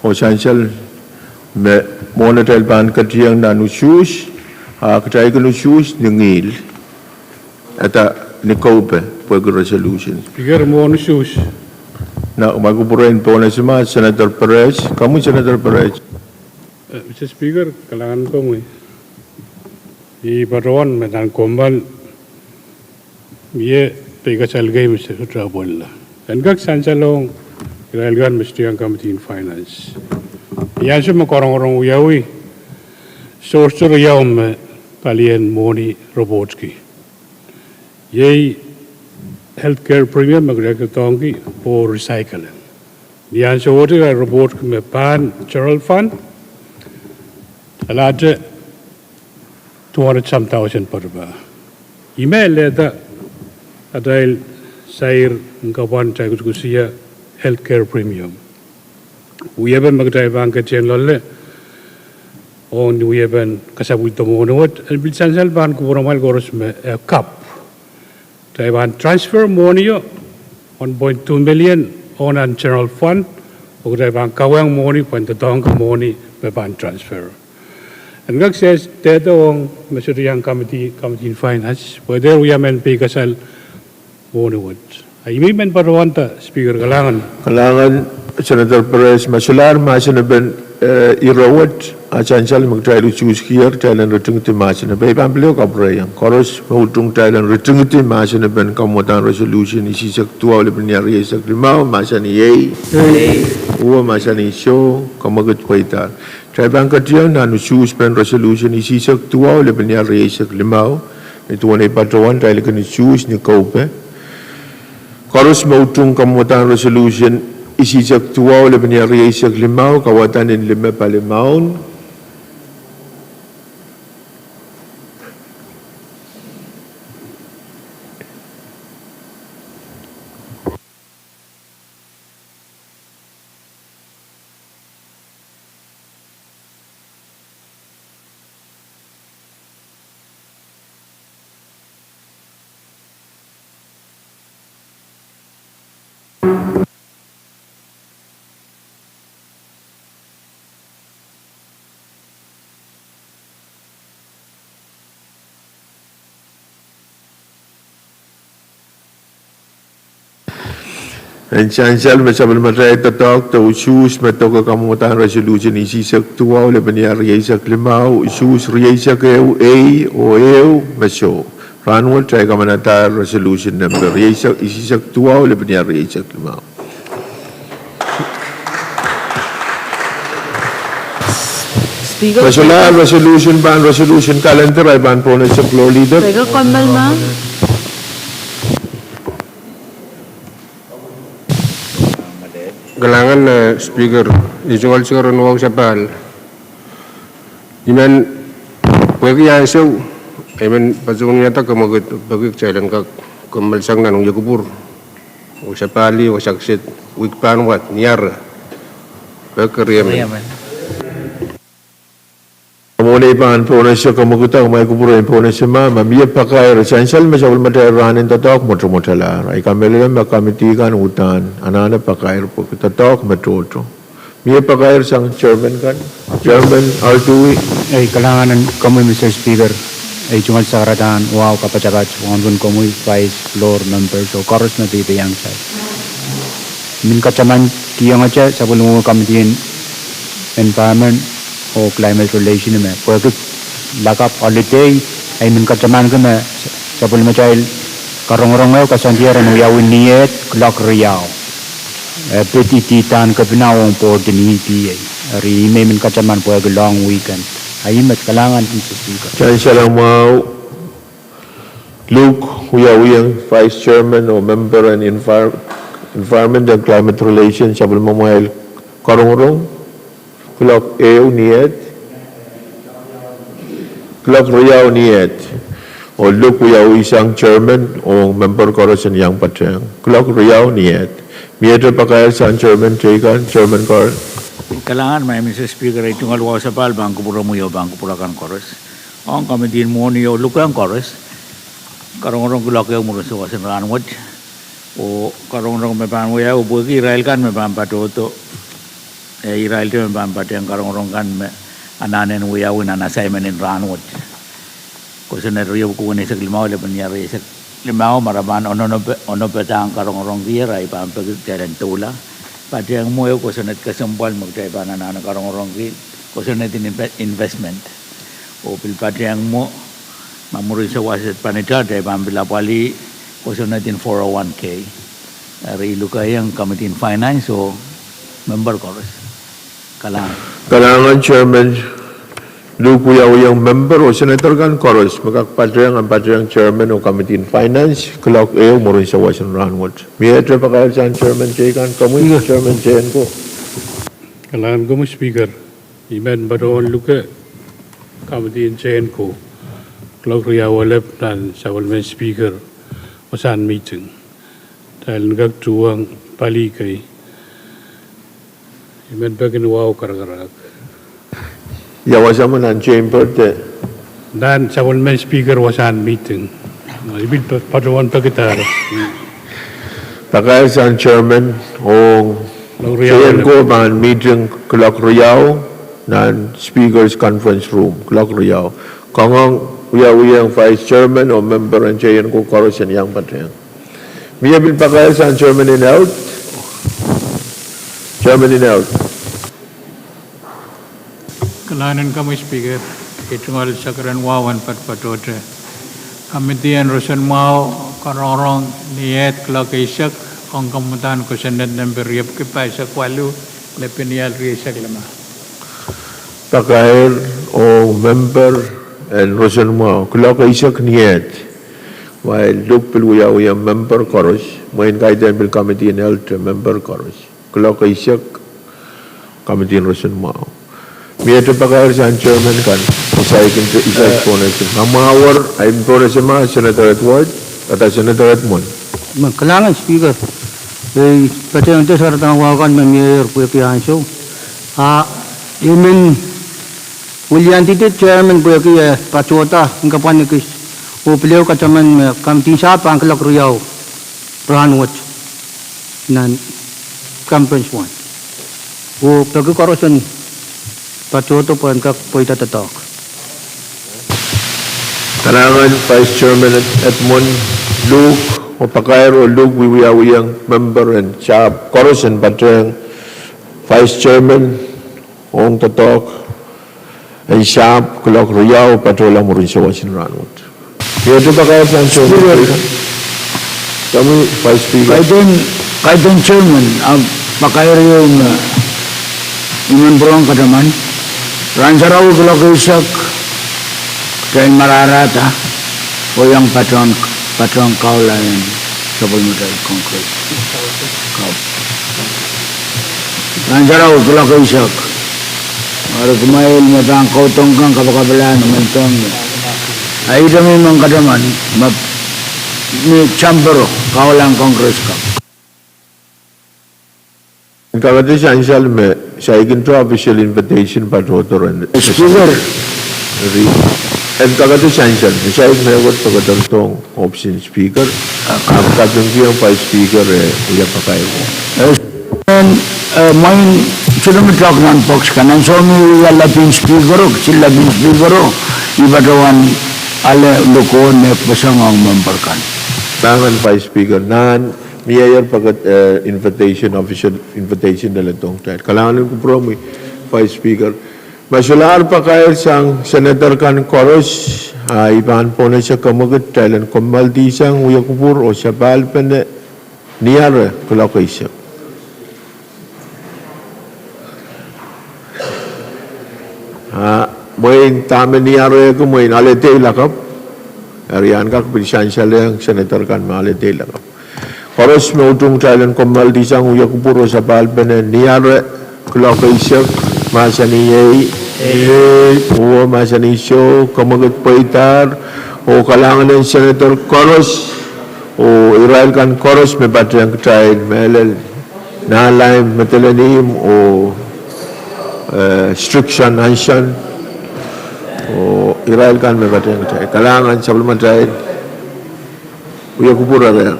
Oh sansal me mwohn atail pahn ketiong nan usuhs, a kitail kin usuhs ni ngihl, ata ni koupe, pwehki resolution. Speaker, mwohn usuhs. Na, ma kupwuren pohnese ma Senator Perez, komwi Senator Perez. Eh, Mister Speaker, kalahngan komwi. I patohwan me nan kommoal mie peikasal kei me sohte apwalih. En kak sansalohng irail kan me sohte iang Committee in Finance. Ni ansou me korongorong wiawi, source riau me palien mwohni report ki. Iei healthcare premium me kitail doadoahngki oh recycling. Ni ansou wet irail report ki me pahn general fund, alahte two hundred some thousand poatopoat. I me lehda atail sair en kapwahn atail kusukusia healthcare premium. Wiepen me kitail pahn ketiong loale, oh ni wiepen kasapwildo mwohni wet, en pil sansal pahn kupwuramwail koaros me, eh, kap. Kitail pahn transfer mwohnio, one point two million, oh nan general fund, oh kitail pahn kawehng mwohni, pwehn doadoahngki mwohni me pahn transfer. En kak sehse dehde ong me sohte iang Committee, Committee in Finance, pwe dehr wia mehn peikasal mwohni wet. A I men patohwanda, Speaker, kalahngan. Kalahngan, Senator Perez, ma solahr mahsen en, eh, ire wet, a sansal me kitail usuhskier, kitail en ritingdi mahsen en, pwe I pahn pil kapwurehiong. Koaros me utung kitail en ritingdi mahsen en kamwadahn resolution isisek duwau lepin iar rieisek limau, mahsanih ei. Ei. Uwe mahsanih soh, kamwakid pweidahr. Kitail pahn ketiong nan usuhs pen resolution isisek duwau lepin iar rieisek limau. Ni duwen ei patohwan kitail kin usuhs ni koupe. Koaros me utung kamwadahn resolution isisek duwau lepin iar rieisek limau, kauwada nin lime palimaun. En sansal me sapwellimatail doadoahk de usuhs me doke kamwadahn resolution isisek duwau lepin iar rieisek limau, usuhs rieisek ehu, ei oh ehu me soh. Rahnwet kitail kamanadahr resolution number rieisek, isisek duwau lepin iar rieisek limau. Speaker, me solahr resolution pahn resolution calendar, I pahn pohnese Floor Leader. Speaker, kommoal ma. Kalahngan, eh, Speaker, I tungoal singeren wausapahl. I men pwehki ansou, I men patohwan wiahda kamwakid pwehki kitail en kak kommoal sang nan wia kupwur. Wausapahl, wasa kiset, wihk pahn wad, ni ara. Pwehki riemen. Mwohn ei pahn pohnese kamwekid, kumwail kupwure en pohnese ma, ma mie pakair, sansal me sapwellimatail rahn en doadoahk mwotomwotalahr. Ahi kamehlele me committee kan uhdahn anahne pakair pwehki doadoahk me tohto. Mie pakair sang chairman kan, Chairman Artui. Ei, kalahngan en komwi, Mister Speaker. Ei tungoal sakaradahn wahu kapatapat waunpwon komwi, Vice, Floor members, oh koaros me peipehiong kitail. Mie kataman kihong ata sapwellimomwi committee en Environment oh Climate Relation me pwehki lakapw holiday, ahi mie katamanki me sapwellimatail karongorong ehu koasoandier en wiawi ni ehd kuloak riau. Eh, pid ididahn kepina ong board en E P A. Eri ih me mie kataman pwehki long weekend. Ahi met, kalahngan, Mister Speaker. Sansal mwahu, Luke wiawiong Vice Chairman oh member en Envir-, Environment and Climate Relation sapwellimamwail karongorong kuloak ehu ni ehd, kuloak riau ni ehd. Oh Luke wiawisang chairman ong member koaros en iang patehng kuloak riau ni ehd. Miehte pakair sang chairman teikan, Chairman Carl. Kalahngan, Mister Speaker, ei tungoal wahu sapahl pahn kupwuromwi oh pahn kupwur akan koaros. Ong committee en mwohni oh luke koaros, karongorong kuloak ehu mwurin sawas en rahnwet. Oh karongorong me pahn wiawi pwehki irail kan me pahn patohdo, eh, irail te me pahn patehng karongorong kan me anahne wiawi nan assignment en rahnwet. Kosonned riepwukat eisek limau, lepin iar eisek limau, ma re pahn onope-, onopadahng karongorong kier, ahi pahn peki kitail en doula. Patehng mwo ehu kosonned kesempwal me kitail pahn anahne karongorongki, kosonned en inve-, investment. Oh pil patehng mwo, ma mwurin sawas et panita, kitail pahn pil apwalih kosonned en four oh one K. Eri lukehiong committee en Finance oh member koaros. Kalahngan. Kalahngan Chairman Luke wiawiong member oh senator kan koaros me kak patehng, ahn patehng Chairman oh committee en Finance kuloak ehu mwurin sawas en rahnwet. Miehte pakair sang chairman teikan, komwi Chairman J N ko. Kalahngan komwi Speaker. I men patohwan luke committee en J N ko kuloak riau elep nan sapwellimen Speaker wasahn meeting. Kitail en kak tuhwong pali kei. I men peki ni wahu karakarahk. Ia wasa me nan chamber de? Nan sapwellimen Speaker wasahn meeting. I pil pa-, patohwan pekidahro. Pakair sang chairman ong J N ko pahn meeting kuloak riau nan Speakers Conference Room kuloak riau. Kangoang wiawiong Vice Chairman oh member en J N ko koaros en iang patehng. Mie pil pakair sang Chairman en Health? Chairman en Health. Kalahngan en komwi Speaker, ei tungoal sakaradahn wahu en patopatohte. Committee en Roson Mwahu karongorong ni ehd kuloak eisek, ong kamwadahn kosonned nempe riepwukat pahisek waluh, lepin ial rieisek limau. Pakair ong member en Roson Mwahu kuloak eisek ni ehd. While Luke pil wiawiong member koaros, mwein kaidehn pil committee en Health, member koaros. Kuloak eisek, committee en Roson Mwahu. Miehte pakair sang chairman kan, isaik, isaik pohnese. Ngamwahu wor, ahi pohnese ma, Senator Edward, ata Senator Edmund. Me kalahngan Speaker, ei patehngete sakaradahn wahu kan me mieier pwehki ansou. A, I men wiliandi te chairman pwehki e patohda en kapwan ekis, oh pil ehu kataman me committee sahpw pahn kuloak riau rahnwet nan conference one. Oh peki koaros en patohdo pwehn kak pweida doadoahk. Kalahngan Vice Chairman Edmund, Luke, oh pakair oh Luke wiawiong member en sahpw koaros en patehng Vice Chairman ong doadoahk en sahpw kuloak riau patohla mwurin sawas en rahnwet. Miehte pakair sang chairman. Komwi Vice Speaker. Kaidehn, kaidehn chairman, a pakair ieu me I men pwurehng kataman. Rahn sarawi kuloak eisek, kitail marahrahda oh iang patohwan, patohwan kaula en sapwellimatail Congress. Kau. Rahn sarawi kuloak eisek. Eri kumwail me pahn kaudokiong kapakapla, I men dohng ie. Ahi ihte me I men kataman, me, me chamber, kaulahn Congress kau. Kangete sansal me Saikinte official invitation patohdo rehn Speaker. Eri, en pekada sansal, me saik mehkot pekada dohng option Speaker. Ahpw kapingkihong Vice Speaker, eh, ia pakair. Eh, mwein, eh, mwein, sohte me talk non box kan, ansou me I wia lapin Speaker o, kisin lapin Speaker o, I patohwan ale lokon me pwosong ong member kan. Nangan Vice Speaker, nan mieier pekada, eh, invitation, official invitation lel dohng kitail. Kalahngan en kupwuromwi Vice Speaker. Ma solahr pakair sang senator kan koaros, a I pahn pwonese kemwekid kitail en kommoaldihsang wia kupwur oh sapahl pene ni ahr kuloak eisek. A, mwein dahme ni ahr ehk, mwein ale dei lakapw. Eri I en kak pil sansalehiong senator kan me ale dei lakapw. Koaros me utung kitail en kommoaldihsang wia kupwur oh sapahl pene ni ahr kuloak eisek, mahsanih iei, iei, oh mahsanih soh, kemwekid pweidahr, oh kalahngan en senator koaros, oh irail kan koaros me patehng kitail, mehlel Nahnlaim Medeleni oh, eh, Strickson Hanson, oh irail kan me patehng kitail. Kalahngan sapwellimatail, wia kupwur ere.